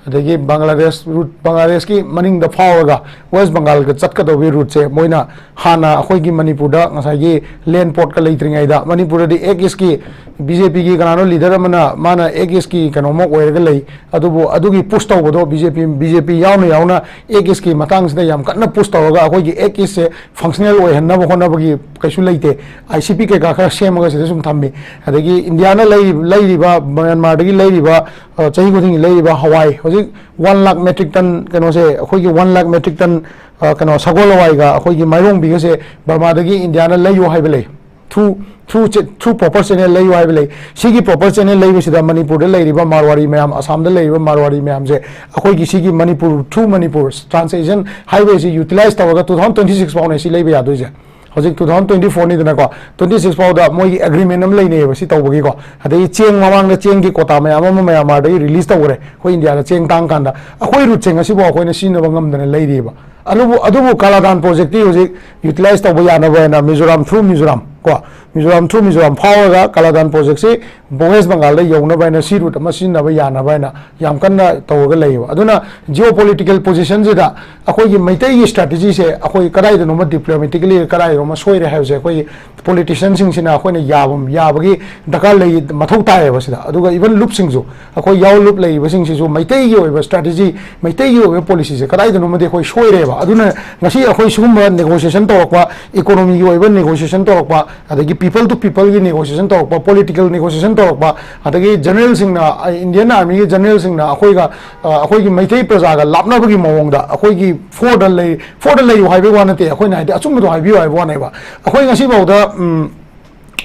ꯑꯗꯒꯤ ꯕꯪꯒ꯭ꯂꯥꯗꯦꯁ ꯔꯨꯠ, ꯕꯪꯒ꯭ꯂꯥꯗꯦꯁꯀꯤ ꯃꯅꯤꯡꯗ ꯐꯥꯎꯔꯒ ꯋꯦꯁ ꯕꯪꯒꯥꯜꯒ ꯆꯠꯀꯗꯧꯕꯒꯤ ꯔꯨꯠꯁꯦ ꯃꯣꯏꯅ ꯍꯥꯟꯅ ꯑꯩꯈꯣꯏꯒꯤ ꯃꯅꯤꯄꯨꯔꯗ ꯉꯁꯥꯏꯒꯤ ꯂꯦꯟ ꯄꯣꯔꯠꯀ ꯂꯩꯇ꯭ꯔꯤꯉꯩꯗ ꯃꯅꯤꯄꯨꯔꯗꯗꯤ ꯑꯦꯛ ꯏꯁꯀꯤ ꯕꯤ ꯖꯦ ꯄꯤꯒꯤ ꯀꯅꯥꯅꯣ ꯂꯤꯗꯔ ꯑꯃꯅ ꯃꯥꯅ ꯑꯦꯛ ꯏꯁꯀꯤ ꯀꯩꯅꯣꯃ ꯑꯣꯏꯔꯒ ꯂꯩ꯫ ꯑꯗꯨꯕꯨ ꯑꯗꯨꯒꯤ ꯄꯨꯁ ꯇꯧꯕꯗꯣ ꯕꯤ ꯖꯦ ꯄꯤ, ꯕꯤ ꯖꯦ ꯄꯤ ꯌꯥꯎꯅ ꯌꯥꯎꯅ ꯑꯦꯛ ꯏꯁꯀꯤ ꯃꯇꯥꯡꯁꯤꯗ ꯌꯥꯝ ꯀꯟꯅ ꯄꯨꯁ ꯇꯧꯔꯒ ꯑꯩꯈꯣꯏꯒꯤ ꯑꯦꯛ ꯏꯁꯁꯦ ꯐꯪꯁꯅꯦꯜ ꯑꯣꯏꯍꯟꯅꯕ ꯍꯣꯠꯅꯕꯒꯤ ꯀꯩꯁꯨ ꯂꯩꯇꯦ꯫ ꯑꯥꯏ ꯁꯤ ꯄꯤ ꯀꯩꯀꯥ ꯈꯔ ꯁꯦꯝꯃꯒ ꯁꯤꯗ ꯁꯨꯝ ꯊꯝꯃꯤ꯫ ꯑꯗꯒꯤ ꯏꯟꯗꯤꯌꯥꯅ ꯂꯩꯔꯤꯕ, ꯂꯩꯔꯤꯕ, ꯃ꯭ꯌꯥꯟꯃꯥꯔꯗꯒꯤ ꯂꯩꯔꯤꯕ, ꯑ, ꯆꯍꯤ ꯈꯨꯗꯤꯡꯒꯤ ꯂꯩꯔꯤꯕ ꯍꯋꯥꯏ, ꯍꯧꯖꯤꯛ ꯋꯥꯟ ꯂꯥꯛ ꯃꯦꯇ꯭ꯔꯤꯛ ꯇꯟ ꯀꯩꯅꯣꯁꯦ, ꯑꯩꯈꯣꯏꯒꯤ ꯋꯥꯟ ꯂꯥꯛ ꯃꯦꯇ꯭ꯔꯤꯛ ꯇꯟ, ꯑ, ꯀꯩꯅꯣ, ꯁꯒꯣꯜ ꯍꯋꯥꯏꯒ ꯑꯩꯈꯣꯏꯒꯤ ꯃꯥꯏꯔꯣꯡꯕꯤꯒꯁꯦ ꯕꯔꯃꯥꯗꯒꯤ ꯏꯟꯗꯤꯌꯥꯅ ꯂꯩꯌꯣ ꯍꯥꯏꯕ ꯂꯩ꯫ Through, through, through proper channel ꯂꯩꯌꯣ ꯍꯥꯏꯕ ꯂꯩ꯫ ꯁꯤꯒꯤ proper channel ꯂꯩꯕꯁꯤꯗ ꯃꯅꯤꯄꯨꯔꯗ ꯂꯩꯔꯤꯕ ꯃꯥꯔꯋꯥꯔꯤ ꯃꯌꯥꯝ, ꯑꯁꯥꯝꯗ ꯂꯩꯔꯤꯕ ꯃꯥꯔꯋꯥꯔꯤ ꯃꯌꯥꯝꯁꯦ ꯑꯩꯈꯣꯏꯒꯤ ꯁꯤꯒꯤ Manipur, through Manipur Trans Asian Highwayꯁꯤ utilize ꯇꯧꯔꯒ two thousand twenty six ꯐꯥꯎꯅꯦ ꯁꯤ ꯂꯩꯕ ꯌꯥꯗꯣꯏꯁꯦ꯫ ꯍꯧꯖꯤꯛ two thousand twenty fourꯅꯤꯗꯅꯀꯣ, twenty six ꯐꯥꯎꯗ ꯃꯣꯏꯒꯤ agreement ꯑꯃ ꯂꯩꯅꯩꯌꯦꯕ ꯁꯤ ꯇꯧꯕꯒꯤꯀꯣ꯫ ꯑꯗꯒꯤ ꯆꯦꯡ ꯃꯃꯥꯡꯗ ꯆꯦꯡꯒꯤ quota ꯃꯌꯥꯝ ꯑꯃ ꯃ꯭ꯌꯥꯟꯃꯥꯔꯗꯒꯤ release ꯇꯧꯈ꯭ꯔꯦ, ꯑꯩꯈꯣꯏ ꯏꯟꯗꯤꯌꯥꯗ ꯆꯦꯡ ꯇꯥꯡ ꯀꯥꯟꯗ꯫ ꯑꯩꯈꯣꯏ ꯔꯨꯠꯁꯦ ꯉꯁꯤꯐꯥꯎ ꯑꯩꯈꯣꯏꯅ ꯁꯤꯖꯤꯟꯅꯕ ꯉꯝꯗꯅ ꯂꯩꯔꯤꯑꯕ꯫ ꯑꯗꯨꯕꯨ, ꯑꯗꯨꯕꯨ ꯀꯥꯂꯥꯗꯥꯟ ꯄ꯭ꯔꯣꯖꯦꯛꯇꯤ ꯍꯧꯖꯤꯛ utilize ꯇꯧꯕ ꯌꯥꯅꯕ ꯍꯥꯏꯅ ꯃꯤꯖꯣꯔꯥꯝ, through ꯃꯤꯖꯣꯔꯥꯝ ꯀꯣ, ꯃꯤꯖꯣꯔꯥꯝ through ꯃꯤꯖꯣꯔꯥꯝ ꯐꯥꯎꯔꯒ ꯀꯥꯂꯥꯗꯥꯟ ꯄ꯭ꯔꯣꯖꯦꯛꯁꯤ ꯋꯦꯁ ꯕꯪꯒꯥꯜꯗ ꯌꯧꯅꯕ ꯍꯥꯏꯅ, ꯁꯤ ꯔꯨꯠ ꯑꯃ ꯁꯤꯖꯤꯟꯅꯕ ꯌꯥꯅꯕ ꯍꯥꯏꯅ ꯌꯥꯝ ꯀꯟꯅ ꯇꯧꯔꯒ ꯂꯩꯌꯦꯕ꯫ ꯑꯗꯨꯅ geopolitical positionꯁꯤꯗ ꯑꯩꯈꯣꯏꯒꯤ ꯃꯩꯇꯩꯒꯤ strategyꯁꯦ ꯑꯩꯈꯣꯏ ꯀꯗꯥꯏꯗꯅꯣꯃ diplomatically ꯀꯗꯥꯏꯗꯅꯣꯃ ꯁꯣꯏꯔꯦ ꯍꯥꯏꯕꯁꯦ ꯑꯩꯈꯣꯏꯒꯤ politicianꯁꯤꯡꯁꯤꯅ ꯑꯩꯈꯣꯏꯅ ꯌꯥꯕ, ꯌꯥꯕꯒꯤ ꯗꯔꯀꯥꯔ ꯂꯩ, ꯃꯊꯧ ꯇꯥꯏꯌꯦꯕ ꯁꯤꯗ꯫ ꯑꯗꯨꯒ even ꯂꯨꯞꯁꯤꯡꯁꯨ, ꯑꯩꯈꯣꯏ ꯌꯥꯎ ꯂꯨꯞ ꯂꯩꯔꯤꯕꯁꯤꯡꯁꯤꯁꯨ ꯃꯩꯇꯩꯒꯤ ꯑꯣꯏꯕ strategy, ꯃꯩꯇꯩꯒꯤ ꯑꯣꯏꯕ policyꯁꯦ ꯀꯗꯥꯏꯗꯅꯣꯃꯗꯤ ꯑꯩꯈꯣꯏ ꯁꯣꯏꯔꯦꯕ꯫ ꯑꯗꯨꯅ ꯉꯁꯤ ꯑꯩꯈꯣꯏ ꯁꯤꯒꯨꯝꯕ negotiation ꯇꯧꯔꯛꯄ, economyꯒꯤ ꯑꯣꯏꯕ negotiation ꯇꯧꯔꯛꯄ, ꯑꯗꯒꯤ people to peopleꯒꯤ negotiation ꯇꯧꯔꯛꯄ, political negotiation ꯇꯧꯔꯛꯄ, ꯑꯗꯒꯤ generalꯁꯤꯡꯅ, ꯑ, Indian Armyꯒꯤ generalꯁꯤꯡꯅ ꯑꯩꯈꯣꯏꯒ, ꯑ, ꯑꯩꯈꯣꯏꯒꯤ ꯃꯩꯇꯩ ꯄ꯭ꯔꯖꯥꯒ ꯂꯥꯞꯅꯕꯒꯤ ꯃꯑꯣꯡꯗ ꯑꯩꯈꯣꯏꯒꯤ ꯐꯣꯔꯗ ꯂꯩ, ꯐꯣꯔꯗ ꯂꯩꯌꯨ ꯍꯥꯏꯕꯒꯤ ꯋꯥ ꯅꯠꯇꯦ, ꯑꯩꯈꯣꯏꯅ ꯍꯥꯏꯗꯤ ꯑꯆꯨꯝꯕꯗꯣ ꯍꯥꯏꯕꯤꯌꯨ ꯍꯥꯏꯕ ꯋꯥꯅꯦꯕ꯫ ꯑꯩꯈꯣꯏ ꯉꯁꯤꯐꯥꯎꯗ, ꯎꯝ,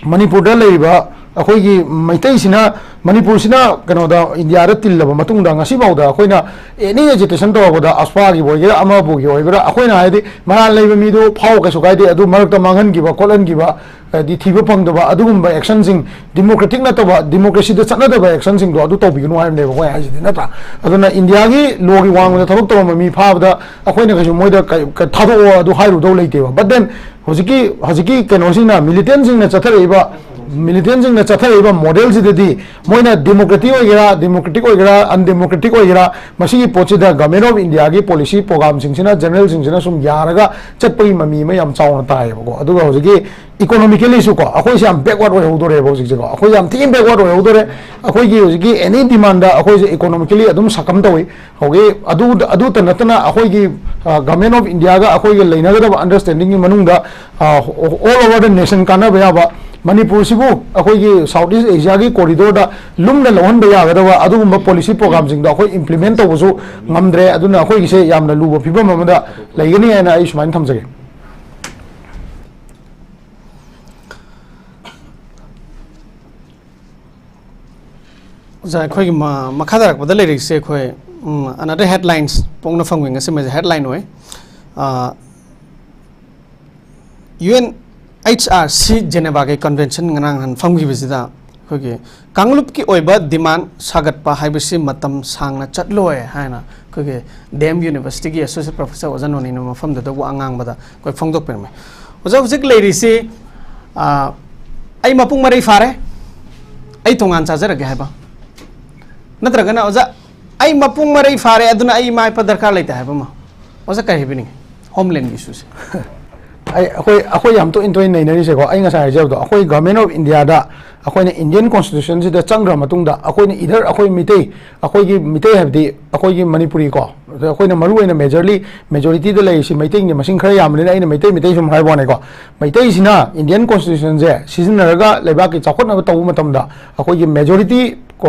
ꯃꯅꯤꯄꯨꯔꯗ ꯂꯩꯔꯤꯕ ꯑꯩꯈꯣꯏꯒꯤ ꯃꯩꯇꯩꯁꯤꯅ, ꯃꯅꯤꯄꯨꯔꯁꯤꯅ ꯀꯩꯅꯣꯗ, ꯏꯟꯗꯤꯌꯥꯗ ꯇꯤꯜꯂꯕ ꯃꯇꯨꯡꯗ ꯉꯁꯤꯐꯥꯎꯗ ꯑꯩꯈꯣꯏꯅ ꯑꯦꯅꯤ ꯑꯦꯖꯤꯇꯦꯁꯟ ꯇꯧꯔꯛꯄꯗ, ꯑꯁꯐꯥꯒꯤꯕꯨ ꯑꯣꯏꯒꯦꯔꯥ, ꯑꯃꯕꯨꯒꯤ ꯑꯣꯏꯒꯦꯔꯥ, ꯑꯩꯈꯣꯏꯅ ꯍꯥꯏꯗꯤ ꯃꯔꯥꯜ ꯂꯩꯕ ꯃꯤꯗꯨ ꯐꯥꯎ, ꯀꯩꯁꯨ ꯀꯥꯏꯗꯦ, ꯑꯗꯨ ꯃꯔꯛꯇ ꯃꯥꯡꯍꯟꯈꯤꯕ ꯈꯣꯠꯍꯟꯈꯤꯕ, ꯍꯥꯏꯗꯤ ꯊꯤꯕ ꯐꯪꯗꯕ ꯑꯗꯨꯒꯨꯝꯕ ꯑꯦꯛꯁꯟꯁꯤꯡ, ꯗꯤꯃꯣꯀ꯭ꯔꯦꯇꯤꯛ ꯅꯠꯇꯕ, ꯗꯤꯃꯣꯀ꯭ꯔꯦꯁꯤꯗ ꯆꯠꯅꯗꯕ ꯑꯦꯛꯁꯟꯁꯤꯡꯗꯣ ꯑꯗꯨ ꯇꯧꯕꯤꯒꯅꯨ ꯍꯥꯏꯕꯅꯦꯕ ꯑꯩꯈꯣꯏ ꯍꯥꯏꯁꯤꯗꯤ, ꯅꯠꯇ꯭ꯔꯥ? ꯑꯗꯨꯅ ꯏꯟꯗꯤꯌꯥꯒꯤ ꯂꯣꯒꯤ ꯋꯥꯡꯃꯗ ꯊꯕꯛ ꯇꯧꯔꯝꯕ ꯃꯤ ꯐꯥꯕꯗ ꯑꯩꯈꯣꯏꯅ ꯀꯩꯁꯨ ꯃꯣꯏꯗ ꯀ-, ꯀ-, ꯊꯥꯗꯣꯛꯑꯣ ꯑꯗꯨ ꯍꯥꯏꯔꯨꯗꯧ ꯂꯩꯇꯦꯕ꯫ But then ꯍꯧꯖꯤꯛꯀꯤ, ꯍꯧꯖꯤꯛꯀꯤ ꯀꯩꯅꯣꯁꯤꯡꯅ, ꯃꯤꯂꯤꯇꯦꯟꯁꯤꯡꯅ ꯆꯠꯊꯔꯛꯏꯕ, ꯃꯤꯂꯤꯇꯦꯟꯁꯤꯡꯅ ꯆꯠꯊꯔꯛꯏꯕ ꯃꯣꯗꯦꯜꯁꯤꯗꯗꯤ ꯃꯣꯏꯅ ꯗꯦꯃꯣꯀ꯭ꯔꯦꯇꯤꯛ ꯑꯣꯏꯒꯦꯔꯥ, ꯗꯦꯃꯣꯀ꯭ꯔꯦꯇꯤꯛ ꯑꯣꯏꯒꯦꯔꯥ, ꯑꯟꯗꯦꯃꯣꯀ꯭ꯔꯦꯇꯤꯛ ꯑꯣꯏꯒꯦꯔꯥ, ꯃꯁꯤꯒꯤ ꯄꯣꯠꯁꯤꯗ ꯒꯚꯔꯟꯃꯦꯟ ꯑꯣꯐ ꯏꯟꯗꯤꯌꯥꯒꯤ ꯄꯣꯂꯤꯁꯤ ꯄ꯭ꯔꯣꯒꯥꯝꯁꯤꯡꯁꯤꯅ, ꯖꯦꯅꯔꯦꯜꯁꯤꯡꯁꯤꯅ ꯁꯨꯝ ꯌꯥꯔꯒ ꯆꯠꯄꯒꯤ ꯃꯃꯤ ꯑꯃ ꯌꯥꯝ ꯆꯥꯎꯅ ꯇꯥꯏꯌꯦꯕꯀꯣ꯫ ꯑꯗꯨꯒ ꯍꯧꯖꯤꯛꯀꯤ ꯏꯀꯣꯅꯣꯃꯤꯀꯦꯂꯤꯁꯨꯀꯣ, ꯑꯩꯈꯣꯏꯁꯦ ꯌꯥꯝ ꯕꯦꯛꯋꯥꯔꯗ ꯑꯣꯏꯍꯧꯗꯣꯔꯦꯕ ꯍꯧꯖꯤꯛꯁꯦꯀꯣ꯫ ꯑꯩꯈꯣꯏ ꯌꯥꯝ ꯊꯤꯅ ꯕꯦꯛꯋꯥꯔꯗ ꯑꯣꯏꯍꯧꯗꯣꯔꯦ꯫ ꯑꯩꯈꯣꯏꯒꯤ ꯍꯧꯖꯤꯛꯀꯤ ꯑꯦꯅꯤ ꯗꯤꯃꯥꯟꯗ ꯑꯩꯈꯣꯏꯁꯦ ꯏꯀꯣꯅꯣꯃꯤꯀꯦꯂꯤ ꯑꯗꯨꯝ ꯁꯛꯀꯝ ꯇꯧꯏ꯫ ꯍꯧꯖꯤꯛ ꯑꯗꯨ, ꯑꯗꯨꯇ ꯅꯠꯇꯅ ꯑꯩꯈꯣꯏꯒꯤ, ꯑ, ꯒꯚꯔꯟꯃꯦꯟ ꯑꯣꯐ ꯏꯟꯗꯤꯌꯥꯒ ꯑꯩꯈꯣꯏꯒ ꯂꯩꯅꯒꯗꯕ ꯑꯟꯗꯔꯁꯇꯦꯟꯗꯤꯡꯒꯤ ꯃꯅꯨꯡꯗ, ꯑ, all over the nation ꯀꯥꯟꯅꯕ ꯌꯥꯕ, ꯃꯅꯤꯄꯨꯔꯁꯤꯕꯨ ꯑꯩꯈꯣꯏꯒꯤ ꯁꯥꯎꯠ ꯏꯁ ꯑꯦꯁꯤꯌꯥꯒꯤ ꯀꯣꯔꯤꯗꯣꯔꯗ ꯂꯨꯝꯅ ꯂꯧꯍꯟꯕ ꯌꯥꯒꯗꯕ ꯑꯗꯨꯒꯨꯝꯕ ꯄꯣꯂꯤꯁꯤ ꯄ꯭ꯔꯣꯒꯥꯝꯁꯤꯡꯗꯣ ꯑꯩꯈꯣꯏ ꯏꯝꯄ꯭ꯂꯤꯃꯦꯟ ꯇꯧꯕꯁꯨ ꯉꯝꯗ꯭ꯔꯦ꯫ ꯑꯗꯨꯅ ꯑꯩꯈꯣꯏꯒꯤꯁꯦ ꯌꯥꯝꯅ ꯂꯨꯕ ꯐꯤꯕꯝ ꯑꯃꯗ ꯂꯩꯒꯅꯤ ꯍꯥꯏꯅ ꯑꯩ ꯁꯨꯃꯥꯏꯅ ꯊꯝꯖꯒꯦ꯫ ꯑꯣꯖꯥ, ꯑꯩꯈꯣꯏꯒꯤ ꯃ-, ꯃꯈꯥ ꯇꯥꯔꯛꯄꯗ ꯂꯩꯔꯤꯁꯦ ꯑꯩꯈꯣꯏ, ꯎꯝ, another headlines, ꯄꯣꯛꯅꯐꯝꯒꯤ ꯉꯁꯤ ꯃꯁꯤ headline ꯑꯣꯏ꯫ ꯑ, U N H R C ꯖꯦꯅꯦꯚꯥꯒꯤ convention ꯉꯔꯥꯡ ꯅꯍꯥꯟ ꯐꯝꯈꯤꯕꯁꯤꯗ ꯑꯩꯈꯣꯏꯒꯤ ꯀꯥꯡꯂꯨꯞꯀꯤ ꯑꯣꯏꯕ ꯗꯤꯃꯥꯟ ꯁꯥꯒꯠꯄ ꯍꯥꯏꯕꯁꯤ ꯃꯇꯝ ꯁꯥꯡꯅ ꯆꯠꯂꯣꯏ ꯍꯥꯏꯅ ꯑꯩꯈꯣꯏꯒꯤ ꯗꯤ ꯑꯦꯝ ꯌꯨꯅꯤꯚꯔꯁꯤꯇꯤꯒꯤ ꯑꯁꯣꯁꯤꯌꯦꯠ ꯄ꯭ꯔꯣꯐꯦꯁꯔ ꯑꯣꯖꯥ ꯅꯣꯅꯤꯅ ꯃꯐꯝꯗꯨꯗ ꯋꯥ ꯉꯥꯡꯕꯗ ꯑꯩꯈꯣꯏ ꯐꯣꯡꯗꯣꯛꯄꯤꯔꯝꯃꯤ꯫ ꯑꯣꯖꯥ, ꯍꯧꯖꯤꯛ ꯂꯩꯔꯤꯁꯤ, ꯑ, ꯑꯩ ꯃꯄꯨꯡ ꯃꯔꯩ ꯐꯥꯔꯦ, ꯑꯩ ꯇꯣꯉꯥꯟ ꯆꯥꯖꯔꯒꯦ ꯍꯥꯏꯕ, ꯅꯠꯇ꯭ꯔꯒꯅ ꯑꯣꯖꯥ, ꯑꯩ ꯃꯄꯨꯡ ꯃꯔꯩ ꯐꯥꯔꯦ, ꯑꯗꯨꯅ ꯑꯩ ꯏꯃꯥ ꯏꯄꯥ ꯗꯔꯀꯥꯔ ꯂꯩꯇꯦ ꯍꯥꯏꯕ ꯑꯃ? ꯑꯣꯖꯥ, ꯀꯔꯤ ꯍꯥꯏꯕꯤꯅꯤꯡꯉꯤ ꯍꯣꯝꯂꯦꯟꯒꯤ ꯏꯁꯨꯁꯦ? ꯑꯩ, ꯑꯩꯈꯣꯏ, ꯑꯩꯈꯣꯏ ꯌꯥꯝ ꯇꯣꯏꯅ ꯇꯣꯏꯅ ꯅꯩꯅꯔꯤꯁꯦꯀꯣ, ꯑꯩ ꯉꯁꯥꯏ ꯍꯥꯏꯖꯕꯗꯣ, ꯑꯩꯈꯣꯏ ꯒꯚꯔꯟꯃꯦꯟ ꯑꯣꯐ ꯏꯟꯗꯤꯌꯥꯗ ꯑꯩꯈꯣꯏꯅ ꯏꯟꯗꯤꯌꯟ ꯀꯣꯟꯁꯇꯤꯇ꯭ꯌꯨꯁꯟꯁꯤꯗ ꯆꯪꯈ꯭ꯔ ꯃꯇꯨꯡꯗ, ꯑꯩꯈꯣꯏꯅ ꯏꯗꯔ ꯑꯩꯈꯣꯏ ꯃꯤꯇꯩ, ꯑꯩꯈꯣꯏꯒꯤ ꯃꯤꯇꯩ ꯍꯥꯏꯕꯗꯤ ꯑꯩꯈꯣꯏꯒꯤ ꯃꯅꯤꯄꯨꯔꯤꯀꯣ, ꯑꯗ ꯑꯩꯈꯣꯏꯅ ꯃꯔꯨ ꯑꯣꯏꯅ ꯃꯦꯖꯔꯂꯤ ꯃꯦꯖꯣꯔꯤꯇꯤꯗ ꯂꯩꯔꯤꯁꯤ ꯃꯩꯇꯩꯅꯤ, ꯃꯁꯤꯡ ꯈꯔ ꯌꯥꯝꯕꯅꯤꯅ ꯑꯩꯅ ꯃꯩꯇꯩ ꯃꯩꯇꯩ ꯁꯨꯝ ꯍꯥꯏꯕ ꯋꯥꯅꯤꯀꯣ꯫ ꯃꯩꯇꯩꯁꯤꯅ ꯏꯟꯗꯤꯌꯟ ꯀꯣꯟꯁꯇꯤꯇ꯭ꯌꯨꯁꯟꯁꯦ ꯁꯤꯖꯤꯟꯅꯔꯒ ꯂꯩꯕꯥꯛꯀꯤ ꯆꯥꯎꯈꯠꯅꯕ ꯇꯧꯕ ꯃꯇꯝꯗ ꯑꯩꯈꯣꯏꯒꯤ ꯃꯦꯖꯣꯔꯤꯇꯤ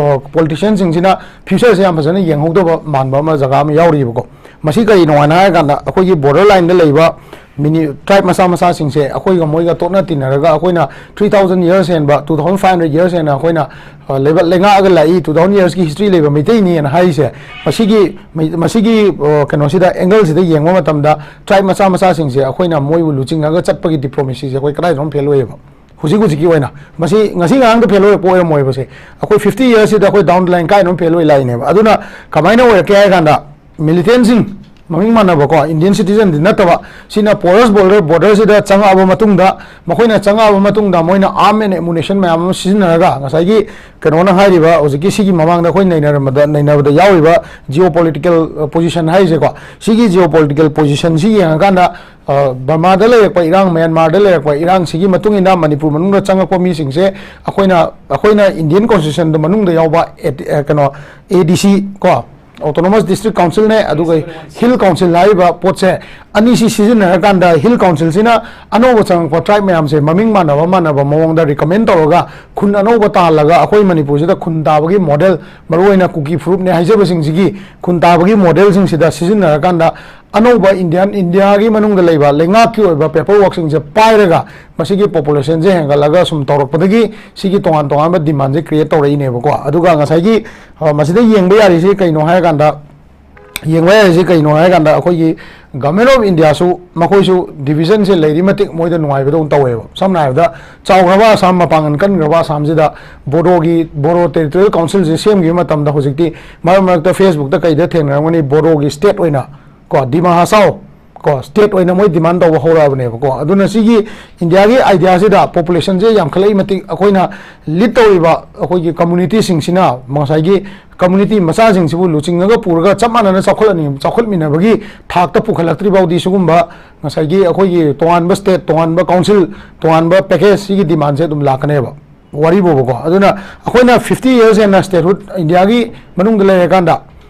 ꯄꯣꯂꯤꯇꯤꯁꯤꯌꯟꯁꯤꯡꯁꯤꯅ ꯐ꯭ꯌꯨꯆꯔꯁꯦ ꯌꯥꯝ ꯐꯖꯅ ꯌꯦꯡꯍꯧꯗꯕ ꯃꯥꯟꯕ ꯑꯃ, ꯖꯒꯥ ꯑꯃ ꯌꯥꯎꯔꯤꯕꯀꯣ꯫ ꯃꯁꯤ ꯀꯔꯤꯅꯣ ꯍꯥꯏꯅ ꯍꯥꯏꯔꯀꯥꯟꯗ, ꯑꯩꯈꯣꯏꯒꯤ ꯕꯣꯔꯗꯔ ꯂꯥꯏꯟꯗ ꯂꯩꯕ ꯃꯤꯅꯤ ꯇ꯭ꯔꯥꯏꯕ ꯃꯆꯥ ꯃꯆꯥꯁꯤꯡꯁꯦ ꯑꯩꯈꯣꯏꯒ ꯃꯣꯏꯒ ꯇꯣꯠꯅ ꯇꯤꯟꯅꯔꯒ ꯑꯩꯈꯣꯏꯅ ꯊ꯭ꯔꯤ ꯊꯥꯎꯖꯟ ꯌꯔꯁ ꯍꯦꯟꯕ, two thousand five hundred years ꯍꯦꯟꯅ ꯑꯩꯈꯣꯏꯅ, ꯑ, ꯂꯩꯕ-, ꯂꯩꯉꯥꯛꯑꯒ ꯂꯥꯛꯏ, ꯇꯨ ꯊꯥꯎꯖꯟ ꯌꯔꯁꯀꯤ ꯍꯤꯁꯇ꯭ꯔꯤ ꯂꯩꯕ ꯃꯩꯇꯩꯅꯤꯅ ꯍꯥꯏꯔꯤꯁꯦ, ꯃꯁꯤꯒꯤ ꯃꯩ-, ꯃꯁꯤꯒꯤ, ꯑ, ꯀꯩꯅꯣꯁꯤꯗ, ꯑꯦꯡꯒꯜꯁꯤꯗ ꯌꯦꯡꯕ ꯃꯇꯝꯗ ꯇ꯭ꯔꯥꯏꯕ ꯃꯆꯥ ꯃꯆꯥꯁꯤꯡꯁꯦ ꯑꯩꯈꯣꯏꯅ ꯃꯣꯏꯕꯨ ꯂꯨꯆꯤꯡꯉꯒ ꯆꯠꯄꯒꯤ ꯗꯤꯄ꯭ꯂꯣꯃꯦꯁꯤꯁꯦ ꯑꯩꯈꯣꯏ ꯀꯗꯥꯏꯗꯅꯣ ꯐꯦꯜ ꯑꯣꯏꯌꯦꯕ꯫ ꯍꯧꯖꯤꯛ ꯍꯧꯖꯤꯛꯀꯤ ꯑꯣꯏꯅ ꯃꯁꯤ ꯉꯁꯤ ꯉꯔꯥꯡꯗ ꯐꯦꯜ ꯑꯣꯏꯔꯛꯄ ꯑꯣꯏꯔꯝꯃꯣꯏꯕꯁꯦ꯫ ꯑꯩꯈꯣꯏ ꯐꯤꯐꯇꯤ ꯌꯔꯁꯁꯤꯗ ꯑꯩꯈꯣꯏ ꯗꯥꯎꯟ ꯗ ꯂꯥꯏꯟ ꯀꯥꯏꯗꯅꯣ ꯐꯦꯜ ꯑꯣꯏ ꯂꯥꯛꯏꯅꯦꯕ꯫ ꯑꯗꯨꯅ ꯀꯃꯥꯏꯅ ꯑꯣꯏꯔꯛꯀꯦ ꯍꯥꯏ ꯀꯥꯟꯗ, ꯃꯤꯂꯤꯇꯦꯟꯁꯤꯡ, ꯃꯃꯤꯡ ꯃꯥꯟꯅꯕꯀꯣ, ꯏꯟꯗꯤꯌꯟ ꯁꯤꯇꯤꯖꯟꯗꯤ ꯅꯠꯇꯕ, ꯁꯤꯅ ꯄꯣꯔꯁ ꯕꯣꯔꯗꯔ, ꯕꯣꯔꯗꯔꯁꯤꯗ ꯆꯪꯉꯛꯑꯕ ꯃꯇꯨꯡꯗ, ꯃꯈꯣꯏꯅ ꯆꯪꯉꯛꯑꯕ ꯃꯇꯨꯡꯗ ꯃꯣꯏꯅ ꯑꯥꯔꯝ ꯑꯦꯟ ꯑꯦꯃꯨꯅꯦꯁꯟ ꯃꯌꯥꯝ ꯑꯃ ꯁꯤꯖꯤꯟꯅꯔꯒ, ꯉꯁꯥꯏꯒꯤ ꯀꯩꯅꯣꯅ ꯍꯥꯏꯔꯤꯕ, ꯍꯧꯖꯤꯛꯀꯤ ꯁꯤꯒꯤ ꯃꯃꯥꯡꯗ ꯑꯩꯈꯣꯏ ꯅꯩꯅꯔꯝꯕꯗ, ꯅꯩꯅꯕꯗ ꯌꯥꯎꯔꯤꯕ ꯖꯤꯑꯣ ꯄꯣꯂꯤꯇꯤꯀꯦꯜ ꯄꯣꯖꯤꯁꯟ ꯍꯥꯏꯔꯤꯁꯦꯀꯣ, ꯁꯤꯒꯤ ꯖꯤꯑꯣ ꯄꯣꯂꯤꯇꯤꯀꯦꯜ ꯄꯣꯖꯤꯁꯟꯁꯤ ꯌꯦꯡꯉꯀꯥꯟꯗ, ꯑ, ꯕꯔꯃꯥꯗ ꯂꯩꯔꯛꯄ ꯏꯔꯥꯡ, ꯃ꯭ꯌꯥꯟꯃꯥꯔꯗ ꯂꯩꯔꯛꯄ ꯏꯔꯥꯡꯁꯤꯒꯤ ꯃꯇꯨꯡ ꯏꯟꯅ ꯃꯅꯤꯄꯨꯔ ꯃꯅꯨꯡꯗ ꯆꯪꯉꯛꯄ ꯃꯤꯁꯤꯡꯁꯦ ꯑꯩꯈꯣꯏꯅ, ꯑꯩꯈꯣꯏꯅ ꯏꯟꯗꯤꯌꯟ ꯀꯣꯟꯁꯇꯤꯇ꯭ꯌꯨꯁꯟꯗ ꯃꯅꯨꯡꯗ ꯌꯥꯎꯕ ꯑꯦ-, ꯑꯦ, ꯀꯩꯅꯣ, ꯑꯦ ꯗꯤ ꯁꯤ ꯀꯣ, ꯑꯣꯇꯣꯅꯣꯃꯁ ꯗꯤꯁꯇ꯭ꯔꯤꯛ ꯀꯥꯎꯟꯁꯤꯜꯅꯦ, ꯑꯗꯨꯒ ꯍꯤꯜ ꯀꯥꯎꯟꯁꯤꯜ ꯍꯥꯏꯔꯤꯕ ꯄꯣꯠꯁꯦ, ꯑꯅꯤꯁꯤ ꯁꯤꯖꯤꯟꯅꯔꯀꯥꯟꯗ ꯍꯤꯜ ꯀꯥꯎꯟꯁꯤꯜꯁꯤꯅ ꯑꯅꯧꯕ ꯆꯪꯉꯛꯄ ꯇ꯭ꯔꯥꯏꯕ ꯃꯌꯥꯝꯁꯦ ꯃꯃꯤꯡ ꯃꯥꯟꯅꯕ ꯃꯥꯟꯅꯕ ꯃꯑꯣꯡꯗ ꯔꯤꯀꯃꯦꯟ ꯇꯧꯔꯒ ꯈꯨꯟ ꯑꯅꯧꯕ ꯇꯥꯍꯜꯂꯒ ꯑꯩꯈꯣꯏ ꯃꯅꯤꯄꯨꯔꯁꯤꯗ ꯈꯨꯟ ꯇꯥꯕꯒꯤ ꯃꯣꯗꯦꯜ, ꯃꯔꯨꯑꯣꯏꯅ ꯀꯨꯀꯤ ꯐꯨꯔꯨꯞꯅꯦ ꯍꯥꯏꯖꯕꯁꯤꯡꯁꯤꯒꯤ ꯈꯨꯟ ꯇꯥꯕꯒꯤ ꯃꯣꯗꯦꯜꯁꯤꯡꯁꯤꯗ ꯁꯤꯖꯤꯟꯅꯔꯀꯥꯟꯗ ꯑꯅꯧꯕ ꯏꯟꯗꯤꯌꯥꯟ, ꯏꯟꯗꯤꯌꯥꯒꯤ ꯃꯅꯨꯡꯗ ꯂꯩꯕ ꯂꯩꯉꯥꯛꯀꯤ ꯑꯣꯏꯕ ꯄꯦꯄꯔ ꯋꯥꯔꯛꯁꯤꯡꯁꯦ ꯄꯥꯏꯔꯒ ꯃꯁꯤꯒꯤ ꯄꯣꯄꯨꯂꯦꯁꯟꯁꯦ ꯍꯦꯟꯒꯠꯂꯒ ꯁꯨꯝ ꯇꯧꯔꯛꯄꯗꯒꯤ ꯁꯤꯒꯤ ꯇꯣꯉꯥꯟ ꯇꯣꯉꯥꯟꯕ ꯗꯤꯃꯥꯟꯁꯦ ꯀ꯭ꯔꯤꯌꯦꯠ ꯇꯧꯔꯛꯏꯅꯦꯕꯀꯣ꯫ ꯑꯗꯨꯒ ꯉꯁꯥꯏꯒꯤ, ꯑ, ꯃꯁꯤꯗ ꯌꯦꯡꯕ ꯌꯥꯔꯤꯁꯤ ꯀꯩꯅꯣ ꯍꯥꯏꯔꯀꯥꯟꯗ, ꯌꯦꯡꯕ ꯌꯥꯔꯤꯁꯤ ꯀꯩꯅꯣ ꯍꯥꯏꯔꯀꯥꯟꯗ, ꯑꯩꯈꯣꯏꯒꯤ Government of Indiaꯁꯨ ꯃꯈꯣꯏꯁꯨ ꯗꯤꯕꯤꯖꯟꯁꯦ ꯂꯩꯔꯤ ꯃꯇꯤꯛ ꯃꯣꯏꯗ ꯅꯨꯡꯉꯥꯏꯕꯗꯧꯅ ꯇꯧꯋꯦꯕ꯫ ꯁꯝꯅ ꯍꯥꯏꯔꯕꯗ, ꯆꯥꯎꯈ꯭ꯔꯕ ꯑꯁꯥꯝ, ꯃꯄꯥꯡꯒꯜ ꯀꯟꯈ꯭ꯔꯕ ꯑꯁꯥꯝꯁꯤꯗ ꯕꯣꯗꯣꯒꯤ, ꯕꯣꯗꯣ ꯇꯦꯔꯤꯇꯣꯔꯤꯌꯦꯜ ꯀꯥꯎꯟꯁꯤꯜꯁꯦ ꯁꯦꯝꯈꯤꯕ ꯃꯇꯝꯗ ꯍꯧꯖꯤꯛꯇꯤ ꯃꯔꯛ ꯃꯔꯛꯇ Facebookꯇ ꯀꯩꯗ ꯊꯦꯡꯅꯔꯝꯒꯅꯤ, ꯕꯣꯗꯣꯒꯤ ꯁ꯭ꯇꯦꯠ ꯑꯣꯏꯅ ꯀꯣ, ꯗꯤꯃꯥ ꯍꯁꯥꯎ ꯀꯣ, ꯁ꯭ꯇꯦꯠ ꯑꯣꯏꯅ ꯃꯣꯏ ꯗꯤꯃꯥꯟ ꯇꯧꯕ ꯍꯧꯔꯛꯑꯕꯅꯦꯕꯀꯣ꯫ ꯑꯗꯨꯅ ꯁꯤꯒꯤ ꯏꯟꯗꯤꯌꯥꯒꯤ ꯑꯥꯏꯗꯤꯌꯥꯁꯤꯗ ꯄꯣꯄꯨꯂꯦꯁꯟꯁꯦ ꯌꯥꯝꯈꯠꯂꯛꯏ ꯃꯇꯤꯛ ꯑꯩꯈꯣꯏꯅ ꯂꯤꯗ ꯇꯧꯔꯤꯕ ꯑꯩꯈꯣꯏꯒꯤ ꯀꯝꯃꯨꯅꯤꯇꯤꯁꯤꯡꯁꯤꯅ ꯉꯁꯥꯏꯒꯤ ꯀꯝꯃꯨꯅꯤꯇꯤ ꯃꯆꯥꯁꯤꯡꯁꯤꯕꯨ ꯂꯨꯆꯤꯡꯉꯒ ꯄꯨꯔꯒ ꯆꯞ ꯃꯥꯟꯅꯅ ꯆꯥꯎꯈꯠꯂꯅꯤ-, ꯆꯥꯎꯈꯠꯃꯤꯟꯅꯕꯒꯤ ꯊꯥꯛꯇ ꯄꯨꯈꯠꯂꯛꯇ꯭ꯔꯤ ꯐꯥꯎꯗꯤ ꯁꯤꯒꯨꯝꯕ ꯉꯁꯥꯏꯒꯤ ꯑꯩꯈꯣꯏꯒꯤ ꯇꯣꯉꯥꯟꯕ ꯁ꯭ꯇꯦꯠ, ꯇꯣꯉꯥꯟꯕ ꯀꯥꯎꯟꯁꯤꯜ, ꯇꯣꯉꯥꯟꯕ ꯄꯦꯀꯦꯖ ꯁꯤꯒꯤ ꯗꯤꯃꯥꯟꯁꯦ ꯑꯗꯨꯝ ꯂꯥꯛꯀꯅꯦꯕ꯫ ꯋꯥꯔꯤꯕꯨꯕꯀꯣ꯫ ꯑꯗꯨꯅ ꯑꯩꯈꯣꯏꯅ ꯐꯤꯐꯇꯤ ꯌꯔꯁ ꯍꯦꯟꯅ ꯁ꯭ꯇꯦꯠꯍꯨꯗ ꯏꯟꯗꯤꯌꯥꯒꯤ ꯃꯅꯨꯡꯗ ꯂꯩꯔꯀꯥꯟꯗ,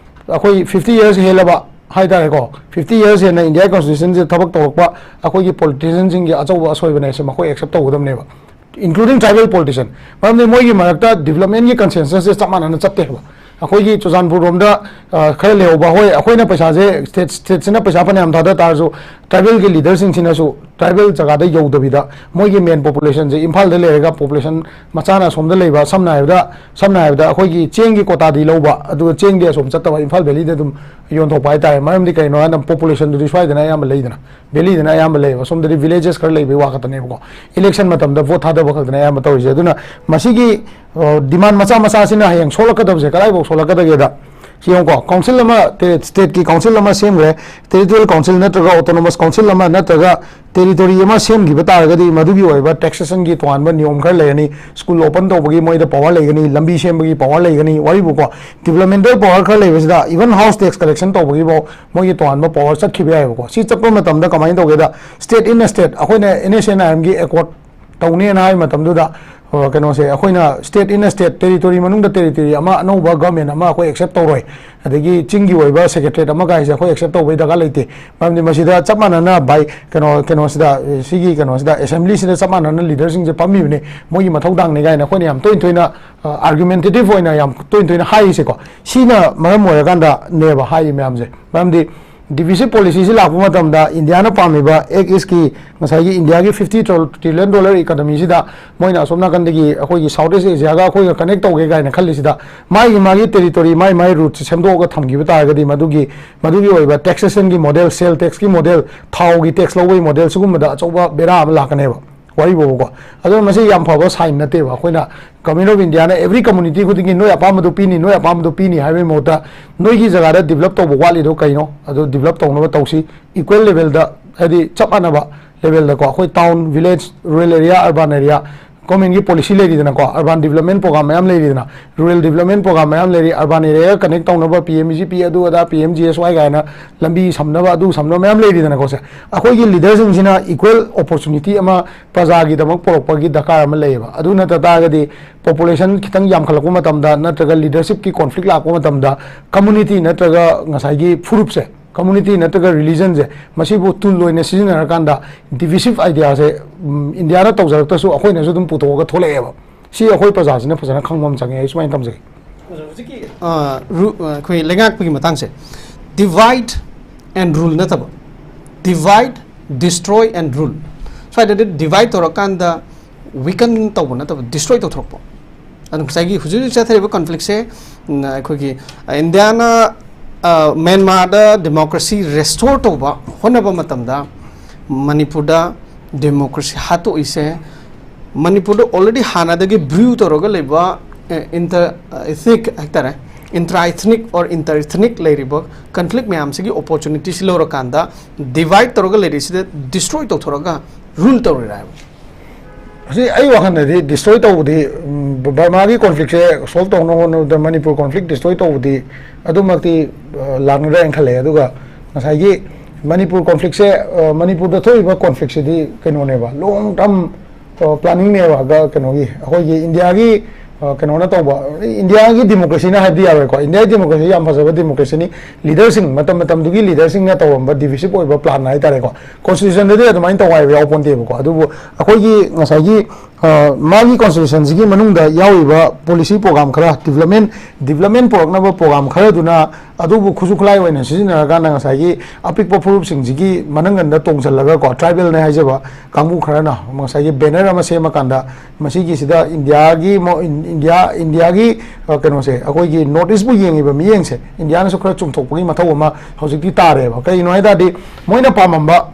ꯑꯩꯈꯣꯏ ꯐꯤꯐꯇꯤ ꯌꯔꯁ ꯍꯦꯜꯂꯕ ꯍꯥꯏꯇꯥꯔꯦꯀꯣ, ꯐꯤꯐꯇꯤ ꯌꯔꯁ ꯍꯦꯟꯅ ꯏꯟꯗꯤꯌꯥꯒꯤ ꯀꯣꯟꯁꯇꯤꯇ꯭ꯌꯨꯁꯟꯁꯤꯗ ꯊꯕꯛ ꯇꯧꯔꯛꯄ ꯑꯩꯈꯣꯏꯒꯤ ꯄꯣꯂꯤꯇꯤꯁꯤꯌꯟꯁꯤꯡꯒꯤ ꯑꯆꯧꯕ ꯑꯁꯣꯏꯕꯅꯦ, ꯁꯤ ꯃꯈꯣꯏ ꯑꯦꯛꯁꯦꯞ ꯇꯧꯒꯗꯕꯅꯦꯕ, including tribal politician꯫ ꯃꯔꯝꯗꯤ ꯃꯣꯏꯒꯤ ꯃꯔꯛꯇ ꯗꯤꯕꯂꯞꯃꯦꯟꯒꯤ ꯀꯟꯁꯦꯟꯁꯁꯁꯦ ꯆꯞ ꯃꯥꯟꯅꯅ ꯆꯠꯇꯦ ꯍꯥꯏꯕ꯫ ꯑꯩꯈꯣꯏꯒꯤ ꯆꯨꯔꯆꯥꯟꯄꯨꯔ ꯔꯣꯝꯗ, ꯑ, ꯈꯔ ꯂꯩꯍꯧꯕ, ꯍꯣꯏ, ꯑꯩꯈꯣꯏꯅ ꯄꯩꯁꯥꯁꯦ, ꯁ꯭ꯇꯦꯠ, ꯁ꯭ꯇꯦꯠꯁꯤꯅ ꯄꯩꯁꯥ ꯐꯅꯌꯥꯝ ꯊꯥꯗ ꯇꯥꯔꯁꯨ, ꯇ꯭ꯔꯥꯏꯕꯦꯜꯒꯤ ꯂꯤꯗꯔꯁꯤꯡꯁꯤꯅꯁꯨ ꯇ꯭ꯔꯥꯏꯕꯦꯜ ꯖꯒꯥꯗ ꯌꯧꯗꯕꯤꯗ, ꯃꯣꯏꯒꯤ ꯃꯦꯟ ꯄꯣꯄꯨꯂꯦꯁꯟꯁꯦ ꯏꯝꯐꯥꯜꯗ ꯂꯩꯔꯒ, ꯄꯣꯄꯨꯂꯦꯁꯟ ꯃꯆꯥꯅ ꯑꯁꯣꯝꯗ ꯂꯩꯕ, ꯁꯝꯅ ꯍꯥꯏꯔꯕꯗ, ꯁꯝꯅ ꯍꯥꯏꯔꯕꯗ ꯑꯩꯈꯣꯏꯒꯤ ꯆꯦꯡꯒꯤ ꯀꯣꯇꯥꯗꯤ ꯂꯧꯕ, ꯑꯗꯨꯒ ꯆꯦꯡꯗꯤ ꯑꯁꯣꯝ ꯆꯠꯇꯕ, ꯏꯝꯐꯥꯜ ꯚꯦꯂꯤꯗ ꯑꯗꯨꯝ ꯌꯣꯟꯊꯣꯛꯄ ꯍꯥꯏꯇꯥꯔꯦ꯫ ꯃꯔꯝꯗꯤ ꯀꯩꯅꯣ ꯍꯥꯏꯅ, ꯄꯣꯄꯨꯂꯦꯁꯟꯗꯨꯗꯤ ꯁ꯭ꯋꯥꯏꯗꯅ ꯑꯌꯥꯝꯕ ꯂꯩꯗꯅ, ꯚꯦꯂꯤꯗꯅ ꯑꯌꯥꯝꯕ ꯂꯩꯌꯦꯕ, ꯁꯣꯝꯗꯗꯤ ꯚꯤꯂꯦꯖꯦꯁ ꯈꯔ ꯂꯩꯕꯒꯤ ꯋꯥ ꯈꯛꯇꯅꯦꯕꯀꯣ꯫ ꯏꯂꯦꯛꯁꯟ ꯃꯇꯝꯗ ꯚꯣꯠ ꯊꯥꯗꯕ ꯈꯛꯇꯅꯦ ꯑꯌꯥꯝꯕ ꯇꯧꯔꯤꯁꯦ꯫ ꯑꯗꯨꯅ ꯃꯁꯤꯒꯤ, ꯑ, ꯗꯤꯃꯥꯟ ꯃꯆꯥ ꯃꯆꯥꯁꯤꯅ ꯍꯌꯦꯡ ꯁꯣꯛꯂꯛꯀꯗꯕꯁꯦ ꯀꯗꯥꯏꯐꯥꯎ ꯁꯣꯛꯂꯛꯀꯗꯒꯦꯗ, ꯁꯤ ꯌꯦꯡꯉꯨꯀꯣ, ꯀꯥꯎꯟꯁꯤꯜ ꯑꯃ, ꯇꯦ-, ꯁ꯭ꯇꯦꯠꯀꯤ ꯀꯥꯎꯟꯁꯤꯜ ꯑꯃ ꯁꯦꯝꯈ꯭ꯔꯦ, ꯇꯦꯔꯤꯇꯣꯔꯤꯌꯦꯜ ꯀꯥꯎꯟꯁꯤꯜ ꯅꯠꯇ꯭ꯔꯒ ꯑꯣꯇꯣꯅꯣꯃꯁ ꯀꯥꯎꯟꯁꯤꯜ ꯑꯃ ꯅꯠꯇ꯭ꯔꯒ ꯇꯦꯔꯤꯇꯣꯔꯤ ꯑꯃ ꯁꯦꯝꯈꯤꯕ ꯇꯥꯔꯒꯗꯤ, ꯃꯗꯨꯒꯤ ꯑꯣꯏꯕ ꯇꯦꯛꯁꯦꯁꯟꯒꯤ ꯇꯣꯉꯥꯟꯕ ꯅꯤꯌꯣꯝ ꯈꯔ ꯂꯩꯔꯅꯤ, ꯁ꯭ꯀꯨꯜ ꯑꯣꯄꯟ ꯇꯧꯕꯒꯤ ꯃꯣꯏꯗ ꯄꯋꯥꯔ ꯂꯩꯒꯅꯤ, ꯂꯝꯕꯤ ꯁꯦꯝꯕꯒꯤ ꯄꯋꯥꯔ ꯂꯩꯒꯅꯤ, ꯋꯥꯔꯤꯕꯨꯀꯣ, ꯗꯤꯕꯂꯞꯃꯦꯟꯇꯦꯜ ꯄꯋꯥꯔ ꯈꯔ ꯂꯩꯕꯁꯤꯗ ꯏꯚꯟ ꯍꯥꯎꯁ ꯇꯦꯛꯁ ꯀꯂꯦꯛꯁꯟ ꯇꯧꯕꯒꯤꯐꯥꯎ ꯃꯣꯏꯒꯤ ꯇꯣꯉꯥꯟꯕ ꯄꯋꯥꯔ ꯆꯠꯈꯤꯕ ꯌꯥꯏꯑꯕꯀꯣ꯫ ꯁꯤ ꯆꯠꯄ ꯃꯇꯝꯗ ꯀꯃꯥꯏꯅ ꯇꯧꯒꯦꯗ, ꯁ꯭ꯇꯦꯠ ꯏꯟ ꯑ ꯁ꯭ꯇꯦꯠ, ꯑꯩꯈꯣꯏꯅ ꯑꯦꯟ ꯑꯦꯁ ꯑꯦꯟ ꯑꯥꯏ ꯑꯦꯝꯒꯤ ꯑꯦꯀꯣꯔꯗ ꯇꯧꯅꯦꯅ ꯍꯥꯏꯕ ꯃꯇꯝꯗꯨꯗ, ꯑ, ꯀꯩꯅꯣꯁꯦ, ꯑꯩꯈꯣꯏꯅ ꯁ꯭ꯇꯦꯠ ꯏꯟ ꯑ ꯁ꯭ꯇꯦꯠ, ꯇꯦꯔꯤꯇꯣꯔꯤ ꯃꯅꯨꯡꯗ ꯇꯦꯔꯤꯇꯣꯔꯤ ꯑꯃ ꯑꯅꯧꯕ ꯒꯚꯔꯟꯃꯦꯟ ꯑꯃ ꯑꯩꯈꯣꯏ ꯑꯦꯛꯁꯦꯞ ꯇꯧꯔꯣꯏ, ꯑꯗꯒꯤ ꯆꯤꯡꯒꯤ ꯑꯣꯏꯕ ꯁꯦꯀ꯭ꯔꯦꯇꯔꯤꯌꯦꯠ ꯑꯃ ꯀꯥꯏꯁꯦ ꯑꯩꯈꯣꯏ ꯑꯦꯛꯁꯦꯞ ꯇꯧꯕꯩ ꯗꯔꯀꯥꯔ ꯂꯩꯇꯦ꯫ ꯃꯔꯝꯗꯤ ꯃꯁꯤꯗ ꯆꯞ ꯃꯥꯟꯅꯅ ꯕꯥꯏ-, ꯀꯩꯅꯣ, ꯀꯩꯅꯣꯁꯤꯗ, ꯑꯦ, ꯁꯤꯒꯤ ꯀꯩꯅꯣꯁꯤꯗ, ꯑꯦꯁꯦꯝꯕ꯭ꯂꯤꯁꯤꯗ ꯆꯞ ꯃꯥꯟꯅꯅ ꯂꯤꯗꯔꯁꯤꯡꯁꯦ ꯐꯝꯃꯤꯕꯅꯤ, ꯃꯣꯏꯒꯤ ꯃꯊꯧꯗꯥꯡꯅꯤ ꯀꯥꯏꯅ ꯑꯩꯈꯣꯏꯅ ꯌꯥꯝ ꯇꯣꯏꯅ ꯇꯣꯏꯅ, ꯑ, ꯑꯥꯔꯒꯨꯃꯦꯟꯇꯦꯇꯤꯚ ꯑꯣꯏꯅ ꯌꯥꯝ ꯇꯣꯏꯅ ꯇꯣꯏꯅ ꯍꯥꯏꯔꯤꯁꯦꯀꯣ꯫ ꯁꯤꯅ ꯃꯔꯝ ꯑꯣꯏꯔꯀꯥꯟꯗꯅꯦꯕ ꯍꯥꯏꯔꯤ ꯃꯌꯥꯝꯁꯦ꯫ ꯃꯔꯝꯗꯤ ꯗꯤꯚꯤꯖꯤꯞ ꯄꯣꯂꯤꯁꯤꯁꯤ ꯂꯥꯛꯄ ꯃꯇꯝꯗ ꯏꯟꯗꯤꯌꯥꯅ ꯄꯥꯝꯃꯤꯕ ꯑꯦꯛ ꯏꯁꯀꯤ ꯉꯁꯥꯏꯒꯤ ꯏꯟꯗꯤꯌꯥꯒꯤ ꯐꯤꯐꯇꯤ ꯇ꯭ꯔꯤꯂꯤꯌꯟ ꯗꯣꯂꯔ ꯏꯀꯣꯅꯣꯃꯤꯁꯤꯗ ꯃꯣꯏꯅ ꯑꯁꯣꯝ ꯅꯥꯀꯟꯗꯒꯤ ꯑꯩꯈꯣꯏꯒꯤ ꯁꯥꯎꯠ ꯏꯁ ꯑꯦꯁꯤꯌꯥꯒ ꯑꯩꯈꯣꯏꯒ ꯀꯅꯦꯛ ꯇꯧꯒꯦ ꯀꯥꯏꯅ ꯈꯜꯂꯤꯁꯤꯗ, ꯃꯥꯒꯤ ꯃꯥꯒꯤ ꯇꯦꯔꯤꯇꯣꯔꯤ, ꯃꯥꯒꯤ ꯃꯥꯒꯤ ꯔꯨꯠꯁꯦ ꯁꯦꯝꯗꯣꯛꯑꯒ ꯊꯝꯈꯤꯕ ꯇꯥꯔꯒꯗꯤ, ꯃꯗꯨꯒꯤ, ꯃꯗꯨꯒꯤ ꯑꯣꯏꯕ ꯇꯦꯛꯁꯦꯁꯟꯒꯤ ꯃꯣꯗꯦꯜ, ꯁꯦꯜ ꯇꯦꯛꯁꯀꯤ ꯃꯣꯗꯦꯜ, ꯊꯥꯎꯒꯤ ꯇꯦꯛꯁ ꯂꯧꯕꯒꯤ ꯃꯣꯗꯦꯜ, ꯁꯤꯒꯨꯝꯕꯗ ꯑꯆꯧꯕ ꯕꯦꯔꯥ ꯑꯃ ꯂꯥꯛꯀꯅꯦꯕ꯫ ꯋꯥꯔꯤꯕꯨꯕꯀꯣ꯫ ꯑꯗꯨꯅ ꯃꯁꯤ ꯌꯥꯝ ꯐꯕ ꯁꯥꯏꯟ ꯅꯠꯇꯦꯕ꯫ ꯑꯩꯈꯣꯏꯅ government of Indian every community ꯈꯨꯗꯤꯡꯒꯤ ꯅꯣꯏ ꯑꯄꯥꯝꯕꯗꯨ ꯄꯤꯅꯤ, ꯅꯣꯏ ꯑꯄꯥꯝꯕꯗꯨ ꯄꯤꯅꯤ ꯍꯥꯏꯕꯒꯤ ꯃꯍꯨꯠꯇ, ꯅꯣꯏꯒꯤ ꯖꯒꯥꯗ ꯗꯤꯕꯂꯞ ꯇꯧꯕ ꯋꯥꯠꯂꯤꯗꯣ ꯀꯩꯅꯣ, ꯑꯗꯨ ꯗꯤꯕꯂꯞ ꯇꯧꯅꯕ ꯇꯧꯁꯤ꯫ ꯏꯀ꯭ꯋꯦꯜ ꯂꯦꯚꯦꯜꯗ, ꯍꯥꯏꯗꯤ ꯆꯞ ꯃꯥꯟꯅꯕ ꯂꯦꯚꯦꯜꯗꯀꯣ, ꯑꯩꯈꯣꯏ town, village, rural area, urban area, ꯒꯣꯔꯃꯦꯟꯒꯤ ꯄꯣꯂꯤꯁꯤ ꯂꯩꯔꯤꯗꯅꯀꯣ, ꯑꯔꯕꯥꯟ ꯗꯤꯕꯂꯞꯃꯦꯟ ꯄ꯭ꯔꯣꯒ꯭ꯔꯥꯝ ꯃꯌꯥꯝ ꯂꯩꯔꯤꯗꯅ, ꯔꯨꯔꯦꯜ ꯗꯤꯕꯂꯞꯃꯦꯟ ꯄ꯭ꯔꯣꯒ꯭ꯔꯥꯝ ꯃꯌꯥꯝ ꯂꯩꯔꯤ, ꯑꯔꯕꯥꯟ ꯑꯦꯔꯤꯌꯥꯒ ꯀꯅꯦꯛ ꯇꯧꯅꯕ ꯄꯤ ꯑꯦꯝ ꯖꯤ ꯄꯤ, ꯑꯗꯨ ꯑꯗꯥ, ꯄꯤ ꯑꯦꯝ ꯖꯤ ꯑꯦꯁ ꯋꯥꯏ ꯀꯥꯏꯅ ꯂꯝꯕꯤ ꯁꯝꯅꯕ, ꯑꯗꯨ ꯁꯝꯅꯕ ꯃꯌꯥꯝ ꯂꯩꯔꯤꯗꯅꯀꯣ꯫ ꯁꯦ, ꯑꯩꯈꯣꯏꯒꯤ ꯂꯤꯗꯔꯁꯤꯡꯁꯤꯅ ꯏꯀ꯭ꯋꯦꯜ ꯑꯣꯄꯣꯔꯆꯨꯅꯤꯇꯤ ꯑꯃ ꯄ꯭ꯔꯖꯥꯒꯤꯗꯃꯛ ꯄꯨꯔꯛꯄꯒꯤ ꯗꯔꯀꯥꯔ ꯑꯃ ꯂꯩꯌꯦꯕ꯫ ꯑꯗꯨ ꯅꯠꯇ ꯇꯥꯔꯒꯗꯤ, ꯄꯣꯄꯨꯂꯦꯁꯟ ꯈꯤꯇꯪ ꯌꯥꯝꯈꯠꯂꯛꯄ ꯃꯇꯝꯗ ꯅꯠꯇ꯭ꯔꯒ ꯂꯤꯗꯔꯁꯤꯞꯀꯤ ꯀꯣꯟꯐ꯭ꯂꯤꯛ ꯂꯥꯛꯄ ꯃꯇꯝꯗ, ꯀꯝꯃꯨꯅꯤꯇꯤ ꯅꯠꯇ꯭ꯔꯒ ꯉꯁꯥꯏꯒꯤ ꯐꯨꯔꯨꯞꯁꯦ, ꯀꯝꯃꯨꯅꯤꯇꯤ ꯅꯠꯇ꯭ꯔꯒ ꯔꯤꯂꯤꯖꯟꯁꯦ, ꯃꯁꯤꯕꯨ ꯇꯨꯜ ꯑꯣꯏꯅ ꯁꯤꯖꯤꯟꯅꯔꯀꯥꯟꯗ ꯗꯤꯚꯤꯖꯤꯞ ꯑꯥꯏꯗꯤꯌꯥꯁꯦ, ꯎꯝ, ꯏꯟꯗꯤꯌꯥꯅ ꯇꯧꯖꯔꯛꯇ꯭ꯔꯁꯨ ꯑꯩꯈꯣꯏꯅꯁꯨ ꯑꯗꯨꯝ ꯄꯨꯊꯣꯛꯑꯒ ꯊꯣꯛꯂꯛꯑꯦꯕ꯫ ꯁꯤ ꯑꯩꯈꯣꯏ ꯄ꯭ꯔꯖꯥꯁꯤꯅ ꯐꯖꯅ ꯈꯪꯕ ꯑꯃ ꯆꯪꯉꯦ꯫ ꯑꯩ ꯁꯨꯃꯥꯏꯅ ꯊꯝꯖꯒꯦ꯫ ꯍꯧꯖꯤꯛꯀꯤ ꯑ, ꯔꯨ-, ꯑ, ꯑꯩꯈꯣꯏ ꯂꯩꯉꯥꯛꯄꯒꯤ ꯃꯇꯥꯡꯁꯦ, divide and rule ꯅꯠꯇꯕ, divide, destroy and rule. ꯁ꯭ꯋꯥꯏꯗꯗꯤ divide ꯇꯧꯔꯀꯥꯟꯗ weaken ꯇꯧꯕ ꯅꯠꯇꯕ, destroy ꯇꯧꯊꯣꯔꯛꯄ꯫ ꯑꯗꯨ ꯉꯁꯥꯏꯒꯤ ꯍꯧꯖꯤꯛ ꯍꯧꯖꯤꯛ ꯆꯠꯊꯔꯤꯕ conflict ꯁꯦ, ꯎꯝ, ꯑꯩꯈꯣꯏꯒꯤ, ꯑ, ꯏꯟꯗꯤꯌꯥꯅ, ꯑ, ꯃ꯭ꯌꯥꯟꯃꯥꯔꯗ democracy restore ꯇꯧꯕ ꯍꯣꯠꯅꯕ ꯃꯇꯝꯗ ꯃꯅꯤꯄꯨꯔꯗ democracy ꯍꯥꯠꯇꯣꯛꯏꯁꯦ, ꯃꯅꯤꯄꯨꯔꯗ already ꯍꯥꯟꯅꯗꯒꯤ brew ꯇꯧꯔꯒ ꯂꯩꯕ, ꯑ, inter ethnic ꯍꯥꯏꯇꯥꯔꯦ, intra ethnic or inter ethnic ꯂꯩꯔꯤꯕ conflict ꯃꯌꯥꯝꯁꯤꯒꯤ opportunity ꯁꯤ ꯂꯧꯔꯀꯥꯟꯗ divide ꯇꯧꯔꯒ ꯂꯩꯔꯤꯁꯤꯗ destroy ꯇꯧꯊꯣꯔꯒ rule ꯇꯧꯔꯤꯔꯥ ꯍꯥꯏꯕ꯫ ꯍꯧꯖꯤꯛ ꯑꯩ ꯋꯥꯈꯜꯗꯗꯤ destroy ꯇꯧꯕꯗꯤ, ꯎꯝ, ꯕꯔꯃꯥꯒꯤ conflict ꯁꯦ solve ꯇꯧꯅꯕ ꯍꯣꯠꯅꯕꯗ ꯃꯅꯤꯄꯨꯔ conflict destroy ꯇꯧꯕꯗꯤ ꯑꯗꯨꯃꯛꯇꯤ, ꯑ, ꯂꯥꯛꯅꯗ꯭ꯔꯥ ꯍꯥꯏꯅ ꯈꯜꯂꯦ꯫ ꯑꯗꯨꯒ ꯉꯁꯥꯏꯒꯤ ꯃꯅꯤꯄꯨꯔ conflict ꯁꯦ, ꯑ, ꯃꯅꯤꯄꯨꯔꯗ ꯊꯣꯛꯏꯕ conflict ꯁꯤꯗꯤ ꯀꯩꯅꯣꯅꯦꯕ, long term, ꯑ, planning ꯅꯦꯕ, ꯀꯩꯅꯣꯒꯤ, ꯑꯩꯈꯣꯏꯒꯤ ꯏꯟꯗꯤꯌꯥꯒꯤ, ꯑ, ꯀꯩꯅꯣꯅ ꯇꯧꯕ, ꯏꯟꯗꯤꯌꯥꯒꯤ democracy ꯅ ꯍꯥꯏꯕꯗꯤ ꯌꯥꯔꯣꯏꯀꯣ꯫ ꯏꯟꯗꯤꯌꯥꯒꯤ democracy ꯌꯥꯝ ꯐꯖꯕ democracy ꯅꯤ꯫ Leader ꯁꯤꯡ, ꯃꯇꯝ ꯃꯇꯝꯗꯨꯒꯤ leader ꯁꯤꯡꯅ ꯇꯧꯔꯝꯕ divisive ꯑꯣꯏꯕ plan ꯍꯥꯏꯇꯥꯔꯦꯀꯣ꯫ Constitution ꯗꯗꯤ ꯑꯗꯨꯃꯥꯏꯅ ꯇꯧ ꯍꯥꯏꯕ ꯌꯥꯎꯄꯣꯟꯇꯦꯕꯀꯣ꯫ ꯑꯗꯨꯕꯨ ꯑꯩꯈꯣꯏꯒꯤ ꯉꯁꯥꯏꯒꯤ, ꯑ, ꯃꯥꯒꯤ constitution ꯁꯤꯒꯤ ꯃꯅꯨꯡꯗ ꯌꯥꯎꯔꯤꯕ policy program ꯈꯔ, development, development ꯄꯨꯔꯛꯅꯕ program ꯈꯔꯗꯨꯅ ꯑꯗꯨꯕꯨ ꯈꯨꯠꯁꯨ ꯈꯨꯠꯂꯥꯏ ꯑꯣꯏꯅ ꯁꯤꯖꯤꯟꯅꯔꯀꯥꯟꯗ ꯉꯁꯥꯏꯒꯤ ꯑꯄꯤꯛꯄ ꯐꯨꯔꯨꯞꯁꯤꯡꯁꯤꯒꯤ ꯃꯅꯪꯒꯟꯗ ꯇꯣꯡꯁꯤꯜꯂꯒ ꯀꯣ, tribal ꯅꯦ ꯍꯥꯏꯖꯕ ꯀꯥꯡꯕꯨ ꯈꯔꯅ ꯉꯁꯥꯏꯒꯤ banner ꯑꯃ ꯁꯦꯝꯃꯀꯥꯟꯗ ꯃꯁꯤꯒꯤꯁꯤꯗ ꯏꯟꯗꯤꯌꯥꯒꯤ ꯃꯣ-, ꯏꯟ-, ꯏꯟꯗꯤꯌꯥ, ꯏꯟꯗꯤꯌꯥꯒꯤ, ꯑ, ꯀꯩꯅꯣꯁꯦ, ꯑꯩꯈꯣꯏꯒꯤ North East ꯄꯨ ꯌꯦꯡꯉꯤꯕ ꯃꯤꯠꯌꯦꯡꯁꯦ ꯏꯟꯗꯤꯌꯥꯅꯁꯨ ꯈꯔ ꯆꯨꯝꯊꯣꯛꯄꯒꯤ ꯃꯊꯧ ꯑꯃ ꯍꯧꯖꯤꯛꯇꯤ ꯇꯥꯔꯦꯕ꯫ ꯀꯩꯒꯤꯅꯣ ꯍꯥꯏ ꯇꯥꯔꯗꯤ ꯃꯣꯏꯅ ꯄꯥꯝꯃꯝꯕ,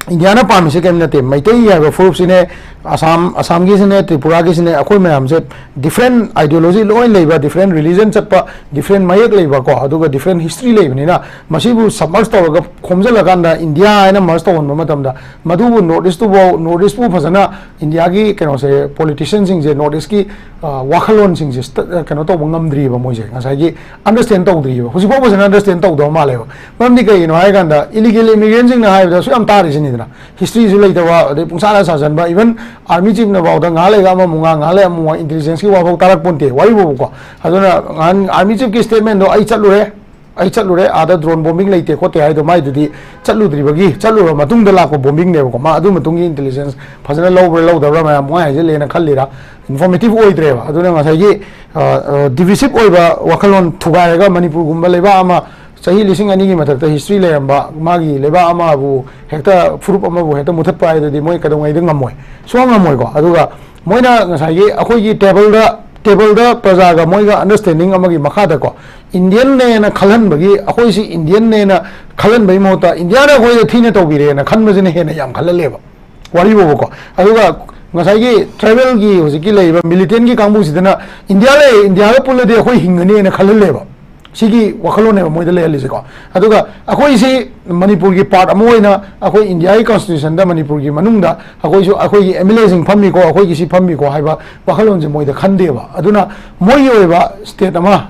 ꯏꯟꯗꯤꯌꯥꯅ ꯄꯥꯝꯃꯤꯁꯦ ꯀꯔꯤꯝ ꯅꯠꯇꯦ, ꯃꯩꯇꯩ ꯍꯥꯏꯕ ꯐꯨꯔꯨꯞꯁꯤꯅꯦ, ꯑꯁꯥꯝ, ꯑꯁꯥꯝꯒꯤꯁꯤꯅꯦ, ꯇ꯭ꯔꯤꯄꯨꯔꯥꯒꯤꯁꯤꯅꯦ, ꯑꯩꯈꯣꯏ ꯃꯌꯥꯝꯁꯦ different ideology ꯂꯣꯏ ꯂꯩꯕ, different religion ꯆꯠꯄ, different ꯃꯌꯦꯛ ꯂꯩꯕ ꯀꯣ, ꯑꯗꯨꯒ different history ꯂꯩꯕꯅꯤꯅ ꯃꯁꯤꯕꯨ submerge ꯇꯧꯔꯒ ꯈꯣꯝꯖꯤꯜꯂꯀꯥꯟꯗ ꯏꯟꯗꯤꯌꯥ ꯍꯥꯏꯅ merge ꯇꯧꯍꯟꯕ ꯃꯇꯝꯗ ꯃꯗꯨꯕꯨ North East ꯇꯨꯐꯥꯎ, North East ꯄꯨ ꯐꯖꯅ ꯏꯟꯗꯤꯌꯥꯒꯤ ꯀꯩꯅꯣꯁꯦ, politician ꯁꯤꯡꯁꯦ North East ꯀꯤ, ꯑ, ꯋꯥꯈꯜꯂꯣꯟꯁꯤꯡꯁꯦ ꯁ꯭ꯇ-, ꯀꯩꯅꯣ ꯇꯧꯕ ꯉꯝꯗ꯭ꯔꯤꯕ, ꯃꯣꯏꯁꯦ ꯉꯁꯥꯏꯒꯤ understand ꯇꯧꯗ꯭ꯔꯤꯕ, ꯍꯧꯖꯤꯛꯐꯥꯎ ꯐꯖꯅ understand ꯇꯧꯗꯕ ꯃꯥꯜꯂꯦꯕ꯫ ꯃꯔꯝꯗꯤ ꯀꯩꯒꯤꯅꯣ ꯍꯥꯏ ꯀꯥꯟꯗ illegal immigrant ꯁꯤꯡꯅ ꯍꯥꯏꯕꯗꯁꯨ ꯌꯥꯝ ꯇꯥꯔꯤꯁꯤꯅꯤꯗꯅ, history ꯁꯨ ꯂꯩꯇꯕ, ꯑꯗꯩ ꯄꯨꯡꯁꯥꯗ ꯁꯥꯖꯟꯕ, even army chief ꯅ ꯐꯥꯎꯗ ꯉꯥꯏꯍꯥꯛ ꯂꯩꯒ ꯑꯃꯃꯨꯛ ꯉꯥꯡ, ꯉꯥꯏꯍꯥꯛ ꯂꯩ ꯑꯃꯃꯨꯛ ꯉꯥꯡ, intelligence ꯀꯤ ꯋꯥꯐꯥꯎ ꯇꯥꯔꯛꯄꯣꯟꯇꯦ ꯋꯥꯔꯤꯕꯨꯕꯀꯣ꯫ ꯑꯗꯨꯅ ꯉꯍꯥꯟ army chief ꯀꯤ statement ꯗꯣ ꯑꯩ ꯆꯠꯂꯨꯔꯦ, ꯑꯩ ꯆꯠꯂꯨꯔꯦ, ꯑꯥꯗ ꯗ꯭ꯔꯣꯟ ꯕꯣꯝꯕꯤꯡ ꯂꯩꯇꯦ ꯈꯣꯠꯇꯦ ꯍꯥꯏꯗꯣ, ꯃꯥꯏꯗꯨꯗꯤ ꯆꯠꯂꯨꯗ꯭ꯔꯤꯕꯒꯤ, ꯆꯠꯂꯨꯔ ꯃꯇꯨꯡꯗ ꯂꯥꯛꯄ ꯕꯣꯝꯕꯤꯡꯅꯦꯕꯀꯣ꯫ ꯃꯥ ꯑꯗꯨ ꯃꯇꯨꯡꯒꯤ ꯏꯟꯇꯦꯂꯤꯖꯦꯟꯁ ꯐꯖꯅ ꯂꯧꯕ꯭ꯔꯥ ꯂꯧꯗꯕ꯭ꯔꯥ, ꯃꯌꯥꯝ ꯃꯣꯏ ꯍꯥꯏꯖꯤꯜꯂꯦꯅ ꯈꯜꯂꯤꯔꯥ, ꯏꯟꯐꯣꯔꯃꯦꯇꯤꯚ ꯑꯣꯏꯗ꯭ꯔꯦꯕ꯫ ꯑꯗꯨꯅ ꯉꯁꯥꯏꯒꯤ ꯗꯤꯚꯤꯁꯤꯞ ꯑꯣꯏꯕ ꯋꯥꯈꯜꯂꯣꯟ ꯊꯨꯒꯥꯏꯔꯒ, ꯃꯅꯤꯄꯨꯔꯒꯨꯝꯕ ꯂꯩꯕꯥꯛ ꯑꯃ ꯆꯍꯤ ꯂꯤꯁꯤꯡ ꯑꯅꯤꯒꯤ ꯃꯊꯛꯇ ꯍꯤꯁꯇ꯭ꯔꯤ ꯂꯩꯔꯝꯕ ꯃꯥꯒꯤ ꯂꯩꯕꯥꯛ ꯑꯃꯕꯨ ꯍꯦꯛꯇ, ꯐꯨꯔꯨꯞ ꯑꯃꯕꯨ ꯍꯦꯛꯇ ꯃꯨꯊꯠꯄ ꯍꯥꯏꯗꯨꯗꯤ ꯃꯣꯏ ꯀꯩꯗꯧꯉꯩꯗ ꯉꯝꯃꯣꯏ, ꯁꯨꯡꯉꯝ ꯉꯝꯃꯣꯏꯀꯣ꯫ ꯑꯗꯨꯒ ꯃꯣꯏꯅ ꯉꯁꯥꯏꯒꯤ ꯑꯩꯈꯣꯏꯒꯤ ꯇꯦꯕꯜꯗ, ꯇꯦꯕꯜꯗ ꯄ꯭ꯔꯖꯥꯒ ꯃꯣꯏꯒ ꯑꯟꯗꯔꯁꯇꯦꯟꯗꯤꯡ ꯑꯃꯒꯤ ꯃꯈꯥꯗꯀꯣ, ꯏꯟꯗꯤꯌꯟꯅꯦꯅ ꯈꯜꯍꯟꯕꯒꯤ, ꯑꯩꯈꯣꯏꯁꯤ ꯏꯟꯗꯤꯌꯟꯅꯦꯅ ꯈꯜꯍꯟꯕꯒꯤ ꯃꯍꯨꯠꯇ ꯏꯟꯗꯤꯌꯥꯅ ꯑꯩꯈꯣꯏꯗ ꯊꯤꯅ ꯇꯧꯕꯤꯔꯦꯅ ꯈꯟꯕꯁꯤꯅ ꯍꯦꯟꯅ ꯌꯥꯝ ꯈꯜꯍꯜꯂꯦꯕ, ꯋꯥꯔꯤ ꯐꯥꯎꯕꯀꯣ꯫ ꯑꯗꯨꯒ ꯉꯁꯥꯏꯒꯤ ꯇ꯭ꯔꯥꯏꯕꯦꯜꯒꯤ ꯍꯧꯖꯤꯛꯀꯤ ꯂꯩꯔꯤꯕ ꯃꯤꯂꯤꯇꯦꯟꯒꯤ ꯀꯥꯡꯕꯨꯁꯤꯗꯅ ꯏꯟꯗꯤꯌꯥ ꯂꯩ, ꯏꯟꯗꯤꯌꯥꯒ ꯄꯨꯜꯂꯗꯤ ꯑꯩꯈꯣꯏ ꯍꯤꯡꯒꯅꯤꯅ ꯈꯜꯍꯜꯂꯦꯕ꯫ ꯁꯤꯒꯤ ꯋꯥꯈꯜꯂꯣꯟꯅꯦꯕ ꯃꯣꯏꯗ ꯂꯩꯍꯜꯂꯤꯁꯦꯀꯣ꯫ ꯑꯗꯨꯒ ꯑꯩꯈꯣꯏꯁꯤ ꯃꯅꯤꯄꯨꯔꯒꯤ ꯄꯥꯔꯠ ꯑꯃ ꯑꯣꯏꯅ, ꯑꯩꯈꯣꯏ ꯏꯟꯗꯤꯌꯥꯒꯤ ꯀꯟꯁꯇꯤꯇ꯭ꯌꯨꯁꯟꯗ ꯃꯅꯤꯄꯨꯔꯒꯤ ꯃꯅꯨꯡꯗ ꯑꯩꯈꯣꯏꯁꯨ, ꯑꯩꯈꯣꯏꯒꯤ ꯑꯦꯝ ꯑꯦꯜ ꯑꯦꯁꯤꯡ ꯐꯝꯃꯤꯀꯣ, ꯑꯩꯈꯣꯏꯒꯤ ꯁꯤ ꯐꯝꯃꯤꯀꯣ ꯍꯥꯏꯕ ꯋꯥꯈꯜꯂꯣꯟꯁꯦ ꯃꯣꯏꯗ ꯈꯟꯗꯦꯕ꯫ ꯑꯗꯨꯅ ꯃꯣꯏꯒꯤ ꯑꯣꯏꯕ ꯁ꯭ꯇꯦꯠ ꯑꯃ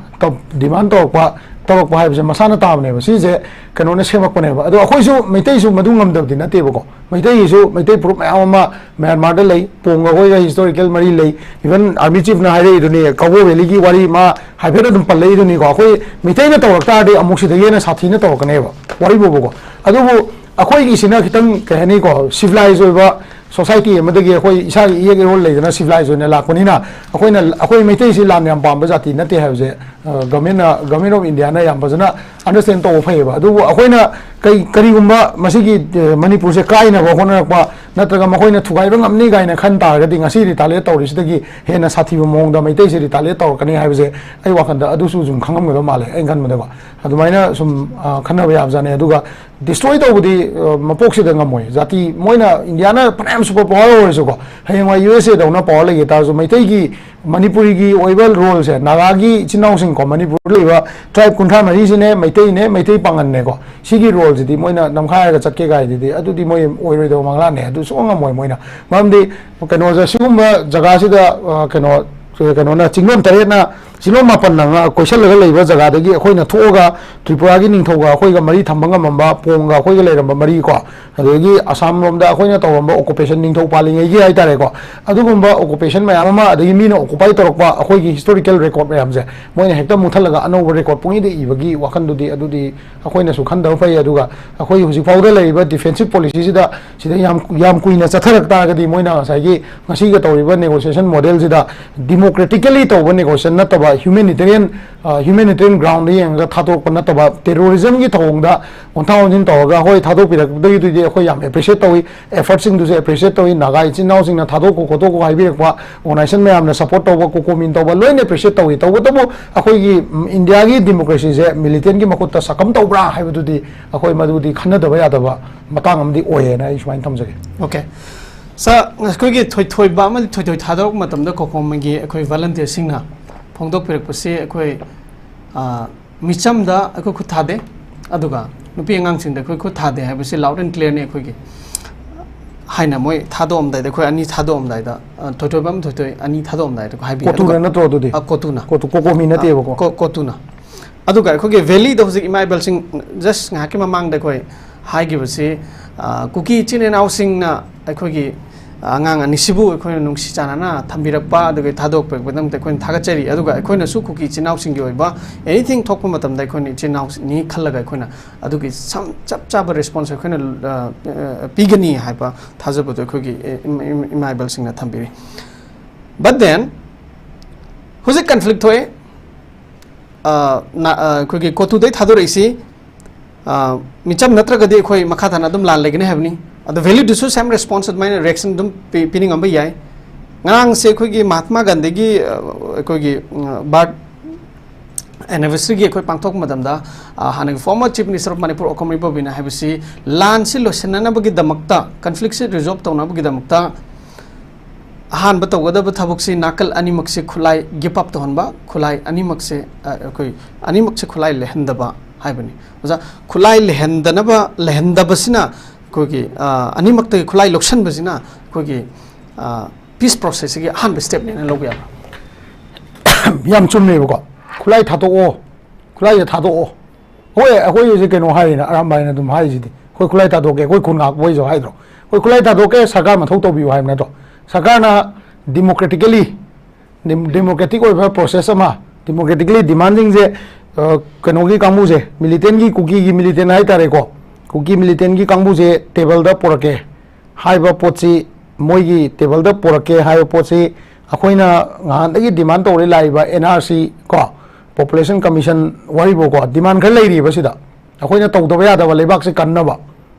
ꯗꯤꯃꯥꯟ ꯇꯧꯔꯛꯄ, ꯇꯧꯔꯛꯄ ꯍꯥꯏꯕꯁꯦ ꯃꯁꯥꯅ ꯇꯥꯕꯅꯦꯕ꯫ ꯁꯤꯁꯦ ꯀꯩꯅꯣꯅ ꯁꯦꯝꯃꯛꯄꯅꯦꯕ꯫ ꯑꯗꯣ ꯑꯩꯈꯣꯏꯁꯨ ꯃꯩꯇꯩꯁꯨ ꯃꯗꯨ ꯉꯝꯗꯕꯗꯤ ꯅꯠꯇꯦꯕꯀꯣ꯫ ꯃꯩꯇꯩꯒꯤꯁꯨ, ꯃꯩꯇꯩ ꯐꯨꯔꯨꯞ ꯃꯌꯥꯝ ꯑꯃ ꯃ꯭ꯌꯥꯟꯃꯥꯔꯗ ꯂꯩ, ꯄꯣꯡꯒ ꯑꯩꯈꯣꯏꯒ ꯍꯤꯁꯇꯣꯔꯤꯀꯦꯜ ꯃꯔꯤ ꯂꯩ, ꯏꯚꯟ ꯑꯥꯔꯃꯤ ꯆꯤꯐꯅ ꯍꯥꯏꯔꯛꯏꯗꯨꯅꯤ, ꯀꯧꯕ꯭ꯔꯨ ꯚꯦꯂꯤꯒꯤ ꯋꯥꯔꯤ ꯃꯥ ꯍꯥꯏꯐꯦꯠ ꯑꯗꯨꯝ ꯄꯜꯂꯛꯏꯗꯨꯅꯤꯀꯣ꯫ ꯑꯩꯈꯣꯏ ꯃꯩꯇꯩꯅ ꯇꯧꯔꯛ ꯇꯥꯔꯗꯤ ꯑꯃꯨꯛ ꯁꯤꯗꯒꯤ ꯍꯦꯟꯅ ꯁꯥꯊꯤꯅ ꯇꯧꯔꯛꯀꯅꯦꯕ, ꯋꯥꯔꯤ ꯐꯥꯎꯕꯀꯣ꯫ ꯑꯗꯨꯕꯨ ꯑꯩꯈꯣꯏꯒꯤꯁꯤꯅ ꯈꯤꯇꯪ, ꯀꯩ ꯍꯥꯏꯅꯤꯀꯣ, ꯁꯤꯚꯤꯂꯥꯏꯖ ꯑꯣꯏꯕ ꯁꯣꯁꯥꯏꯇꯤ ꯑꯃꯗꯒꯤ ꯑꯩꯈꯣꯏ ꯏꯁꯥꯒꯤ ꯏꯌꯦꯛ ꯏꯔꯣꯜ ꯂꯩꯗꯅ ꯁꯤꯚꯤꯂꯥꯏꯖ ꯑꯣꯏꯅ ꯂꯥꯛꯄꯅꯤꯅ, ꯑꯩꯈꯣꯏꯅ, ꯑꯩꯈꯣꯏ ꯃꯩꯇꯩꯁꯤ ꯂꯥꯟ ꯌꯥꯝ ꯄꯥꯝꯕ ꯖꯥꯇꯤ ꯅꯠꯇꯦ ꯍꯥꯏꯕꯁꯦ, ꯑ, ꯒꯚꯔꯟꯃꯦꯟꯠꯅ, ꯒꯚꯔꯟꯃꯦꯟꯠ ꯑꯣꯐ ꯏꯟꯗꯤꯌꯥꯅ ꯌꯥꯝ ꯐꯖꯅ ꯑꯟꯗꯔꯁꯇꯦꯟ ꯇꯧꯕ ꯐꯩꯌꯦꯕ꯫ ꯑꯗꯨꯕꯨ ꯑꯩꯈꯣꯏꯅ ꯀꯩ, ꯀꯔꯤꯒꯨꯝꯕ ꯃꯁꯤꯒꯤ, ꯑ, ꯃꯅꯤꯄꯨꯔꯁꯦ ꯀꯥꯏꯅꯕ ꯍꯣꯠꯅꯔꯛꯄ ꯅꯠꯇ꯭ꯔꯒ ꯃꯈꯣꯏꯅ ꯊꯨꯒꯥꯏꯕ ꯉꯝꯅꯤ ꯀꯥꯏꯅ ꯈꯟ ꯇꯥꯔꯒꯗꯤ, ꯉꯁꯤ ꯔꯤꯇꯥꯂꯤꯌꯦꯠ ꯇꯧꯔꯤꯁꯤꯗꯒꯤ ꯍꯦꯟꯅ ꯁꯥꯊꯤꯕ ꯃꯑꯣꯡꯗ ꯃꯩꯇꯩꯁꯦ ꯔꯤꯇꯥꯂꯤꯌꯦꯠ ꯇꯧꯔꯛꯀꯅꯤ ꯍꯥꯏꯕꯁꯦ ꯑꯩ ꯋꯥꯈꯜꯗ ꯑꯗꯨꯁꯨ ꯁꯨꯝ ꯈꯪꯉꯝꯒꯗꯕ ꯃꯥꯜꯂꯦ, ꯑꯩꯅ ꯈꯟꯕꯗꯀꯣ꯫ ꯑꯗꯨꯃꯥꯏꯅ ꯁꯨꯝ, ꯑ, ꯈꯟꯅꯕ ꯌꯥꯕꯖꯥꯠꯅꯤ꯫ ꯑꯗꯨꯒ ꯗꯤꯁꯇ꯭ꯔꯣꯏ ꯇꯧꯕꯗꯤ, ꯑ, ꯃꯄꯣꯛꯁꯤꯗ ꯉꯝꯃꯣꯏ꯫ ꯖꯥꯇꯤ, ꯃꯣꯏꯅ, ꯏꯟꯗꯤꯌꯥꯅ ꯐꯅꯌꯥꯝ ꯁꯨꯄꯔ ꯄꯋꯥꯔ ꯑꯣꯏꯔꯁꯨꯀꯣ, ꯍꯌꯦꯡꯋꯥꯏ ꯌꯨ ꯑꯦꯁ ꯑꯦꯗꯧꯅ ꯄꯋꯥꯔ ꯂꯩꯒꯦ ꯇꯥꯔꯁꯨ, ꯃꯩꯇꯩꯒꯤ, ꯃꯅꯤꯄꯨꯔꯤꯒꯤ ꯑꯣꯏꯕ ꯔꯣꯜꯁꯦ, ꯅꯥꯒꯥꯒꯤ ꯏꯆꯤꯟ ꯏꯅꯥꯎꯁꯤꯡꯀꯣ, ꯃꯅꯤꯄꯨꯔꯗ ꯂꯩꯕ ꯇ꯭ꯔꯥꯏꯕ ꯀꯨꯟꯊ꯭ꯔꯥ ꯃꯔꯤꯁꯤꯅꯦ, ꯃꯩꯇꯩꯅꯦ, ꯃꯩꯇꯩ ꯄꯥꯉꯜꯅꯦꯀꯣ, ꯁꯤꯒꯤ ꯔꯣꯜꯁꯤꯗꯤ ꯃꯣꯏꯅ ꯅꯝꯈꯥꯏꯔꯒ ꯆꯠꯀꯦ ꯀꯥꯏꯗꯨꯗꯤ, ꯑꯗꯨꯗꯤ ꯃꯣꯏ ꯑꯣꯏꯔꯣꯏꯗꯕ ꯃꯪꯂꯥꯟꯅꯦ꯫ ꯑꯗꯨ ꯁꯨꯡꯉꯝ ꯉꯝꯃꯣꯏ ꯃꯣꯏꯅ꯫ ꯃꯔꯝꯗꯤ ꯀꯩꯅꯣꯁꯦ, ꯁꯤꯒꯨꯝꯕ ꯖꯒꯥꯁꯤꯗ, ꯑ, ꯀꯩꯅꯣ, ꯀꯩꯅꯣꯅ, ꯆꯤꯡꯂꯣꯟ ꯇꯔꯦꯠꯅ ꯁꯤꯂꯣꯡ ꯃꯥꯄꯟꯅ ꯉ-, ꯀꯣꯏꯁꯜꯂꯒ ꯂꯩꯕ ꯖꯒꯥꯗꯒꯤ ꯑꯩꯈꯣꯏꯅ ꯊꯣꯛꯑꯒ ꯇ꯭ꯔꯤꯄꯨꯔꯥꯒꯤ ꯅꯤꯡꯊꯧꯒ ꯑꯩꯈꯣꯏꯒ ꯃꯔꯤ ꯊꯝꯕ ꯉꯝꯃꯝꯕ, ꯄꯣꯡꯒ ꯑꯩꯈꯣꯏꯒ ꯂꯩꯔꯝꯕ ꯃꯔꯤ ꯀꯣ, ꯑꯗꯒꯤ ꯑꯁꯥꯝ ꯂꯣꯝꯗ ꯑꯩꯈꯣꯏꯅ ꯇꯧꯔꯝꯕ occupation ꯅꯤꯡꯊꯧ ꯄꯥꯜꯂꯤꯉꯩꯒꯤ ꯍꯥꯏꯇꯥꯔꯦꯀꯣ, ꯑꯗꯨꯒꯨꯝꯕ occupation ꯃꯌꯥꯝ ꯑꯃ, ꯑꯗꯒꯤ ꯃꯤꯅ occupy ꯇꯧꯔꯛꯄ ꯑꯩꯈꯣꯏꯒꯤ historical record ꯃꯌꯥꯝꯁꯦ ꯃꯣꯏꯅ ꯍꯦꯛꯇ ꯃꯨꯠꯊꯠꯂꯒ ꯑꯅꯧꯕ record ꯄꯨꯡꯏꯗ ꯏꯕꯒꯤ ꯋꯥꯈꯜꯗꯨꯗꯤ, ꯑꯗꯨꯗꯤ ꯑꯩꯈꯣꯏꯅꯁꯨ ꯈꯟꯗꯕ ꯐꯩ꯫ ꯑꯗꯨꯒ ꯑꯩꯈꯣꯏ ꯍꯧꯖꯤꯛ ꯐꯥꯎꯗ ꯂꯩꯔꯤꯕ defensive policy ꯁꯤꯗ, ꯁꯤꯗ ꯌꯥꯝ, ꯌꯥꯝ ꯀꯨꯏꯅ ꯆꯠꯊꯔꯛ ꯇꯥꯔꯒꯗꯤ, ꯃꯣꯏꯅ ꯉꯁꯥꯏꯒꯤ ꯉꯁꯤꯒ ꯇꯧꯔꯤꯕ negotiation model ꯁꯤꯗ democratically ꯇꯧꯕ negotiation ꯅꯠꯇꯕ, humanitarian, ꯑ, humanitarian ground ꯗ ꯌꯦꯡꯉꯒ ꯊꯥꯗꯣꯔꯛꯄ ꯅꯠꯇꯕ, terrorism ꯒꯤ ꯊꯧꯑꯣꯡꯗ ꯑꯣꯟꯊꯥ ꯑꯣꯟꯁꯤꯟ ꯇꯧꯔꯒ, ꯍꯣꯏ, ꯊꯥꯗꯣꯛꯄꯤꯔꯛꯄꯗꯒꯤꯗꯨꯗꯤ ꯑꯩꯈꯣꯏ ꯌꯥꯝ appreciate ꯇꯧꯏ, effort ꯁꯤꯡꯗꯨꯁꯨ appreciate ꯇꯧꯏ, ꯅꯥꯒꯥ ꯏꯆꯤꯟ ꯏꯅꯥꯎꯁꯤꯡꯅ ꯊꯥꯗꯣꯛꯈꯣ ꯈꯣꯠꯇꯣꯛꯈꯣ ꯍꯥꯏꯕꯤꯔꯛꯄ, organization ꯃꯌꯥꯝꯅ support ꯇꯧꯕ, ꯀꯣꯀꯣꯃꯤꯟ ꯇꯧꯕ, ꯂꯣꯏꯅ appreciate ꯇꯧꯏ꯫ ꯇꯧꯕꯇꯕꯨ ꯑꯩꯈꯣꯏꯒꯤ, ꯎꯝ, ꯏꯟꯗꯤꯌꯥꯒꯤ democracy ꯁꯦ militant ꯀꯤ ꯃꯈꯨꯠꯇ ꯁꯛꯀꯝ ꯇꯧꯕ꯭ꯔꯥ ꯍꯥꯏꯕꯗꯨꯗꯤ ꯑꯩꯈꯣꯏ ꯃꯗꯨꯗꯤ ꯈꯟꯅꯗꯕ ꯌꯥꯗꯕ ꯃꯇꯥꯡ ꯑꯃꯗꯤ ꯑꯣꯏꯌꯦꯅ ꯑꯩ ꯁꯨꯃꯥꯏꯅ ꯊꯝꯖꯒꯦ꯫ Okay꯫ Sir, ꯑꯩꯈꯣꯏꯒꯤ ꯊꯣꯏꯊꯣꯏꯕ ꯑꯃꯗꯤ ꯊꯣꯏꯊꯣꯏ ꯊꯥꯗꯣꯔꯛꯄ ꯃꯇꯝꯗ ꯀꯣꯀꯣꯃꯤꯒꯤ ꯑꯩꯈꯣꯏ volunteer ꯁꯤꯡꯅ ꯐꯣꯡꯗꯣꯛꯄꯤꯔꯛꯄꯁꯤ ꯑꯩꯈꯣꯏ, ꯑ, ꯃꯤꯆꯝꯗ ꯑꯩꯈꯣꯏ ꯈꯨꯠ ꯊꯥꯗꯦ, ꯑꯗꯨꯒ ꯅꯨꯄꯤ ꯑꯉꯥꯡꯁꯤꯡꯗ ꯑꯩꯈꯣꯏ ꯈꯨꯠ ꯊꯥꯗꯦ ꯍꯥꯏꯕꯁꯤ loud and clear ꯅꯤ ꯑꯩꯈꯣꯏꯒꯤ ꯍꯥꯏꯅ ꯃꯣꯏ ꯊꯥꯗꯣꯛꯑꯝꯗꯥꯏꯗ, ꯑꯩꯈꯣꯏ ꯑꯅꯤ ꯊꯥꯗꯣꯛꯑꯝꯗꯥꯏꯗ, ꯑ, ꯊꯣꯏꯊꯣꯏꯕ ꯑꯃ ꯊꯣꯏꯊꯣꯏ ꯑꯅꯤ ꯊꯥꯗꯣꯛꯑꯝꯗꯥꯏꯗ ꯍꯥꯏꯕꯤ꯫ ꯀꯣꯇꯨꯅ ꯑꯗꯨꯒ, ꯅꯠꯇ꯭ꯔꯣ ꯑꯗꯨꯗꯤ? ꯑ, ꯀꯣꯇꯨꯅ꯫ ꯀꯣꯇꯨ, ꯀꯣꯀꯣꯃꯤ ꯅꯠꯇꯦꯕꯀꯣ꯫ ꯀꯣ-, ꯀꯣꯇꯨꯅ꯫ ꯑꯗꯨꯒ ꯑꯩꯈꯣꯏꯒꯤ valley ꯗ ꯍꯧꯖꯤꯛ ꯏꯃꯥ ꯏꯕꯦꯜꯁꯤꯡ just ꯉꯥꯏꯍꯥꯛꯀꯤ ꯃꯃꯥꯡꯗ ꯑꯩꯈꯣꯏ ꯍꯥꯏꯈꯤꯕꯁꯤ, ꯑ, ꯀꯨꯀꯤ ꯏꯆꯤꯟ ꯏꯅꯥꯎꯁꯤꯡꯅ ꯑꯩꯈꯣꯏꯒꯤ ꯑꯉꯥꯡ ꯑꯅꯤꯁꯤꯕꯨ ꯑꯩꯈꯣꯏꯅ ꯅꯨꯡꯁꯤ ꯆꯥꯟꯅꯅ ꯊꯝꯕꯤꯔꯛꯄ, ꯑꯗꯨꯒ ꯊꯥꯗꯣꯛꯄꯤꯔꯛꯄꯒꯤꯗꯃꯛꯇ ꯑꯩꯈꯣꯏꯅ ꯊꯥꯒꯠꯆꯔꯤ꯫ ꯑꯗꯨꯒ ꯑꯩꯈꯣꯏꯅꯁꯨ ꯀꯨꯀꯤ ꯏꯆꯤꯟ ꯏꯅꯥꯎꯁꯤꯡꯒꯤ ꯑꯣꯏꯕ anything ꯊꯣꯛꯄ ꯃꯇꯝꯗ ꯑꯩꯈꯣꯏꯅ ꯏꯆꯤꯟ ꯏꯅꯥꯎꯅꯤ ꯈꯜꯂꯒ ꯑꯩꯈꯣꯏꯅ ꯑꯗꯨꯒꯤ ꯁꯝ-, ꯆꯞ ꯆꯥꯕ response ꯑꯩꯈꯣꯏꯅ, ꯑ, ꯑ, ꯄꯤꯒꯅꯤ ꯍꯥꯏꯕ ꯊꯥꯖꯕꯗꯣ ꯑꯩꯈꯣꯏꯒꯤ, ꯑ, ꯏꯃ-, ꯏꯃ-, ꯏꯃꯥ ꯏꯕꯦꯜꯁꯤꯡꯅ ꯊꯝꯕꯤꯔꯤ꯫ But then, ꯍꯧꯖꯤꯛ conflict ꯊꯣꯛꯑꯦ꯫ ꯑ, ꯅ-, ꯑ, ꯑꯩꯈꯣꯏꯒꯤ ꯀꯣꯇꯨꯗꯩ ꯊꯥꯗꯣꯔꯛꯏꯁꯤ, ꯑ, ꯃꯤꯆꯝ ꯅꯠꯇ꯭ꯔꯒꯗꯤ ꯑꯩꯈꯣꯏ ꯃꯈꯥ ꯇꯥꯅ ꯑꯗꯨꯝ ꯂꯥꯟ ꯂꯩꯒꯅꯤ ꯍꯥꯏꯕꯅꯤ꯫ ꯑꯗꯣ valley ꯗꯨꯁꯨ same response ꯑꯗꯨꯃꯥꯏꯅ reaction ꯑꯗꯨꯝ ꯄꯤ-, ꯄꯤꯅꯤꯡꯉꯝꯕ ꯌꯥꯏ꯫ ꯉꯔꯥꯡꯁꯦ ꯑꯩꯈꯣꯏꯒꯤ ꯃꯍꯥꯠꯃꯥ ꯒꯥꯟꯙꯤꯒꯤ, ꯑ, ꯑꯩꯈꯣꯏꯒꯤ, ꯎꯝ, birth anniversary ꯒꯤ ꯑꯩꯈꯣꯏ ꯄꯥꯡꯊꯣꯛꯄ ꯃꯇꯝꯗ, ꯑ, ꯍꯥꯟꯅꯒꯤ former Chief Minister of Manipur ꯑꯣꯀꯣꯝ ꯔꯤꯄꯕ꯭ꯂꯤꯛꯅ ꯍꯥꯏꯕꯁꯤ ꯂꯥꯟꯁꯤ ꯂꯣꯏꯁꯤꯟꯅꯅꯕꯒꯤꯗꯃꯛꯇ, conflict ꯁꯤ resolve ꯇꯧꯅꯕꯒꯤꯗꯃꯛꯇ ꯑꯍꯥꯟꯕ ꯇꯧꯒꯗꯕ ꯊꯕꯛꯁꯤ ꯅꯥꯀꯜ ꯑꯅꯤꯃꯛꯁꯦ ꯈꯨꯠꯂꯥꯏ give up ꯇꯧꯍꯟꯕ, ꯈꯨꯠꯂꯥꯏ ꯑꯅꯤꯃꯛꯁꯦ, ꯑ, ꯑꯩꯈꯣꯏ ꯑꯅꯤꯃꯛꯁꯦ ꯈꯨꯠꯂꯥꯏ ꯂꯩꯍꯟꯗꯕ ꯍꯥꯏꯕꯅꯤ꯫ ꯑꯣꯖꯥ, ꯈꯨꯠꯂꯥꯏ ꯂꯩꯍꯟꯗꯅꯕ, ꯂꯩꯍꯟꯗꯕꯁꯤꯅ ꯑꯩꯈꯣꯏꯒꯤ, ꯑ, ꯑꯅꯤꯃꯛꯇꯒꯤ ꯈꯨꯠꯂꯥꯏ ꯂꯧꯁꯟꯕꯁꯤꯅ ꯑꯩꯈꯣꯏꯒꯤ, ꯑ, peace process ꯁꯤꯒꯤ ꯑꯍꯥꯟꯕ step ꯅꯦꯅ ꯂꯧꯕ ꯌꯥꯕ? ꯌꯥꯝ ꯆꯨꯝꯃꯦꯕꯀꯣ꯫ ꯈꯨꯠꯂꯥꯏ ꯊꯥꯗꯣꯛꯑꯣ, ꯈꯨꯠꯂꯥꯏꯁꯦ ꯊꯥꯗꯣꯛꯑꯣ꯫ ꯍꯣꯏ, ꯑꯩꯈꯣꯏ ꯍꯧꯖꯤꯛ ꯀꯩꯅꯣ ꯍꯥꯏꯔꯤꯅ, ꯑꯔꯥꯝꯕꯥꯏꯅ ꯑꯗꯨꯝ ꯍꯥꯏꯔꯤꯁꯤꯗꯤ, "ꯑꯩꯈꯣꯏ ꯈꯨꯠꯂꯥꯏ ꯊꯥꯗꯣꯛꯀꯦ, ꯑꯩꯈꯣꯏ ꯈꯨꯟ ꯉꯥꯛꯄ ꯑꯣꯏꯁꯨ" ꯍꯥꯏꯗ꯭ꯔꯣ? "ꯑꯩꯈꯣꯏ ꯈꯨꯠꯂꯥꯏ ꯊꯥꯗꯣꯛꯀꯦ, ꯁꯔꯀꯥꯔ ꯃꯊꯧ ꯇꯧꯕꯤꯌꯨ" ꯍꯥꯏꯕ ꯅꯠꯇ꯭ꯔꯣ? ꯁꯔꯀꯥꯔꯅ democratically, ꯗꯦꯃꯣꯀ꯭ꯔꯦꯇꯤꯛ ꯑꯣꯏꯕ ꯄ꯭ꯔꯣꯁꯦꯁ ꯑꯃ, ꯗꯦꯃꯣꯀ꯭ꯔꯦꯇꯤꯛꯂꯤ ꯗꯤꯃꯥꯟꯁꯤꯡꯁꯦ, ꯑ, ꯀꯩꯅꯣꯒꯤ ꯀꯥꯡꯕꯨꯁꯦ, ꯃꯤꯂꯤꯇꯦꯟꯒꯤ, ꯀꯨꯀꯤꯒꯤ ꯃꯤꯂꯤꯇꯦꯟ ꯍꯥꯏꯇꯥꯔꯦꯀꯣ, ꯀꯨꯀꯤ ꯃꯤꯂꯤꯇꯦꯟꯒꯤ ꯀꯥꯡꯕꯨꯁꯦ ꯇꯦꯕꯜꯗ ꯄꯨꯔꯛꯀꯦ ꯍꯥꯏꯕ ꯄꯣꯠꯁꯤ, ꯃꯣꯏꯒꯤ ꯇꯦꯕꯜꯗ ꯄꯨꯔꯛꯀꯦ ꯍꯥꯏꯕ ꯄꯣꯠꯁꯤ ꯑꯩꯈꯣꯏꯅ ꯉꯍꯥꯟꯗꯒꯤ ꯗꯤꯃꯥꯟ ꯇꯧꯔꯦ ꯂꯥꯛꯏꯕ ꯑꯦꯟ ꯑꯥꯔ ꯁꯤ ꯀꯣ, ꯄꯣꯄꯨꯂꯦꯁꯟ ꯀꯃꯤꯁꯟ ꯋꯥꯔꯤꯕꯨꯀꯣ, ꯗꯤꯃꯥꯟ ꯈꯔ ꯂꯩꯔꯤꯕ ꯁꯤꯗ꯫ ꯑꯩꯈꯣꯏꯅ ꯇꯧꯗꯕ ꯌꯥꯗꯕ, ꯂꯩꯕꯥꯛꯁꯤ ꯀꯟꯅꯕ꯫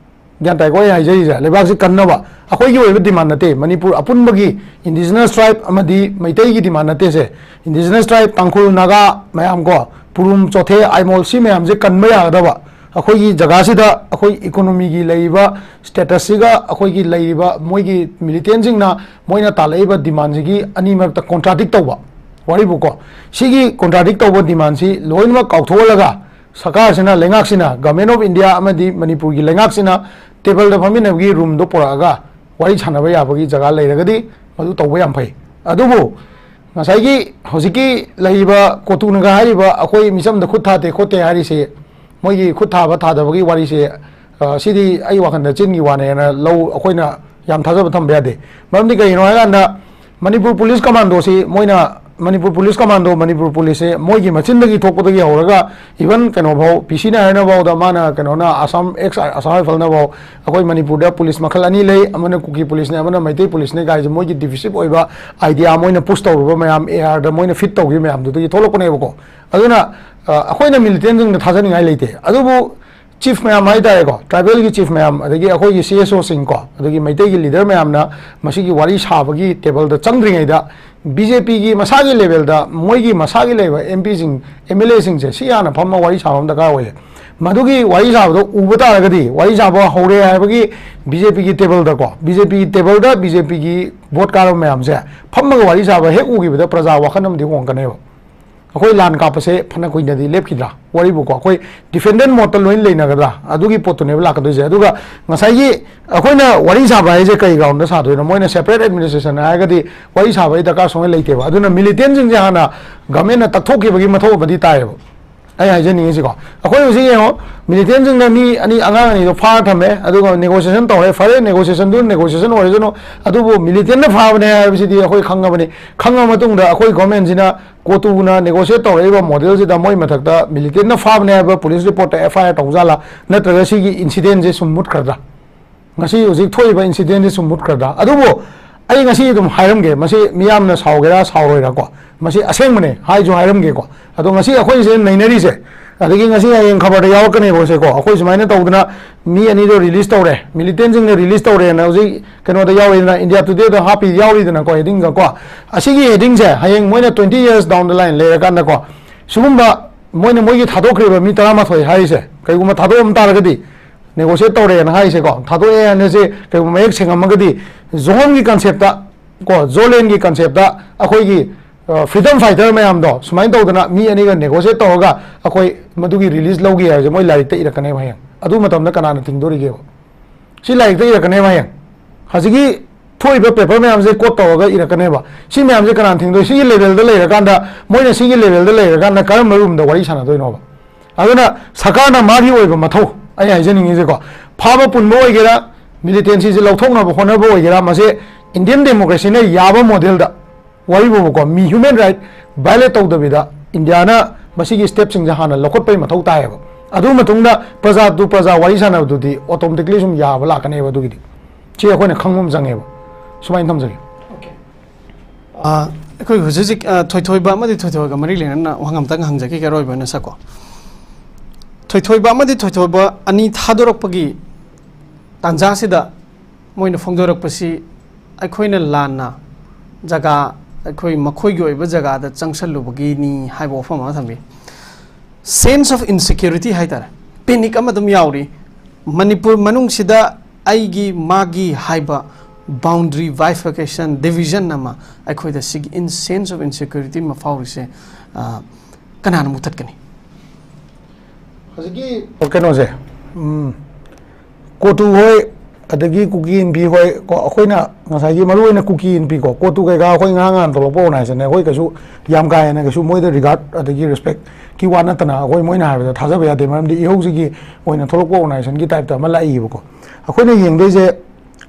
ꯒ꯭ꯌꯥꯟ ꯇꯥꯏꯀꯣ ꯑꯩ ꯍꯥꯏꯖꯔꯤꯁꯦ? ꯂꯩꯕꯥꯛꯁꯤ ꯀꯟꯅꯕ, ꯑꯩꯈꯣꯏꯒꯤ ꯑꯣꯏꯕ ꯗꯤꯃꯥꯟ ꯅꯠꯇꯦ, ꯃꯅꯤꯄꯨꯔ ꯑꯄꯨꯟꯕꯒꯤ ꯏꯟꯗꯤꯖꯤꯅꯁ ꯇ꯭ꯔꯥꯏꯕ ꯑꯃꯗꯤ ꯃꯩꯇꯩꯒꯤ ꯗꯤꯃꯥꯟ ꯅꯠꯇꯦ ꯁꯦ꯫ ꯏꯟꯗꯤꯖꯤꯅꯁ ꯇ꯭ꯔꯥꯏꯕ, ꯇꯥꯡꯈꯨꯜ, ꯅꯥꯒꯥ ꯃꯌꯥꯝ ꯀꯣ, ꯄꯨꯔꯨꯝ, ꯆꯣꯊꯦ, ꯑꯥꯏꯃꯣꯜ, ꯁꯤ ꯃꯌꯥꯝꯁꯦ ꯀꯟꯕ ꯌꯥꯒꯗꯕ꯫ ꯑꯩꯈꯣꯏꯒꯤ ꯖꯒꯥꯁꯤꯗ ꯑꯩꯈꯣꯏ ꯏꯀꯣꯅꯣꯃꯤꯒꯤ ꯂꯩꯔꯤꯕ ꯁ꯭ꯇꯦꯇꯁꯁꯤꯒ ꯑꯩꯈꯣꯏꯒꯤ ꯂꯩꯔꯤꯕ ꯃꯣꯏꯒꯤ ꯃꯤꯂꯤꯇꯦꯟꯁꯤꯡꯅ ꯃꯣꯏꯅ ꯇꯥꯜꯂꯛꯏꯕ ꯗꯤꯃꯥꯟꯁꯤꯒꯤ ꯑꯅꯤ ꯃꯔꯛꯇ ꯀꯣꯟꯇ꯭ꯔꯥꯗꯤꯛ ꯇꯧꯕ ꯋꯥꯔꯤꯕꯨꯀꯣ, ꯁꯤꯒꯤ ꯀꯣꯟꯇ꯭ꯔꯥꯗꯤꯛ ꯇꯧꯕ ꯗꯤꯃꯥꯟꯁꯤ ꯂꯣꯏꯅꯃꯛ ꯀꯥꯎꯊꯣꯛꯍꯜꯂꯒ ꯁꯔꯀꯥꯔꯁꯤꯅ, ꯂꯩꯉꯥꯛꯁꯤꯅ, Government of India ꯑꯃꯗꯤ ꯃꯅꯤꯄꯨꯔꯒꯤ ꯂꯩꯉꯥꯛꯁꯤꯅ ꯇꯦꯕꯜꯗ ꯐꯝꯃꯤꯟꯅꯕꯒꯤ ꯔꯨꯝꯗꯣ ꯄꯨꯔꯛꯑꯒ ꯋꯥꯔꯤ ꯁꯥꯟꯅꯕ ꯌꯥꯕꯒꯤ ꯖꯒꯥ ꯂꯩꯔꯒꯗꯤ ꯃꯗꯨ ꯇꯧꯕ ꯌꯥꯝ ꯐꯩ꯫ ꯑꯗꯨꯕꯨ ꯉꯁꯥꯏꯒꯤ ꯍꯧꯖꯤꯛꯀꯤ ꯂꯩꯔꯤꯕ ꯀꯣꯇꯨꯅꯒ ꯍꯥꯏꯔꯤꯕ ꯑꯩꯈꯣꯏ ꯃꯤꯆꯝꯗ ꯈꯨꯠ ꯊꯥꯗꯦ ꯈꯣꯠꯇꯦ ꯍꯥꯏꯔꯤꯁꯤ, ꯃꯣꯏꯒꯤ ꯈꯨꯠ ꯊꯥꯕ ꯊꯥꯗꯕꯒꯤ ꯋꯥꯔꯤꯁꯦ, ꯑ, ꯁꯤꯗꯤ ꯑꯩ ꯋꯥꯈꯜꯗ ꯆꯤꯟꯒꯤ ꯋꯥꯅꯦꯅ ꯂꯧ, ꯑꯩꯈꯣꯏꯅ ꯌꯥꯝ ꯊꯥꯖꯕ ꯊꯝꯕ ꯌꯥꯗꯦ꯫ ꯃꯔꯝꯗꯤ ꯀꯩꯒꯤꯅꯣ ꯍꯥꯏꯀꯥꯟꯗ ꯃꯅꯤꯄꯨꯔ ꯄꯨꯂꯤꯁ ꯀꯃꯥꯟꯗꯣꯁꯤ ꯃꯣꯏꯅ, ꯃꯅꯤꯄꯨꯔ ꯄꯨꯂꯤꯁ ꯀꯃꯥꯟꯗꯣ, ꯃꯅꯤꯄꯨꯔ ꯄꯨꯂꯤꯁꯁꯦ ꯃꯣꯏꯒꯤ ꯃꯆꯤꯟꯗꯒꯤ ꯊꯣꯛꯄꯗꯒꯤ ꯍꯧꯔꯒ even ꯀꯩꯅꯣꯐꯥꯎ, ꯄꯤ ꯁꯤꯅ ꯍꯥꯏꯔꯅꯐꯥꯎꯗ ꯃꯥꯅ ꯀꯩꯅꯣꯅ ꯑꯁꯥꯝ, ꯑꯦꯛꯁ ꯑꯁꯥꯝ ꯔꯥꯏꯐꯜꯅꯐꯥꯎ ꯑꯩꯈꯣꯏ ꯃꯅꯤꯄꯨꯔꯗ ꯄꯨꯂꯤꯁ ꯃꯈꯜ ꯑꯅꯤ ꯂꯩ, ꯑꯃꯅ ꯀꯨꯀꯤ ꯄꯨꯂꯤꯁꯅꯦ, ꯑꯃꯅ ꯃꯩꯇꯩ ꯄꯨꯂꯤꯁꯅꯦ ꯀꯥꯏꯁꯦ ꯃꯣꯏꯒꯤ divisive ꯑꯣꯏꯕ idea ꯃꯣꯏꯅ push ꯇꯧꯔꯨꯕ ꯃꯌꯥꯝ, ꯑꯦ ꯑꯥꯔꯗ ꯃꯣꯏꯅ feed ꯇꯧꯈꯤꯕ ꯃꯌꯥꯝꯗꯨꯗꯒꯤ ꯊꯣꯛꯂꯛꯄꯅꯦꯕꯀꯣ꯫ ꯑꯗꯨꯅ, ꯑ, ꯑꯩꯈꯣꯏꯅ ꯃꯤꯂꯤꯇꯦꯟꯁꯤꯡꯗ ꯊꯥꯖꯅꯤꯡꯉꯥꯏ ꯂꯩꯇꯦ꯫ ꯑꯗꯨꯕꯨ ꯆꯤꯐ ꯃꯌꯥꯝ ꯍꯥꯏꯇꯥꯔꯦꯀꯣ, ꯇ꯭ꯔꯥꯏꯕꯦꯜꯒꯤ ꯆꯤꯐ ꯃꯌꯥꯝ, ꯑꯗꯒꯤ ꯑꯩꯈꯣꯏꯒꯤ ꯁꯤ ꯑꯦꯁ ꯑꯣꯁꯤꯡꯀꯣ, ꯑꯗꯒꯤ ꯃꯩꯇꯩꯒꯤ ꯂꯤꯗꯔ ꯃꯌꯥꯝꯅ ꯃꯁꯤꯒꯤ ꯋꯥꯔꯤ ꯁꯥꯕꯒꯤ ꯇꯦꯕꯜꯗ ꯆꯪꯗ꯭ꯔꯤꯉꯩꯗ ꯕꯤ ꯖꯦ ꯄꯤꯒꯤ ꯃꯁꯥꯒꯤ ꯂꯦꯚꯦꯜꯗ ꯃꯣꯏꯒꯤ ꯃꯁꯥꯒꯤ ꯂꯩꯕ ꯑꯦꯝ ꯄꯤꯁꯤꯡ, ꯑꯦꯝ ꯑꯦꯜ ꯑꯦꯁꯤꯡꯁꯦ ꯁꯤ ꯍꯥꯟꯅ ꯐꯝꯃ ꯋꯥꯔꯤ ꯁꯥꯕ ꯑꯃ ꯗꯔꯀꯥꯔ ꯑꯣꯏꯌꯦ꯫ ꯃꯗꯨꯒꯤ ꯋꯥꯔꯤ ꯁꯥꯕꯗꯣ ꯎꯕ ꯇꯥꯔꯒꯗꯤ, ꯋꯥꯔꯤ ꯁꯥꯕ ꯍꯧꯔꯦ ꯍꯥꯏꯕꯒꯤ ꯕꯤ ꯖꯦ ꯄꯤꯒꯤ ꯇꯦꯕꯜꯗꯀꯣ, ꯕꯤ ꯖꯦ ꯄꯤꯒꯤ ꯇꯦꯕꯜꯗ ꯕꯤ ꯖꯦ ꯄꯤꯒꯤ ꯚꯣꯠ ꯀꯥꯔꯕ ꯃꯌꯥꯝꯁꯦ ꯐꯝꯃꯒ ꯋꯥꯔꯤ ꯁꯥꯕ ꯍꯦꯛ ꯎꯈꯤꯕꯗ ꯄ꯭ꯔꯖꯥ ꯋꯥꯈꯜ ꯑꯃꯗꯤ ꯍꯣꯡꯉꯛꯀꯅꯦꯕ꯫ ꯑꯩꯈꯣꯏ ꯂꯥꯟ ꯀꯥꯞꯄꯁꯦ ꯐꯅ ꯀꯨꯏꯅꯗꯤ ꯂꯦꯞꯈꯤꯗ꯭ꯔꯥ? ꯋꯥꯔꯤꯕꯨꯀꯣ, ꯑꯩꯈꯣꯏ ꯗꯤꯐꯦꯟꯗꯦꯟ ꯃꯣꯠꯇ ꯂꯣꯏꯅ ꯂꯩꯅꯒꯗ꯭ꯔꯥ? ꯑꯗꯨꯒꯤ ꯄꯣꯠꯇꯨꯅꯦꯕ ꯂꯥꯛꯀꯗꯣꯏꯁꯦ꯫ ꯑꯗꯨꯒ ꯉꯁꯥꯏꯒꯤ ꯑꯩꯈꯣꯏꯅ ꯋꯥꯔꯤ ꯁꯥꯕ ꯍꯥꯏꯁꯦ ꯀꯩ ꯒ꯭ꯔꯥꯎꯟꯗ ꯁꯥꯗꯣꯏꯅꯣ? ꯃꯣꯏꯅ ꯁꯦꯄꯔꯦꯠ ꯑꯦꯗꯃꯤꯅꯤꯁꯇ꯭ꯔꯦꯁꯟ ꯍꯥꯏꯔꯒꯗꯤ ꯋꯥꯔꯤ ꯁꯥꯕꯒꯤ ꯗꯔꯀꯥꯔ ꯁꯨꯡꯂꯩ ꯂꯩꯇꯦꯕ꯫ ꯑꯗꯨꯅ ꯃꯤꯂꯤꯇꯦꯟꯁꯤꯡꯁꯦ ꯍꯥꯟꯅ ꯒꯃꯦꯟꯅ ꯇꯛꯊꯣꯛꯈꯤꯕꯒꯤ ꯃꯊꯧ ꯑꯃꯗꯤ ꯇꯥꯏꯌꯦꯕ꯫ ꯑꯩ ꯍꯥꯏꯖꯅꯤꯡꯉꯤꯁꯤꯀꯣ, ꯑꯩꯈꯣꯏ ꯍꯧꯖꯤꯛ ꯌꯦꯡꯉꯣ, ꯃꯤꯂꯤꯇꯦꯟꯁꯤꯡꯅ ꯃꯤ ꯑꯅꯤ, ꯑꯉꯥꯡ ꯑꯅꯤꯗꯣ ꯐꯥꯔ ꯊꯝꯃꯦ, ꯑꯗꯨꯒ ꯅꯦꯒꯣꯁꯤꯌꯦꯁꯟ ꯇꯧꯔꯦ꯫ ꯐꯔꯦ, ꯅꯦꯒꯣꯁꯤꯌꯦꯁꯟꯗꯨ ꯅꯦꯒꯣꯁꯤꯌꯦꯁꯟ ꯑꯣꯏꯔꯁꯅꯨ, ꯑꯗꯨꯕꯨ ꯃꯤꯂꯤꯇꯦꯟꯅ ꯐꯥꯕꯅꯦ ꯍꯥꯏꯕꯁꯤꯗꯤ ꯑꯩꯈꯣꯏ ꯈꯪꯉꯕꯅꯤ꯫ ꯈꯪꯉ ꯃꯇꯨꯡꯗ ꯑꯩꯈꯣꯏ ꯒꯣꯔꯃꯦꯟꯁꯤꯅ ꯀꯣꯇꯨꯅ ꯅꯦꯒꯣꯁꯤꯌꯦꯠ ꯇꯧꯔꯛꯏꯕ ꯃꯣꯗꯦꯜꯁꯤꯗ ꯃꯣꯏ ꯃꯊꯛꯇ ꯃꯤꯂꯤꯇꯦꯟꯅ ꯐꯥꯕꯅꯦ ꯍꯥꯏꯕ ꯄꯨꯂꯤꯁ ꯔꯤꯄꯣꯔꯠꯇ ꯑꯦꯐ ꯑꯥꯏ ꯑꯥꯔ ꯇꯧꯖꯥꯠꯂꯥ? ꯅꯠꯇ꯭ꯔꯒ ꯁꯤꯒꯤ ꯏꯟꯁꯤꯗꯦꯟꯁꯦ ꯁꯨꯝ ꯃꯨꯠꯈ꯭ꯔꯗ꯭ꯔꯥ? ꯉꯁꯤ ꯍꯧꯖꯤꯛ ꯊꯣꯛꯏꯕ ꯏꯟꯁꯤꯗꯦꯟꯁꯦ ꯁꯨꯝ ꯃꯨꯠꯈ꯭ꯔꯗ꯭ꯔꯥ? ꯑꯗꯨꯕꯨ ꯑꯩ ꯉꯁꯤ ꯑꯗꯨꯝ ꯍꯥꯏꯔꯝꯒꯦ, ꯃꯁꯤ ꯃꯤꯌꯥꯝꯅ ꯁꯥꯎꯒꯦꯔꯥ ꯁꯥꯎꯔꯣꯏꯔꯥꯀꯣ, ꯃꯁꯤ ꯑꯁꯦꯡꯕꯅꯦ, ꯍꯥꯏꯁꯨ ꯍꯥꯏꯔꯝꯒꯦꯀꯣ꯫ ꯑꯗꯣ ꯉꯁꯤ ꯑꯩꯈꯣꯏꯁꯦ ꯅꯩꯅꯔꯤꯁꯦ, ꯑꯗꯒꯤ ꯉꯁꯤ ꯍꯌꯦꯡ ꯈꯕꯔꯗ ꯌꯥꯎꯔꯛꯀꯅꯦꯕ ꯁꯦꯀꯣ, ꯑꯩꯈꯣꯏ ꯁꯨꯃꯥꯏꯅ ꯇꯧꯗꯅ ꯃꯤ ꯑꯅꯤꯗꯣ ꯔꯤꯂꯤꯁ ꯇꯧꯔꯦ, ꯃꯤꯂꯤꯇꯦꯟꯁꯤꯡꯅ ꯔꯤꯂꯤꯁ ꯇꯧꯔꯦꯅ ꯍꯧꯖꯤꯛ ꯀꯩꯅꯣꯗ ꯌꯥꯎꯔꯤꯗꯅ, ꯏꯟꯗꯤꯌꯥ ꯇꯨꯗꯦꯗ ꯍꯥꯞꯄꯤ ꯌꯥꯎꯔꯤꯗꯅꯀꯣ, ꯍꯦꯗꯤꯡꯒꯀꯣ꯫ ꯑꯁꯤꯒꯤ ꯍꯦꯗꯤꯡꯁꯦ ꯍꯌꯦꯡ ꯃꯣꯏꯅ twenty years down the line ꯂꯩꯔꯀꯥꯟꯗꯀꯣ, ꯁꯤꯒꯨꯝꯕ ꯃꯣꯏꯅ ꯃꯣꯏꯒꯤ ꯊꯥꯗꯣꯛꯈ꯭ꯔꯤꯕ ꯃꯤ ꯇꯔꯥꯃꯥꯊꯣꯏ ꯍꯥꯏꯔꯤꯁꯦ ꯀꯩꯒꯨꯝꯕ ꯊꯥꯗꯣꯛꯑꯝ ꯇꯥꯔꯒꯗꯤ, ꯅꯦꯒꯣꯁꯤꯌꯦꯠ ꯇꯧꯔꯦꯅ ꯍꯥꯏꯔꯤꯁꯦꯀꯣ, ꯊꯥꯗꯣꯛꯑꯦ ꯍꯥꯏꯅꯁꯦ ꯀꯩꯒꯨꯝꯕ ꯃꯌꯦꯛ ꯁꯦꯡꯉꯝꯃꯒꯗꯤ, ꯖꯣꯍꯣꯝꯒꯤ ꯀꯟꯁꯦꯞꯇ ꯀꯣ, ꯖꯣꯂꯦꯟꯒꯤ ꯀꯟꯁꯦꯞꯇ ꯑꯩꯈꯣꯏꯒꯤ ꯐ꯭ꯔꯤꯗꯝ ꯐꯥꯏꯇꯔ ꯃꯌꯥꯝꯗꯣ ꯁꯨꯃꯥꯏꯅ ꯇꯧꯗꯅ ꯃꯤ ꯑꯅꯤꯒ ꯅꯦꯒꯣꯁꯤꯌꯦꯠ ꯇꯧꯔꯒ ꯑꯩꯈꯣꯏ ꯃꯗꯨꯒꯤ ꯔꯤꯂꯤꯁ ꯂꯧꯒꯦ ꯍꯥꯏꯕꯁꯦ ꯃꯣꯏ ꯂꯥꯏꯔꯤꯛꯇ ꯏꯔꯛꯀꯅꯦꯕ ꯍꯌꯦꯡ꯫ ꯑꯗꯨ ꯃꯇꯝꯗ ꯀꯅꯥꯅ ꯊꯤꯡꯗꯣꯔꯤꯒꯦꯕ? ꯁꯤ ꯂꯥꯏꯔꯤꯛꯇ ꯏꯔꯛꯀꯅꯦꯕ ꯍꯌꯦꯡ꯫ ꯍꯧꯖꯤꯛꯀꯤ ꯊꯣꯛꯏꯕ ꯄꯦꯄꯔ ꯃꯌꯥꯝꯁꯦ ꯀꯣꯠ ꯇꯧꯔꯒ ꯏꯔꯛꯀꯅꯦꯕ꯫ ꯁꯤ ꯃꯌꯥꯝꯁꯦ ꯀꯅꯥꯅ ꯊꯤꯡꯗꯣꯏ? ꯁꯤꯒꯤ ꯂꯦꯚꯦꯜꯗ ꯂꯩꯔꯀꯥꯟꯗ, ꯃꯣꯏꯅ ꯁꯤꯒꯤ ꯂꯦꯚꯦꯜꯗ ꯂꯩꯔꯀꯥꯟꯗ ꯀꯔꯝꯕ ꯔꯨꯝꯗ ꯋꯥꯔꯤ ꯁꯥꯟꯅꯗꯣꯏꯅꯣꯕ? ꯑꯗꯨꯅ ꯁꯔꯀꯥꯔꯅ ꯃꯥꯒꯤ ꯑꯣꯏꯕ ꯃꯊꯧ, ꯑꯩ ꯍꯥꯏꯖꯅꯤꯡꯉꯤꯁꯦꯀꯣ, ꯐꯥꯕ ꯄꯨꯟꯕ ꯑꯣꯏꯒꯦꯔꯥ, ꯃꯤꯂꯤꯇꯦꯟꯁꯤꯁꯦ ꯂꯧꯊꯣꯛꯅꯕ ꯍꯣꯠꯅꯕ ꯑꯣꯏꯒꯦꯔꯥ, ꯃꯁꯦ ꯏꯟꯗꯤꯌꯟ ꯗꯦꯃꯣꯀ꯭ꯔꯦꯁꯤꯅ ꯌꯥꯕ ꯃꯣꯗꯦꯜꯗ, ꯋꯥꯔꯤꯕꯨꯕꯀꯣ, ꯃꯤ ꯍ꯭ꯌꯨꯃꯦꯟ ꯔꯥꯏꯠ ꯚꯥꯏꯑꯣꯂꯦꯠ ꯇꯧꯗꯕꯤꯗ ꯏꯟꯗꯤꯌꯥꯅ ꯃꯁꯤꯒꯤ ꯁ꯭ꯇꯦꯞꯁꯤꯡꯁꯦ ꯍꯥꯟꯅ ꯂꯧꯈꯠꯄꯒꯤ ꯃꯊꯧ ꯇꯥꯏꯌꯦꯕ꯫ ꯑꯗꯨ ꯃꯇꯨꯡꯗ ꯄ꯭ꯔꯖꯥ ꯇꯨ ꯄ꯭ꯔꯖꯥ ꯋꯥꯔꯤ ꯁꯥꯟꯅꯕꯗꯨꯗꯤ ꯑꯣꯇꯣꯃꯦꯇꯤꯛꯂꯤ ꯁꯨꯝ ꯌꯥꯕ ꯂꯥꯛꯀꯅꯦꯕ꯫ ꯑꯗꯨꯒꯤꯗꯤ ꯁꯤ ꯑꯩꯈꯣꯏꯅ ꯈꯪꯕ ꯑꯃ ꯆꯪꯉꯦꯕ꯫ ꯁꯨꯃꯥꯏꯅ ꯊꯝꯖꯒꯦ꯫ ꯑ, ꯑꯩꯈꯣꯏ ꯍꯧꯖꯤꯛ ꯍꯧꯖꯤꯛ, ꯑ, ꯊꯣꯏꯊꯣꯏꯕ ꯑꯃꯗꯤ ꯊꯣꯏꯊꯣꯏꯒ ꯃꯔꯤ ꯂꯩꯅꯅ ꯋꯥꯍꯪ ꯑꯝꯇꯪ ꯍꯪꯖꯈꯤꯒꯦ ꯑꯔꯣꯏꯕ ꯑꯣꯏꯅ, ꯁꯥꯔꯀꯣ꯫ ꯊꯣꯏꯊꯣꯏꯕ ꯑꯃꯗꯤ ꯊꯣꯏꯊꯣꯏꯕ ꯑꯅꯤ ꯊꯥꯗꯣꯔꯛꯄꯒꯤ ꯇꯥꯟꯖꯥꯁꯤꯗ ꯃꯣꯏꯅ ꯐꯣꯡꯗꯣꯔꯛꯄꯁꯤ ꯑꯩꯈꯣꯏꯅ ꯂꯥꯟꯅ ꯖꯒꯥ, ꯑꯩꯈꯣꯏ ꯃꯈꯣꯏꯒꯤ ꯑꯣꯏꯕ ꯖꯒꯥꯗ ꯆꯪꯁꯜꯂꯨꯕꯒꯤꯅꯤ ꯍꯥꯏꯕ ꯋꯥꯐꯝ ꯑꯃ ꯊꯝꯕꯤ꯫ Sense of insecurity ꯍꯥꯏꯇꯥꯔꯦ, ꯄꯦꯅꯤꯛ ꯑꯃ ꯑꯗꯨꯝ ꯌꯥꯎꯔꯤ꯫ ꯃꯅꯤꯄꯨꯔ ꯃꯅꯨꯡꯁꯤꯗ ꯑꯩꯒꯤ ꯃꯥꯒꯤ ꯍꯥꯏꯕ Boundary bifurcation, division ꯑꯃ ꯑꯩꯈꯣꯏꯗ ꯁꯤꯒꯤ in sense of insecurity ꯑꯃ ꯐꯥꯎꯔꯤꯁꯦ, ꯑ, ꯀꯅꯥꯅ ꯃꯨꯊꯠꯀꯅꯤ? ꯍꯧꯖꯤꯛꯀꯤ ꯀꯩꯅꯣꯁꯦ, ꯎꯝ, ꯀꯣꯇꯨ ꯍꯣꯏ, ꯑꯗꯒꯤ ꯀꯨꯀꯤ ꯏꯟꯐꯤ ꯍꯣꯏ ꯀꯣ, ꯑꯩꯈꯣꯏꯅ ꯉꯁꯥꯏꯒꯤ ꯃꯔꯨ ꯑꯣꯏꯅ ꯀꯨꯀꯤ ꯏꯟꯐꯤ ꯀꯣ, ꯀꯣꯇꯨ ꯀꯩꯀꯥ ꯑꯩꯈꯣꯏ ꯉꯔꯥꯡ ꯅꯍꯥꯟ ꯊꯣꯛꯂꯛꯄ organization ꯅꯦ, ꯑꯩꯈꯣꯏ ꯀꯩꯁꯨ ꯌꯥꯝ ꯀꯥ ꯍꯦꯟꯅ ꯀꯩꯁꯨ ꯃꯣꯏꯗ regard ꯑꯗꯒꯤ respect ꯀꯤ ꯋꯥ ꯅꯠꯇꯅ ꯑꯩꯈꯣꯏ ꯃꯣꯏꯅ ꯍꯥꯏꯕꯗ ꯊꯥꯖꯕ ꯌꯥꯗꯦ, ꯃꯔꯝꯗꯤ ꯏꯍꯧꯁꯤꯒꯤ ꯑꯣꯏꯅ ꯊꯣꯛꯂꯛꯄ organization ꯒꯤ type ꯇ ꯑꯃ ꯂꯥꯛꯏꯕꯀꯣ꯫ ꯑꯩꯈꯣꯏꯅ ꯌꯦꯡꯗꯣꯏꯁꯦ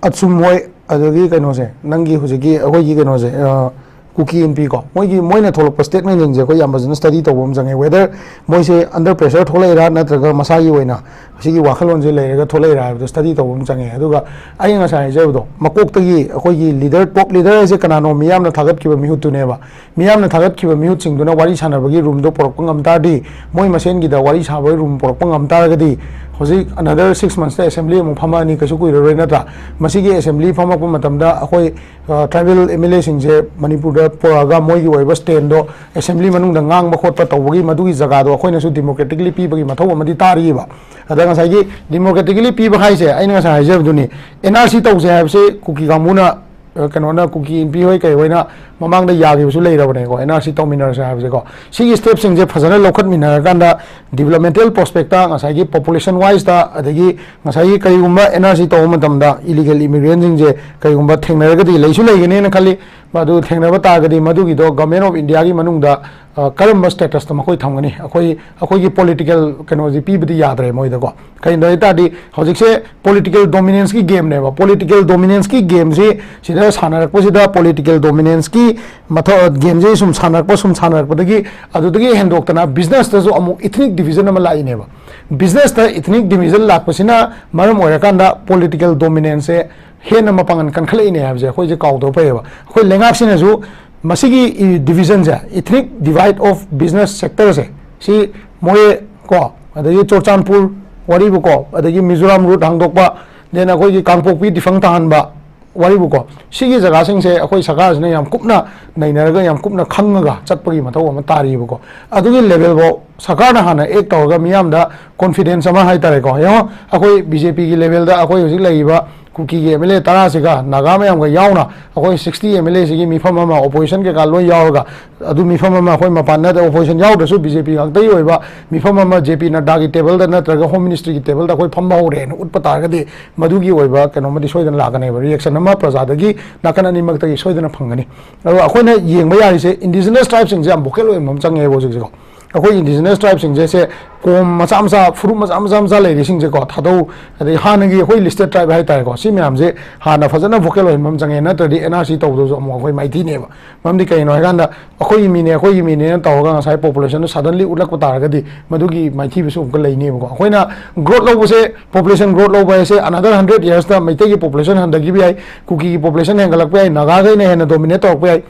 ꯑꯆꯨꯝ ꯍꯣꯏ, ꯑꯗꯒꯤ ꯀꯩꯅꯣꯁꯦ, ꯅꯪꯒꯤ ꯍꯧꯖꯤꯛꯀꯤ ꯑꯩꯈꯣꯏꯒꯤ ꯀꯩꯅꯣꯁꯦ, ꯑ, ꯀꯨꯀꯤ ꯏꯟꯐꯤ ꯀꯣ, ꯃꯣꯏꯒꯤ, ꯃꯣꯏꯅ ꯊꯣꯛꯂꯛꯄ statement ꯁꯤꯡꯁꯦ ꯑꯩꯈꯣꯏ ꯌꯥꯝ ꯐꯖꯅ study ꯇꯧꯕ ꯑꯃ ꯆꯪꯉꯦ, whether ꯃꯣꯏꯁꯦ under pressure ꯊꯣꯛꯂꯛꯏꯔꯥ ꯅꯠꯇ꯭ꯔꯒ ꯃꯁꯥꯒꯤ ꯑꯣꯏꯅ ꯁꯤꯒꯤ ꯋꯥꯈꯜꯂꯣꯟꯁꯦ ꯂꯩꯔꯒ ꯊꯣꯛꯂꯛꯏꯔꯥ ꯍꯥꯏꯕꯗꯣ study ꯇꯧꯕ ꯑꯃ ꯆꯪꯉꯦ꯫ ꯑꯗꯨꯒ ꯑꯩꯅ ꯉꯁꯥꯏ ꯍꯥꯏꯖꯕꯗꯣ, ꯃꯀꯣꯛꯇꯒꯤ ꯑꯩꯈꯣꯏꯒꯤ leader, top leader ꯍꯥꯏꯁꯦ ꯀꯅꯥꯅꯣ? ꯃꯤꯌꯥꯝꯅ ꯊꯥꯒꯠꯈꯤꯕ ꯃꯤꯍꯨꯠꯇꯨꯅꯦꯕ꯫ ꯃꯤꯌꯥꯝꯅ ꯊꯥꯒꯠꯈꯤꯕ ꯃꯤꯍꯨꯠꯁꯤꯡꯗꯨꯅ ꯋꯥꯔꯤ ꯁꯥꯟꯅꯕꯒꯤ room ꯗꯣ ꯄꯨꯔꯛꯄ ꯉꯝ ꯇꯥꯔꯗꯤ, ꯃꯣꯏ ꯃꯁꯦꯟꯒꯤꯗ ꯋꯥꯔꯤ ꯁꯥꯕꯒꯤ room ꯄꯨꯔꯛꯄ ꯉꯝ ꯇꯥꯔꯒꯗꯤ, ꯍꯧꯖꯤꯛ another six months ꯇ assembly ꯑꯃꯨꯛ ꯐꯝꯃꯛꯑꯅꯤ, ꯀꯩꯁꯨ ꯀꯨꯏꯔꯔꯣꯏ, ꯅꯠꯇ꯭ꯔꯥ? ꯃꯁꯤꯒꯤ assembly ꯐꯝꯃꯛꯄ ꯃꯇꯝꯗ ꯑꯩꯈꯣꯏ, ꯑ, tribal M L A ꯁꯤꯡꯁꯦ ꯃꯅꯤꯄꯨꯔꯗ ꯄꯨꯔꯛꯑꯒ ꯃꯣꯏꯒꯤ ꯑꯣꯏꯕ stand ꯗꯣ assembly ꯃꯅꯨꯡꯗ ꯉꯥꯡꯕ ꯈꯣꯠꯄ ꯇꯧꯕꯒꯤ ꯃꯗꯨꯒꯤ ꯖꯒꯥꯗꯣ ꯑꯩꯈꯣꯏꯅꯁꯨ democratically ꯄꯤꯕꯒꯤ ꯃꯊꯧ ꯑꯃꯗꯤ ꯇꯥꯔꯤꯕ꯫ ꯑꯗ ꯉꯁꯥꯏꯒꯤ democratically ꯄꯤꯕ ꯍꯥꯏꯁꯦ ꯑꯩꯅ ꯉꯁꯥꯏ ꯍꯥꯏꯖꯕꯗꯨꯅꯤ, N R C ꯇꯧꯁꯦ ꯍꯥꯏꯕꯁꯦ ꯀꯨꯀꯤ ꯀꯥꯡꯕꯨꯅ, ꯑ, ꯀꯩꯅꯣꯅ, ꯀꯨꯀꯤ ꯏꯟꯐꯤ ꯍꯣꯏ ꯀꯩ ꯍꯣꯏꯅ ꯃꯃꯥꯡꯗ ꯌꯥꯈꯤꯕꯁꯨ ꯂꯩꯔꯕꯅꯦꯀꯣ, N R C ꯇꯧꯃꯤꯟꯅꯔꯁꯦ ꯍꯥꯏꯕꯁꯦꯀꯣ꯫ ꯁꯤꯒꯤ step ꯁꯤꯡꯁꯦ ꯐꯖꯅ ꯂꯧꯈꯠꯃꯤꯟꯅꯔꯀꯥꯟꯗ developmental prospect ꯇ, ꯉꯁꯥꯏꯒꯤ population wise ꯇ, ꯑꯗꯒꯤ ꯉꯁꯥꯏꯒꯤ ꯀꯔꯤꯒꯨꯝꯕ N R C ꯇꯧꯕ ꯃꯇꯝꯗ illegal immigrant ꯁꯤꯡꯁꯦ ꯀꯔꯤꯒꯨꯝꯕ ꯊꯦꯡꯅꯔꯒꯗꯤ, ꯂꯩꯁꯨ ꯂꯩꯒꯅꯦꯅ ꯈꯜꯂꯤ, ꯃꯗꯨ ꯊꯦꯡꯅꯕ ꯇꯥꯔꯒꯗꯤ ꯃꯗꯨꯒꯤꯗꯣ Government of India ꯒꯤ ꯃꯅꯨꯡꯗ, ꯑ, ꯀꯔꯝꯕ status ꯇ ꯃꯈꯣꯏ ꯊꯝꯒꯅꯤ? ꯑꯩꯈꯣꯏ, ꯑꯩꯈꯣꯏꯒꯤ political ꯀꯩꯅꯣꯁꯤ ꯄꯤꯕꯗꯤ ꯌꯥꯗ꯭ꯔꯦ ꯃꯣꯏꯗꯀꯣ꯫ ꯀꯩꯒꯤꯅꯣ ꯍꯥꯏ ꯇꯥꯔꯗꯤ ꯍꯧꯖꯤꯛꯁꯦ political dominance ꯀꯤ game ꯅꯦꯕ꯫ Political dominance ꯀꯤ game ꯁꯤ ꯁꯤꯗ ꯁꯥꯟꯅꯔꯛꯄꯁꯤꯗ political dominance ꯀꯤ ꯃꯊꯧ, game ꯁꯤ ꯁꯨꯝ ꯁꯥꯟꯅꯔꯛꯄ, ꯁꯨꯝ ꯁꯥꯟꯅꯔꯛꯄꯗꯒꯤ ꯑꯗꯨꯗꯒꯤ ꯍꯦꯟꯗꯣꯛꯇꯅ business ꯇꯁꯨ ꯑꯃꯨꯛ ethnic division ꯑꯃ ꯂꯥꯛꯏꯅꯦꯕ꯫ Business ꯇ ethnic division ꯂꯥꯛꯄꯁꯤꯅ ꯃꯔꯝ ꯑꯣꯏꯔꯀꯥꯟꯗ political dominance ꯁꯦ ꯍꯦꯟꯅ ꯃꯄꯥꯡꯒꯜ ꯀꯟꯈꯠꯂꯛꯏꯅꯦ ꯍꯥꯏꯕꯁꯦ ꯑꯩꯈꯣꯏꯁꯦ ꯀꯥꯎꯗꯕ ꯐꯩꯌꯦꯕ꯫ ꯑꯩꯈꯣꯏ ꯂꯩꯉꯥꯛꯁꯤꯅꯁꯨ ꯃꯁꯤꯒꯤ division say, ethnic divide of business sector ꯁꯦ, ꯁꯤ ꯃꯣꯔꯦ ꯀꯣ, ꯑꯗꯒꯤ ꯆꯨꯔꯆꯥꯟꯄꯨꯔ ꯋꯥꯔꯤꯕꯨꯀꯣ, ꯑꯗꯒꯤ ꯃꯤꯖꯣꯔꯥꯝ route ꯍꯥꯡꯗꯣꯛꯄ, then ꯑꯩꯈꯣꯏꯒꯤ ꯀꯥꯡꯄꯣꯛꯄꯤ defunct ꯇꯥꯍꯟꯕ ꯋꯥꯔꯤꯕꯨꯀꯣ, ꯁꯤꯒꯤ ꯖꯒꯥꯁꯤꯡꯁꯦ ꯑꯩꯈꯣꯏ ꯁꯔꯀꯥꯔꯁꯤꯅ ꯌꯥꯝ ꯀꯨꯞꯅ ꯅꯩꯅꯔꯒ ꯌꯥꯝ ꯀꯨꯞꯅ ꯈꯪꯉꯒ ꯆꯠꯄꯒꯤ ꯃꯊꯧ ꯑꯃ ꯇꯥꯔꯤꯕꯀꯣ꯫ ꯑꯗꯨꯒꯤ level ꯐꯥꯎ ꯁꯔꯀꯥꯔꯅ ꯍꯥꯟꯅ act ꯇꯧꯔꯒ ꯃꯤꯌꯥꯝꯗ confidence ꯑꯃ ꯍꯥꯏꯇꯥꯔꯦꯀꯣ꯫ ꯌꯦꯡꯉꯣ, ꯑꯩꯈꯣꯏ B J P ꯒꯤ level ꯗ ꯑꯩꯈꯣꯏ ꯍꯧꯖꯤꯛ ꯂꯩꯔꯤꯕ ꯀꯨꯀꯤꯒꯤ ꯑꯦꯝ ꯑꯦꯜ ꯑꯦ ꯇꯔꯥꯁꯤꯒ ꯅꯥꯒꯥ ꯃꯌꯥꯝꯒ ꯌꯥꯎꯅ ꯑꯩꯈꯣꯏ ꯁꯤꯛꯁꯇꯤ ꯑꯦꯝ ꯑꯦꯜ ꯑꯦꯁꯤꯒꯤ ꯃꯤꯐꯝ ꯑꯃ, ꯑꯣꯄꯣꯖꯤꯁꯟ ꯀꯩꯀꯥ ꯂꯣꯏ ꯌꯥꯎꯔꯒ, ꯑꯗꯨ ꯃꯤꯐꯝ ꯑꯃ ꯑꯩꯈꯣꯏ ꯃꯄꯥꯟ ꯅꯠꯇ ꯑꯣꯄꯣꯖꯤꯁꯟ ꯌꯥꯎꯗ꯭ꯔꯁꯨ ꯕꯤ ꯖꯦ ꯄꯤ ꯉꯥꯛꯇꯒꯤ ꯑꯣꯏꯕ ꯃꯤꯐꯝ ꯑꯃ ꯖꯦ ꯄꯤ ꯅꯗ꯭ꯗꯥꯒꯤ ꯇꯦꯕꯜꯗ ꯅꯠꯇ꯭ꯔꯒ ꯍꯣꯝ ꯃꯤꯅꯤꯁꯇ꯭ꯔꯤꯒꯤ ꯇꯦꯕꯜꯗ ꯑꯩꯈꯣꯏ ꯐꯝꯕ ꯍꯧꯔꯦꯅ ꯎꯠꯄ ꯇꯥꯔꯒꯗꯤ ꯃꯗꯨꯒꯤ ꯑꯣꯏꯕ ꯀꯩꯅꯣꯃꯗꯤ ꯁꯣꯏꯗꯅ ꯂꯥꯛꯀꯅꯦꯕ, ꯔꯤꯌꯦꯛꯁꯟ ꯑꯃ ꯄ꯭ꯔꯖꯥꯗꯒꯤ ꯅꯥꯀꯟ ꯑꯅꯤꯃꯛꯇꯒꯤ ꯁꯣꯏꯗꯅ ꯐꯪꯒꯅꯤ꯫ ꯑꯗꯣ ꯑꯩꯈꯣꯏꯅ ꯌꯦꯡꯕ ꯌꯥꯔꯤꯁꯦ ꯏꯟꯗꯤꯖꯤꯅꯁ ꯇ꯭ꯔꯥꯏꯕꯁꯤꯡꯁꯦ ꯌꯥꯝ ꯚꯣꯀꯦꯜ ꯑꯣꯏꯕ ꯑꯃ ꯆꯪꯉꯦꯕ ꯍꯧꯖꯤꯛꯁꯦꯀꯣ꯫ ꯑꯩꯈꯣꯏ ꯏꯟꯗꯤꯖꯤꯅꯁ ꯇ꯭ꯔꯥꯏꯕꯁꯤꯡꯁꯦ ꯁꯦ ꯀꯣꯝ ꯃꯆꯥ ꯃꯆꯥ, ꯐꯨꯔꯨꯞ ꯃꯆꯥ ꯃꯆꯥ ꯃꯆꯥ ꯂꯩꯔꯤꯁꯤꯡꯁꯦꯀꯣ, ꯊꯥꯗꯧ, ꯑꯗꯩ ꯍꯥꯟꯅꯒꯤ ꯑꯩꯈꯣꯏ ꯂꯤꯁꯇꯦꯠ ꯇ꯭ꯔꯥꯏꯕ ꯍꯥꯏꯇꯥꯔꯦꯀꯣ, ꯁꯤ ꯃꯌꯥꯝꯁꯦ ꯍꯥꯟꯅ ꯐꯖꯅ ꯚꯣꯀꯦꯜ ꯑꯣꯏꯍꯟꯕ ꯑꯃ ꯆꯪꯉꯦ, ꯅꯠꯇ꯭ꯔꯗꯤ ꯑꯦꯟ ꯑꯥꯔ ꯁꯤ ꯇꯧꯕꯗꯁꯨ ꯑꯃꯨꯛ ꯑꯩꯈꯣꯏ ꯃꯥꯏꯊꯤꯅꯦꯕ꯫ ꯃꯔꯝꯗꯤ ꯀꯩꯅꯣ ꯍꯥꯏꯀꯥꯟꯗ ꯑꯩꯈꯣꯏꯒꯤ ꯃꯤꯅꯦ, ꯑꯩꯈꯣꯏꯒꯤ ꯃꯤꯅꯦꯅ ꯇꯧꯔꯒ ꯉꯁꯥꯏ ꯄꯣꯄꯨꯂꯦꯁꯟꯗꯣ ꯁꯗꯟꯂꯤ ꯎꯠꯂꯛꯄ ꯇꯥꯔꯒꯗꯤ ꯃꯗꯨꯒꯤ ꯃꯥꯏꯊꯤꯕꯁꯨ ꯑꯃꯨꯛꯀ ꯂꯩꯅꯦꯕꯀꯣ꯫ ꯑꯩꯈꯣꯏꯅ ꯒ꯭ꯔꯣꯠ ꯂꯧꯕꯁꯦ, ꯄꯣꯄꯨꯂꯦꯁꯟ ꯒ꯭ꯔꯣꯠ ꯂꯧꯕ ꯍꯥꯏꯁꯦ ꯑꯅꯗꯔ ꯍꯟꯗ꯭ꯔꯦꯠ ꯌꯔꯁꯇ ꯃꯩꯇꯩꯒꯤ ꯄꯣꯄꯨꯂꯦꯁꯟ ꯍꯟꯊꯈꯤꯕ ꯌꯥꯏ, ꯀꯨꯀꯤꯒꯤ ꯄꯣꯄꯨꯂꯦꯁꯟ ꯍꯦꯟꯒꯠꯂꯛꯄ ꯌꯥꯏ, ꯅꯥꯒꯥꯈꯩꯅ ꯍꯦꯟꯅ ꯗꯣꯃꯤꯅꯦꯠ ꯇꯧꯔꯛꯄ ꯌꯥꯏ꯫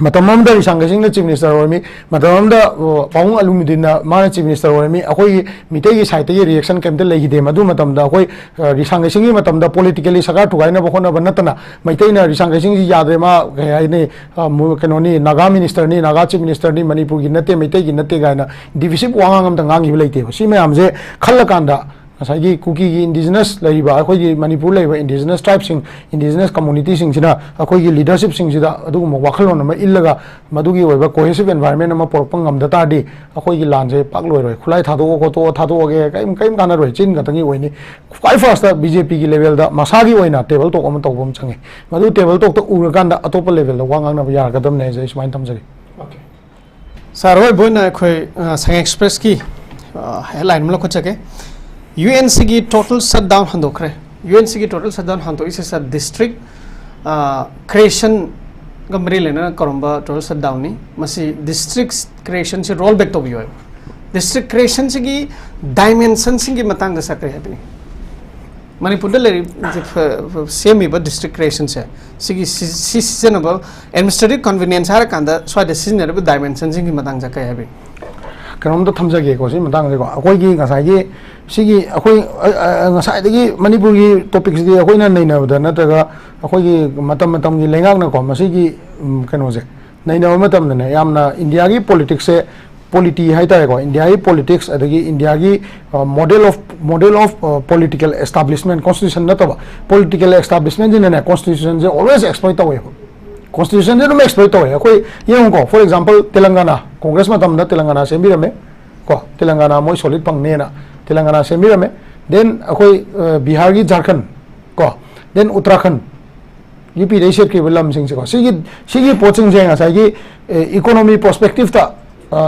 ꯃꯇꯝ ꯑꯃꯗ ꯔꯤꯁꯥꯡꯒꯩꯁꯤꯡꯅ ꯆꯤꯐ ꯃꯤꯅꯤꯁꯇꯔ ꯑꯣꯏꯔꯝꯃꯤ, ꯃꯇꯝ ꯑꯃꯗ, ꯑ, ꯄꯥꯕꯨꯡ ꯑꯂꯨꯃꯨꯗꯤꯟꯅ ꯃꯥꯅ ꯆꯤꯐ ꯃꯤꯅꯤꯁꯇꯔ ꯑꯣꯏꯔꯝꯃꯤ꯫ ꯑꯩꯈꯣꯏꯒꯤ ꯃꯤꯇꯩꯒꯤ ꯁꯥꯏꯠꯇꯒꯤ ꯔꯤꯌꯦꯛꯁꯟ ꯀꯩꯝꯇ ꯂꯩꯈꯤꯗꯦ꯫ ꯃꯗꯨ ꯃꯇꯝꯗ ꯑꯩꯈꯣꯏ, ꯑ, ꯔꯤꯁꯥꯡꯒꯩꯁꯤꯡꯒꯤ ꯃꯇꯝꯗ ꯄꯣꯂꯤꯇꯤꯀꯦꯜꯂꯤ ꯁꯔꯀꯥꯔ ꯊꯨꯒꯥꯏꯅꯕ ꯍꯣꯠꯅꯕ ꯅꯠꯇꯅ ꯃꯩꯇꯩꯅ ꯔꯤꯁꯥꯡꯒꯩꯁꯤꯡꯁꯤ ꯌꯥꯗ꯭ꯔꯦ, ꯃꯥ ꯀꯩ ꯍꯥꯏꯅꯤ, ꯑ, ꯃꯨ-, ꯀꯩꯅꯣꯅꯤ, ꯅꯥꯒꯥ ꯃꯤꯅꯤꯁꯇꯔꯅꯤ, ꯅꯥꯒꯥ ꯆꯤꯐ ꯃꯤꯅꯤꯁꯇꯔꯅꯤ, ꯃꯅꯤꯄꯨꯔꯒꯤ ꯅꯠꯇꯦ, ꯃꯩꯇꯩꯒꯤ ꯅꯠꯇꯦ ꯀꯥꯏꯅ ꯗꯤꯚꯤꯁꯤꯞ ꯋꯥꯉꯥꯡ ꯑꯝꯇ ꯉꯥꯡꯈꯤꯕ ꯂꯩꯇꯦꯕ꯫ ꯁꯤ ꯃꯌꯥꯝꯁꯦ ꯈꯜꯂꯀꯥꯟꯗ ꯉꯁꯥꯏꯒꯤ ꯀꯨꯀꯤꯒꯤ ꯏꯟꯗꯤꯖꯤꯅꯁ ꯂꯩꯔꯤꯕ, ꯑꯩꯈꯣꯏꯒꯤ ꯃꯅꯤꯄꯨꯔ ꯂꯩꯔꯤꯕ ꯏꯟꯗꯤꯖꯤꯅꯁ ꯇ꯭ꯔꯥꯏꯕꯁꯤꯡ, ꯏꯟꯗꯤꯖꯤꯅꯁ ꯀꯝꯃꯨꯅꯤꯇꯤꯁꯤꯡꯁꯤꯅ ꯑꯩꯈꯣꯏꯒꯤ ꯂꯤꯗꯔꯁꯤꯞꯁꯤꯡꯁꯤꯗ ꯑꯗꯨꯒꯨꯝꯕ ꯋꯥꯈꯜꯂꯣꯟ ꯑꯃ ꯏꯜꯂꯒ ꯃꯗꯨꯒꯤ ꯑꯣꯏꯕ ꯀꯣꯍꯦꯁꯤꯞ ꯑꯦꯟꯚꯥꯏꯔꯟꯃꯦꯟ ꯑꯃ ꯄꯨꯔꯛꯄ ꯉꯝꯗ ꯇꯥꯔꯗꯤ ꯑꯩꯈꯣꯏꯒꯤ ꯂꯥꯟꯁꯦ ꯄꯥꯛ ꯂꯣꯏꯔꯣꯏ꯫ ꯈꯨꯠꯂꯥꯏ ꯊꯥꯗꯣꯛꯑꯣ ꯈꯣꯠꯇꯣꯛꯑꯣ ꯊꯥꯗꯣꯛꯑꯒꯦ ꯀꯔꯤꯝ, ꯀꯔꯤꯝ ꯀꯥꯟꯅꯔꯣꯏ, ꯆꯤꯟ ꯈꯛꯇꯪꯒꯤ ꯑꯣꯏꯅꯤ꯫ ꯈ꯭ꯋꯥꯏ ꯐꯥꯔꯁꯇ ꯕꯤ ꯖꯦ ꯄꯤꯒꯤ ꯂꯦꯚꯦꯜꯗ ꯃꯁꯥꯒꯤ ꯑꯣꯏꯅ ꯇꯦꯕꯜ ꯇꯣꯛ ꯑꯃ ꯇꯧꯕ ꯑꯃ ꯆꯪꯉꯤ꯫ ꯃꯗꯨ ꯇꯦꯕꯜ ꯇꯣꯛꯇ ꯎꯔꯀꯥꯟꯗ ꯑꯇꯣꯞꯄ ꯂꯦꯚꯦꯜꯗ ꯋꯥ ꯉꯥꯡꯅꯕ ꯌꯥꯔꯒꯗꯕꯅꯦ ꯍꯥꯏꯁꯦ ꯑꯩ ꯁꯨꯃꯥꯏꯅ ꯊꯝꯖꯒꯦ꯫ ꯁꯥꯔ, ꯑꯔꯣꯏꯕ ꯑꯣꯏꯅ ꯑꯩꯈꯣꯏ, ꯑ, ꯁꯉꯥꯏ ꯑꯦꯛꯁꯄ꯭ꯔꯦꯁꯀꯤ, ꯑ, ꯍꯦꯗꯂꯥꯏꯟ ꯑꯃ ꯂꯧꯈꯠꯆꯒꯦ꯫ ꯌꯨ ꯑꯦꯟ ꯁꯤꯒꯤ ꯇꯣꯇꯦꯜ ꯁꯠꯗꯥꯎꯟ ꯍꯟꯗꯣꯛꯈ꯭ꯔꯦ꯫ ꯌꯨ ꯑꯦꯟ ꯁꯤꯒꯤ ꯇꯣꯇꯦꯜ ꯁꯠꯗꯥꯎꯟ ꯍꯟꯗꯣꯛꯏꯁꯦ, ꯁꯥꯔ, ꯗꯤꯁꯇ꯭ꯔꯤꯛ, ꯑ, ꯀ꯭ꯔꯤꯌꯦꯁꯟꯒ ꯃꯔꯤ ꯂꯩꯅꯅ ꯀꯧꯔꯝꯕ ꯇꯣꯇꯦꯜ ꯁꯠꯗꯥꯎꯟꯅꯤ꯫ ꯃꯁꯤ ꯗꯤꯁꯇ꯭ꯔꯤꯛ ꯀ꯭ꯔꯤꯌꯦꯁꯟꯁꯤ ꯔꯣꯜ ꯕꯦꯛ ꯇꯧꯕꯤꯌꯨ ꯍꯥꯏꯕ꯫ ꯗꯤꯁꯇ꯭ꯔꯤꯛ ꯀ꯭ꯔꯤꯌꯦꯁꯟꯁꯤꯒꯤ ꯗꯥꯏꯃꯦꯟꯁꯟꯁꯤꯡꯒꯤ ꯃꯇꯥꯡꯗ, ꯁꯥꯔ, ꯀꯔꯤ ꯍꯥꯏꯕꯤꯅꯤꯡꯉꯤ? ꯃꯅꯤꯄꯨꯔꯗ ꯂꯩꯔꯤꯕ, ꯁꯦꯝꯃꯤꯕ ꯗꯤꯁꯇ꯭ꯔꯤꯛ ꯀ꯭ꯔꯤꯌꯦꯁꯟꯁꯦ, ꯁꯤꯒꯤ ꯁꯤ-, ꯁꯤ ꯁꯤꯖꯤꯟꯅꯕ, ꯑꯦꯗꯃꯤꯅꯤꯁꯇ꯭ꯔꯦꯇꯤꯚ ꯀꯟꯚꯤꯅꯤꯌꯦꯟꯁ ꯍꯥꯏꯔꯀꯥꯟꯗ ꯁ꯭ꯋꯥꯏꯗ ꯁꯤꯖꯤꯟꯅꯔꯤꯕ ꯗꯥꯏꯃꯦꯟꯁꯟꯁꯤꯡꯒꯤ ꯃꯇꯥꯡꯗ ꯀꯔꯤ ꯍꯥꯏꯕꯤꯅꯤꯡꯉꯤ? ꯀꯩꯅꯣꯝꯇ ꯊꯝꯖꯒꯦꯀꯣ ꯁꯤ ꯃꯇꯥꯡꯁꯦꯀꯣ꯫ ꯑꯩꯈꯣꯏꯒꯤ ꯉꯁꯥꯏꯒꯤ ꯁꯤꯒꯤ ꯑꯩꯈꯣꯏ, ꯑ, ꯑ, ꯉꯁꯥꯏꯗꯒꯤ ꯃꯅꯤꯄꯨꯔꯒꯤ ꯇꯣꯄꯤꯛꯁꯤꯗꯤ ꯑꯩꯈꯣꯏꯅ ꯅꯩꯅꯕꯗ ꯅꯠꯇ꯭ꯔꯒ ꯑꯩꯈꯣꯏꯒꯤ ꯃꯇꯝ ꯃꯇꯝꯒꯤ ꯂꯩꯉꯥꯛꯅꯀꯣ ꯃꯁꯤꯒꯤ, ꯎꯝ, ꯀꯩꯅꯣꯁꯦ ꯅꯩꯅꯕ ꯃꯇꯝꯗꯅꯦ, ꯌꯥꯝꯅ ꯏꯟꯗꯤꯌꯥꯒꯤ ꯄꯣꯂꯤꯇꯤꯛꯁꯁꯦ polity ꯍꯥꯏꯇꯥꯔꯦꯀꯣ, ꯏꯟꯗꯤꯌꯥꯒꯤ politics ꯑꯗꯒꯤ ꯏꯟꯗꯤꯌꯥꯒꯤ model of model of political establishment, constitution ꯅꯠꯇꯕ, political establishment ꯁꯤꯅꯅꯦ constitution ꯁꯦ always exploit ꯇꯧꯋꯦꯕ꯫ Constitution ꯁꯦ ꯑꯗꯨꯝ exploit ꯇꯧꯋꯦ꯫ ꯑꯩꯈꯣꯏ ꯌꯦꯡꯉꯨꯀꯣ, for example, ꯇꯦꯂꯪꯒꯥꯅꯥ, ꯀꯣꯡꯒ꯭ꯔꯦꯁ ꯃꯇꯝꯗ ꯇꯦꯂꯪꯒꯥꯅꯥ ꯁꯦꯝꯕꯤꯔꯝꯃꯦ ꯀꯣ, ꯇꯦꯂꯪꯒꯥꯅꯥ ꯃꯣꯏ solid ꯐꯪꯅꯦꯅ ꯇꯦꯂꯪꯒꯥꯅꯥ ꯁꯦꯝꯕꯤꯔꯝꯃꯦ꯫ Then ꯑꯩꯈꯣꯏ ꯕꯤꯍꯥꯔꯒꯤ ꯖꯥꯔꯈꯟ ꯀꯣ, then ꯎꯠꯇꯔꯥꯈꯟ, ꯌꯨ ꯄꯤꯗꯩ ꯁꯦꯠꯈꯤꯕ ꯂꯝꯁꯤꯡꯁꯦꯀꯣ, ꯁꯤꯒꯤ ꯁꯤꯒꯤ ꯄꯣꯠꯁꯤꯡꯁꯦ ꯉꯁꯥꯏꯒꯤ economy perspective ꯇ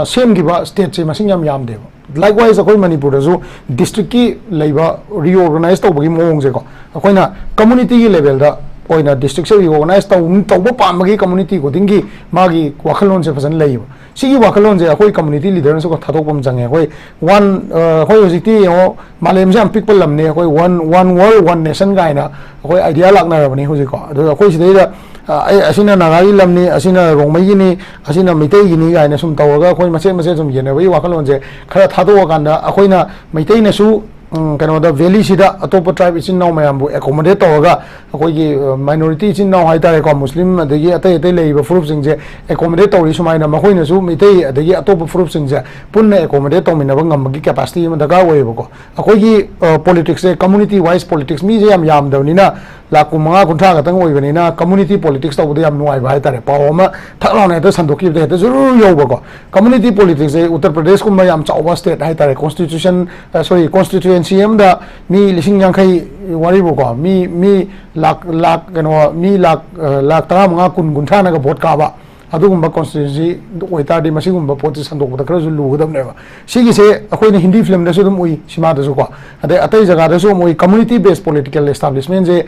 ꯁꯦꯝꯈꯤꯕ state ꯁꯦ ꯃꯁꯤꯡ ꯌꯥꯝ ꯌꯥꯝꯗꯦꯕ꯫ Likewise ꯑꯩꯈꯣꯏ ꯃꯅꯤꯄꯨꯔꯗꯁꯨ district ꯀꯤ ꯂꯩꯕ reorganize ꯇꯧꯕꯒꯤ ꯃꯑꯣꯡꯁꯦꯀꯣ, ꯑꯩꯈꯣꯏꯅ community ꯒꯤ level ꯗ ꯑꯣꯏꯅ district ꯁꯦ reorganize ꯇꯧ ꯇꯧꯕ ꯄꯥꯝꯕꯒꯤ community ꯈꯨꯗꯤꯡꯒꯤ ꯃꯥꯒꯤ ꯋꯥꯈꯜꯂꯣꯟꯁꯦ ꯐꯖꯅ ꯂꯩꯌꯦꯕ꯫ ꯁꯤꯒꯤ ꯋꯥꯈꯜꯂꯣꯟꯁꯦ ꯑꯩꯈꯣꯏ community leader ꯅꯁꯨ ꯊꯥꯗꯣꯛꯄ ꯑꯃ ꯆꯪꯉꯦ꯫ ꯑꯩꯈꯣꯏ one ꯑꯩꯈꯣꯏ ꯍꯧꯖꯤꯛꯇꯤ ꯌꯦꯡꯉꯣ, ꯃꯥꯂꯦꯝꯁꯦ ꯌꯥꯝ ꯄꯤꯛꯄ ꯂꯝꯅꯤ, ꯑꯩꯈꯣꯏ one one world one nation ꯀꯥꯏꯅ ꯑꯩꯈꯣꯏ idea ꯂꯥꯛꯅꯔꯕꯅꯤ ꯍꯧꯖꯤꯛꯀꯣ꯫ ꯑꯗꯨꯒ ꯑꯩꯈꯣꯏ ꯁꯤꯗꯩꯗ ꯑ, ꯑꯩ ꯑꯁꯤꯅ ꯅꯥꯒꯥꯒꯤ ꯂꯝꯅꯤ, ꯑꯁꯤꯅ ꯔꯣꯡꯃꯩꯒꯤꯅꯤ, ꯑꯁꯤꯅ ꯃꯩꯇꯩꯒꯤꯅꯤ ꯀꯥꯏꯅ ꯁꯨꯝ ꯇꯧꯔꯒ ꯑꯩꯈꯣꯏ ꯃꯁꯦꯟ ꯃꯁꯦꯟ ꯁꯨꯝ ꯌꯦꯟꯅꯕꯒꯤ ꯋꯥꯈꯜꯂꯣꯟꯁꯦ ꯈꯔ ꯊꯥꯗꯣꯛꯑꯀꯥꯟꯗ, ꯑꯩꯈꯣꯏꯅ ꯃꯩꯇꯩꯅꯁꯨ ꯎꯝ, ꯀꯩꯅꯣꯗ valley ꯁꯤꯗ ꯑꯇꯣꯞꯄ tribe ꯏꯆꯤꯟ ꯏꯅꯥꯎ ꯃꯌꯥꯝꯕꯨ accommodate ꯇꯧꯔꯒ, ꯑꯩꯈꯣꯏꯒꯤ minority ꯏꯆꯤꯟ ꯏꯅꯥꯎ ꯍꯥꯏꯇꯥꯔꯦꯀꯣ, ꯃꯨꯁꯂꯤꯝ ꯑꯗꯒꯤ ꯑꯇꯩ ꯑꯇꯩ ꯂꯩꯔꯤꯕ ꯐꯨꯔꯨꯞꯁꯤꯡꯁꯦ accommodate ꯇꯧꯔꯤ ꯁꯨꯃꯥꯏꯅ, ꯃꯈꯣꯏꯅꯁꯨ ꯃꯩꯇꯩ ꯑꯗꯒꯤ ꯑꯇꯣꯞꯄ ꯐꯨꯔꯨꯞꯁꯤꯡꯁꯦ ꯄꯨꯟꯅ accommodate ꯇꯧꯃꯤꯟꯅꯕ ꯉꯝꯕꯒꯤ capacity ꯑꯃ ꯗꯔꯀꯥꯔ ꯑꯣꯏꯌꯦꯕꯀꯣ꯫ ꯑꯩꯈꯣꯏꯒꯤ politics ꯁꯦ community wise politics, ꯃꯤꯁꯦ ꯌꯥꯝ ꯌꯥꯝꯗꯕꯅꯤꯅ, ꯂꯥꯛ ꯀꯨꯟꯃꯉꯥ ꯀꯨꯟꯊ꯭ꯔꯥ ꯈꯛꯇꯪ ꯑꯣꯏꯕꯅꯤꯅ community politics ꯇꯧꯕꯗ ꯌꯥꯝ ꯅꯨꯡꯉꯥꯏꯕ ꯍꯥꯏꯇꯥꯔꯦ꯫ ꯄꯥꯎ ꯑꯃ ꯊꯛ ꯂꯥꯎꯅ ꯍꯦꯛꯇ ꯁꯟꯗꯣꯛꯈꯤꯕꯗ ꯍꯦꯛꯇ ꯖꯨꯔꯨ ꯌꯧꯕꯀꯣ꯫ Community politics ꯁꯦ ꯎꯠꯇꯔ ꯄ꯭ꯔꯗꯦꯁꯀꯨꯝꯕ ꯌꯥꯝ ꯆꯥꯎꯕ state ꯍꯥꯏꯇꯥꯔꯦ, constitution, sorry, constituency ꯑꯃꯗ ꯃꯤ ꯂꯤꯁꯤꯡ ꯌꯥꯡꯈꯩ ꯋꯥꯔꯤꯕꯨꯀꯣ, ꯃꯤ ꯃꯤ ꯂꯥꯛ ꯂꯥꯛ ꯀꯩꯅꯣ, ꯃꯤ ꯂꯥꯛ ꯂꯥꯛ ꯇꯔꯥꯃꯉꯥ, ꯀꯨꯟ, ꯀꯨꯟꯊ꯭ꯔꯥꯅꯒ vote ꯀꯥꯕ ꯑꯗꯨꯒꯨꯝꯕ constituency ꯑꯣꯏꯇꯥꯔꯗꯤ ꯃꯁꯤꯒꯨꯝꯕ ꯄꯣꯠꯁꯤ ꯁꯟꯗꯣꯛꯄꯗ ꯈꯔꯁꯨ ꯂꯨꯒꯗꯕꯅꯦꯕ꯫ ꯁꯤꯒꯤꯁꯦ ꯑꯩꯈꯣꯏꯅ ꯍꯤꯟꯗꯤ film ꯗꯁꯨ ꯑꯗꯨꯝ ꯎꯏ, ꯁꯤꯃꯥꯗꯁꯨꯀꯣ, ꯑꯗꯩ ꯑꯇꯩ ꯖꯒꯥꯗꯁꯨ ꯑꯗꯨꯝ ꯎꯏ꯫ Community based political establishment ꯁꯦ,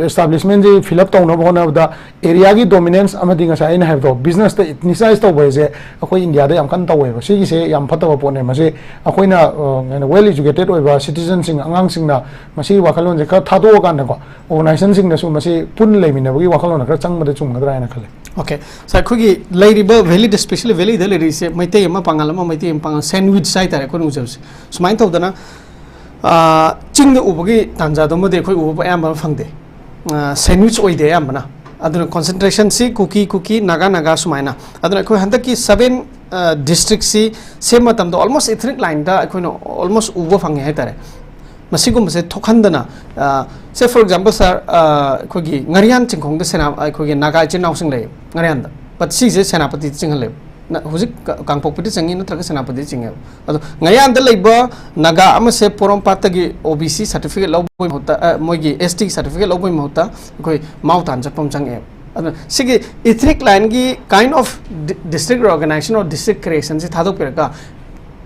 establishment ꯁꯦ fill up ꯇꯧꯅꯕ ꯍꯣꯠꯅꯕꯗ area ꯒꯤ dominance ꯑꯃꯗꯤ ꯉꯁꯥꯏ ꯑꯩꯅ ꯍꯥꯏꯕꯗꯣ business ꯇ ethnicize ꯇꯧꯕ ꯍꯥꯏꯁꯦ ꯑꯩꯈꯣꯏ ꯏꯟꯗꯤꯌꯥꯗ ꯌꯥꯝ ꯀꯟꯅ ꯇꯧꯋꯦꯕ꯫ ꯁꯤꯒꯤꯁꯦ ꯌꯥꯝ ꯐꯠꯇꯕ ꯄꯣꯠꯅꯦ꯫ ꯃꯁꯤ ꯑꯩꯈꯣꯏꯅ well educated ꯑꯣꯏꯕ citizen ꯁꯤꯡ, ꯑꯉꯥꯡꯁꯤꯡꯅ ꯃꯁꯤꯒꯤ ꯋꯥꯈꯜꯂꯣꯟꯁꯦ ꯈꯔ ꯊꯥꯗꯣꯛꯑꯀꯥꯟꯗꯀꯣ, organization ꯁꯤꯡꯅꯁꯨ ꯃꯁꯤ ꯄꯨꯟꯅ ꯂꯩꯃꯤꯟꯅꯕꯒꯤ ꯋꯥꯈꯜꯂꯣꯟ ꯈꯔ ꯆꯪꯕꯗ ꯆꯨꯝꯒꯗ꯭ꯔꯥ ꯍꯥꯏꯅ ꯈꯜꯂꯦ꯫ Okay, sir, ꯑꯩꯈꯣꯏꯒꯤ ꯂꯩꯔꯤꯕ valley ꯗ, specially valley ꯗ ꯂꯩꯔꯤꯁꯦ ꯃꯩꯇꯩ ꯑꯃ, ꯄꯥꯉꯜ ꯑꯃ, ꯃꯩꯇꯩ ꯑꯃ, ꯄꯥꯉꯜ, sandwich ꯍꯥꯏꯇꯥꯔꯦ ꯑꯩꯈꯣꯏꯅ ꯎꯖꯕꯁꯦ꯫ ꯁꯨꯃꯥꯏꯅ ꯇꯧꯗꯅ, ꯑ, ꯆꯤꯡꯗ ꯎꯕꯒꯤ ꯇꯥꯟꯖꯥꯗꯨꯃꯗꯤ ꯑꯩꯈꯣꯏ ꯎꯕ ꯑꯌꯥꯝꯕ ꯐꯪꯗꯦ꯫ ꯑ, sandwich ꯑꯣꯏꯗꯦ ꯑꯌꯥꯝꯕꯅ꯫ ꯑꯗꯨꯅ concentration ꯁꯤ ꯀꯨꯀꯤ, ꯀꯨꯀꯤ, ꯅꯥꯒꯥ, ꯅꯥꯒꯥ ꯁꯨꯃꯥꯏꯅ꯫ ꯑꯗꯨꯅ ꯑꯩꯈꯣꯏ ꯍꯟꯗꯛꯀꯤ seven ꯗꯤꯁꯇ꯭ꯔꯤꯛꯁꯤ ꯁꯦꯝꯕ ꯃꯇꯝꯗ almost ethnic lineꯗ ꯑꯩꯈꯣꯏꯅ almost ꯎꯕ ꯐꯪꯉꯦ ꯍꯥꯏꯇꯥꯔꯦ꯫ ꯃꯁꯤꯒꯨꯝꯕꯁꯦ ꯊꯣꯛꯍꯟꯗꯅ, ꯁꯦ, for example, sir, ꯑꯩꯈꯣꯏꯒꯤ ꯉꯥꯔꯤꯌꯥꯟ ꯆꯤꯡꯈꯣꯡꯗ ꯁꯦꯅꯥ-, ꯑꯩꯈꯣꯏꯒꯤ ꯅꯥꯒꯥ ꯏꯆꯤꯟ ꯏꯅꯥꯎꯁꯤꯡ ꯂꯩꯌꯦ ꯉꯥꯔꯤꯌꯥꯟꯗ, but ꯁꯤꯁꯦ ꯁꯦꯅꯥꯄꯇꯤꯗ ꯆꯤꯡꯍꯜꯂꯦꯕ꯫ ꯅ-, ꯍꯧꯖꯤꯛ ꯀ-, ꯀꯥꯡꯄꯣꯛꯄꯤꯗ ꯆꯤꯡꯉꯤ ꯅꯠꯇ꯭ꯔꯒ ꯁꯦꯅꯥꯄꯇꯤꯗ ꯆꯤꯡꯉꯦꯕ꯫ ꯑꯗꯣ ꯉꯥꯔꯤꯌꯥꯟꯗ ꯂꯩꯕ ꯅꯥꯒꯥ ꯑꯃꯁꯦ ꯄꯣꯔꯣꯝꯄꯥꯠꯇꯒꯤ OBC certificate ꯂꯧꯕꯒꯤ ꯃꯍꯨꯠꯇ, ꯑ, ꯃꯣꯏꯒꯤ ST certificate ꯂꯧꯕꯒꯤ ꯃꯍꯨꯠꯇ ꯑꯩꯈꯣꯏ ꯃꯥꯎ ꯇꯥꯟ ꯆꯠꯄ ꯑꯃ ꯆꯪꯉꯛꯑꯦꯕ꯫ ꯑꯗꯨꯅ ꯁꯤꯒꯤ ethnic lineꯒꯤ kind of di-, district reorganization or district creationꯁꯤ ꯊꯥꯗꯣꯛꯄꯤꯔꯒ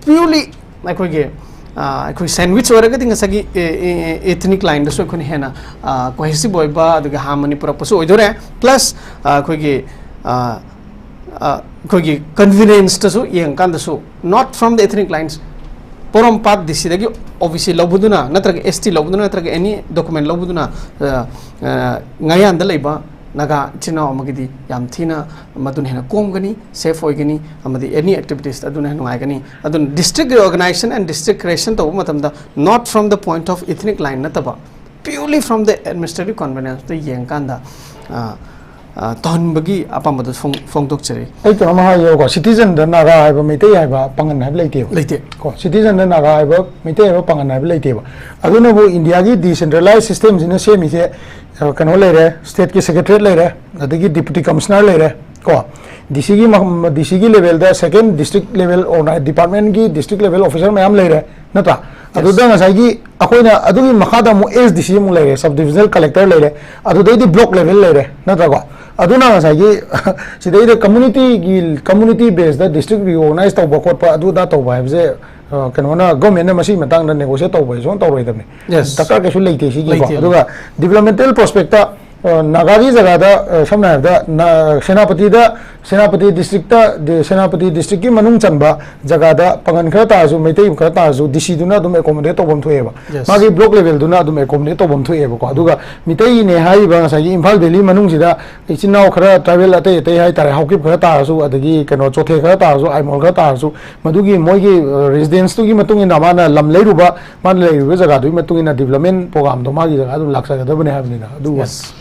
purely ꯑꯩꯈꯣꯏꯒꯤ, ꯑ, ꯑꯩꯈꯣꯏ sandwich ꯑꯣꯏꯔꯒꯗꯤ ꯉꯁꯥꯏꯒꯤ, ꯑꯦ, ꯑꯦ, ꯑꯦ, ethnic lineꯗꯁꯨ ꯑꯩꯈꯣꯏꯅ ꯍꯦꯟꯅ, ꯑ, cohesive ꯑꯣꯏꯕ, ꯑꯗꯨꯒ harmony ꯄꯨꯔꯛꯄꯁꯨ ꯑꯣꯏꯗꯣꯔꯦ꯫ Plus, ꯑ, ꯑꯩꯈꯣꯏꯒꯤ, ꯑ, ꯑ, ꯑꯩꯈꯣꯏꯒꯤ convenienceꯇꯁꯨ ꯌꯦꯡꯉꯀꯥꯟꯗꯁꯨ, not from the ethnic lines, Porompat DCꯗꯒꯤ OBC ꯂꯧꯕꯗꯨꯅ, ꯅꯠꯇ꯭ꯔꯒ ST ꯂꯧꯕꯗꯨꯅ, ꯅꯠꯇ꯭ꯔꯒ any document ꯂꯧꯕꯗꯨꯅ, ꯑ, ꯑ, ꯉꯥꯔꯤꯌꯥꯟꯗ ꯂꯩꯕ ꯅꯥꯒꯥ ꯏꯆꯤꯟ ꯏꯅꯥꯎ ꯑꯃꯒꯤꯗꯤ ꯌꯥꯝ ꯊꯤꯅ ꯃꯗꯨꯅ ꯍꯦꯟꯅ ꯀꯣꯝꯒꯅꯤ, safe ꯑꯣꯏꯒꯅꯤ, ꯑꯃꯗꯤ any activities ꯑꯗꯨꯅ ꯍꯦꯟꯅ ꯅꯨꯡꯉꯥꯏꯒꯅꯤ꯫ ꯑꯗꯨꯅ district reorganization and district creation ꯇꯧꯕ ꯃꯇꯝꯗ, not from the point of ethnic line ꯅꯠꯇꯕ, purely from the administrative convenienceꯇ ꯌꯦꯡꯀꯥꯟꯗ, ꯑ, ꯑ, ꯇꯧꯍꯟꯕꯒꯤ ꯑꯄꯥꯝꯕꯗꯨ ꯐꯣꯡ-, ꯐꯣꯡꯗꯣꯛꯆꯔꯤ꯫ ꯑꯩ ꯀꯩꯅꯣꯝ ꯍꯥꯏꯒꯦꯕꯀꯣ, citizenꯗ ꯅꯥꯒꯥ ꯍꯥꯏꯕ, ꯃꯩꯇꯩ ꯍꯥꯏꯕ, ꯄꯥꯉꯟ ꯍꯥꯏꯕ ꯂꯩꯇꯦꯕ꯫ ꯂꯩꯇꯦ꯫ ꯀꯣ, citizenꯗ ꯅꯥꯒꯥ ꯍꯥꯏꯕ, ꯃꯩꯇꯩ ꯍꯥꯏꯕ, ꯄꯥꯉꯟ ꯍꯥꯏꯕ ꯂꯩꯇꯦꯕ꯫ ꯑꯗꯨꯅꯕꯨ ꯏꯟꯗꯤꯌꯥꯒꯤ decentralized systemꯁꯤꯅ ꯁꯦꯝꯃꯤꯁꯦ, ꯑ, ꯀꯩꯅꯣ ꯂꯩꯔꯦ, stateꯀꯤ secretariat ꯂꯩꯔꯦ, ꯑꯗꯒꯤ deputy commissioner ꯂꯩꯔꯦ, ꯀꯣ, DCꯒꯤ ꯃ-, DCꯒꯤ levelꯗ second district level organi-, departmentꯀꯤ district level officer ꯃꯌꯥꯝ ꯂꯩꯔꯦ, ꯅꯠꯇ꯭ꯔꯥ? Yes. ꯑꯗꯨꯗ ꯉꯁꯥꯏꯒꯤ ꯑꯩꯈꯣꯏꯅ ꯑꯗꯨꯒꯤ ꯃꯈꯥꯗ ꯑꯃꯨꯛ SDC ꯑꯃꯨꯛ ꯂꯩꯔꯦ, sub divisional collector ꯂꯩꯔꯦ, ꯑꯗꯨꯗꯩꯗꯤ block level ꯂꯩꯔꯦ, ꯅꯠꯇ꯭ꯔꯥꯀꯣ? ꯑꯗꯨꯅ ꯉꯁꯥꯏꯒꯤ ꯁꯤꯗꯩꯗ communityꯒꯤ, community basedꯇ district reorganize ꯇꯧꯕ ꯈꯣꯠꯄ, ꯑꯗꯨ ꯑꯗꯥ ꯇꯧꯕ ꯍꯥꯏꯕꯁꯦ, ꯑ, ꯀꯩꯅꯣꯅ, governmentꯅ ꯃꯁꯤꯒꯤ ꯃꯇꯥꯡꯗ negotiate ꯇꯧꯕ ꯍꯥꯏꯁꯦ ꯁꯨꯡꯇꯧ ꯇꯧꯔꯣꯏꯗꯕꯅꯤ꯫ Yes. ꯗꯔꯀꯥꯔ ꯀꯩꯁꯨ ꯂꯩꯇꯦ ꯁꯤꯒꯤꯀꯣ꯫ ꯂꯩꯇꯦ꯫ ꯑꯗꯨꯒ developmental prospectꯇ, ꯑ, ꯅꯥꯒꯥꯒꯤ ꯖꯒꯥꯗ, ꯑ, ꯁꯝꯅ ꯍꯥꯏꯔꯕꯗ, ꯅ-, ꯁꯦꯅꯥꯄꯇꯤꯗ, ꯁꯦꯅꯥꯄꯇꯤ districtꯇ, ꯗꯤ-, ꯁꯦꯅꯥꯄꯇꯤ districtꯀꯤ ꯃꯅꯨꯡ ꯆꯟꯕ ꯖꯒꯥꯗ ꯄꯥꯉꯟ ꯈꯔ ꯇꯥꯔꯁꯨ, ꯃꯩꯇꯩ ꯈꯔ ꯇꯥꯔꯁꯨ, DCꯗꯨꯅ ꯑꯗꯨꯝ accommodate ꯇꯧꯐꯝ ꯊꯣꯛꯑꯦꯕ꯫ Yes. ꯃꯥꯒꯤ block levelꯗꯨꯅ ꯑꯗꯨꯝ accommodate ꯇꯧꯐꯝ ꯊꯣꯛꯑꯦꯕꯀꯣ꯫ ꯑꯗꯨꯒ ꯃꯤꯇꯩꯅꯦ ꯍꯥꯏꯔꯤꯕ ꯉꯁꯥꯏꯒꯤ ꯏꯝꯐꯥꯜ valley ꯃꯅꯨꯡꯁꯤꯗ ꯏꯆꯤꯟ ꯏꯅꯥꯎ ꯈꯔ tribal ꯑꯇꯩ ꯑꯇꯩ ꯍꯥꯏꯇꯥꯔꯦ, ꯍꯥꯎꯀꯤꯞ ꯈꯔ ꯇꯥꯔꯁꯨ, ꯑꯗꯒꯤ ꯀꯩꯅꯣ, ꯆꯣꯊꯦ ꯈꯔ ꯇꯥꯔꯁꯨ, ꯑꯥꯏꯃꯣꯜ ꯈꯔ ꯇꯥꯔꯁꯨ, ꯃꯗꯨꯒꯤ ꯃꯣꯏꯒꯤ, ꯑ, residenceꯇꯨꯒꯤ ꯃꯇꯨꯡ ꯏꯟꯅ ꯃꯥꯅ ꯂꯝ ꯂꯩꯔꯨꯕ, ꯃꯥꯅ ꯂꯩꯔꯨꯕ ꯖꯒꯥꯗꯨꯒꯤ ꯃꯇꯨꯡ ꯏꯟꯅ development programꯗꯣ ꯃꯥꯒꯤ ꯖꯒꯥ ꯑꯗꯨꯝ ꯂꯥꯛꯆꯒꯗꯕꯅꯦ ꯍꯥꯏꯕꯅꯤꯗ꯫ ꯑꯗꯨ Yes.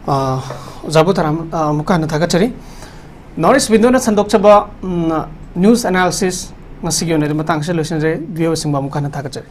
ꯑ, ꯑꯣꯖꯥꯕꯨ ꯇꯔꯥꯝ-, ꯑ, ꯑꯃꯨꯛꯀ ꯍꯟꯅ ꯊꯥꯒꯠꯆꯔꯤ꯫ ꯅꯣꯔꯠ ꯏꯁ ꯋꯤꯟꯗꯣꯅ ꯁꯟꯗꯣꯛꯆꯕ ꯅ꯭ꯌꯨꯁ ꯑꯦꯅꯥꯂꯤꯁꯤꯁ ꯉꯁꯤꯒꯤ ꯑꯣꯏꯅꯗꯤ ꯃꯇꯥꯡꯁꯤꯗ ꯂꯣꯏꯁꯤꯟꯖꯔꯦ꯫ ꯚꯤꯌꯣꯁꯤꯡꯕꯨ ꯑꯃꯨꯛ ꯍꯟꯅ ꯊꯥꯒꯠꯆꯔꯤ꯫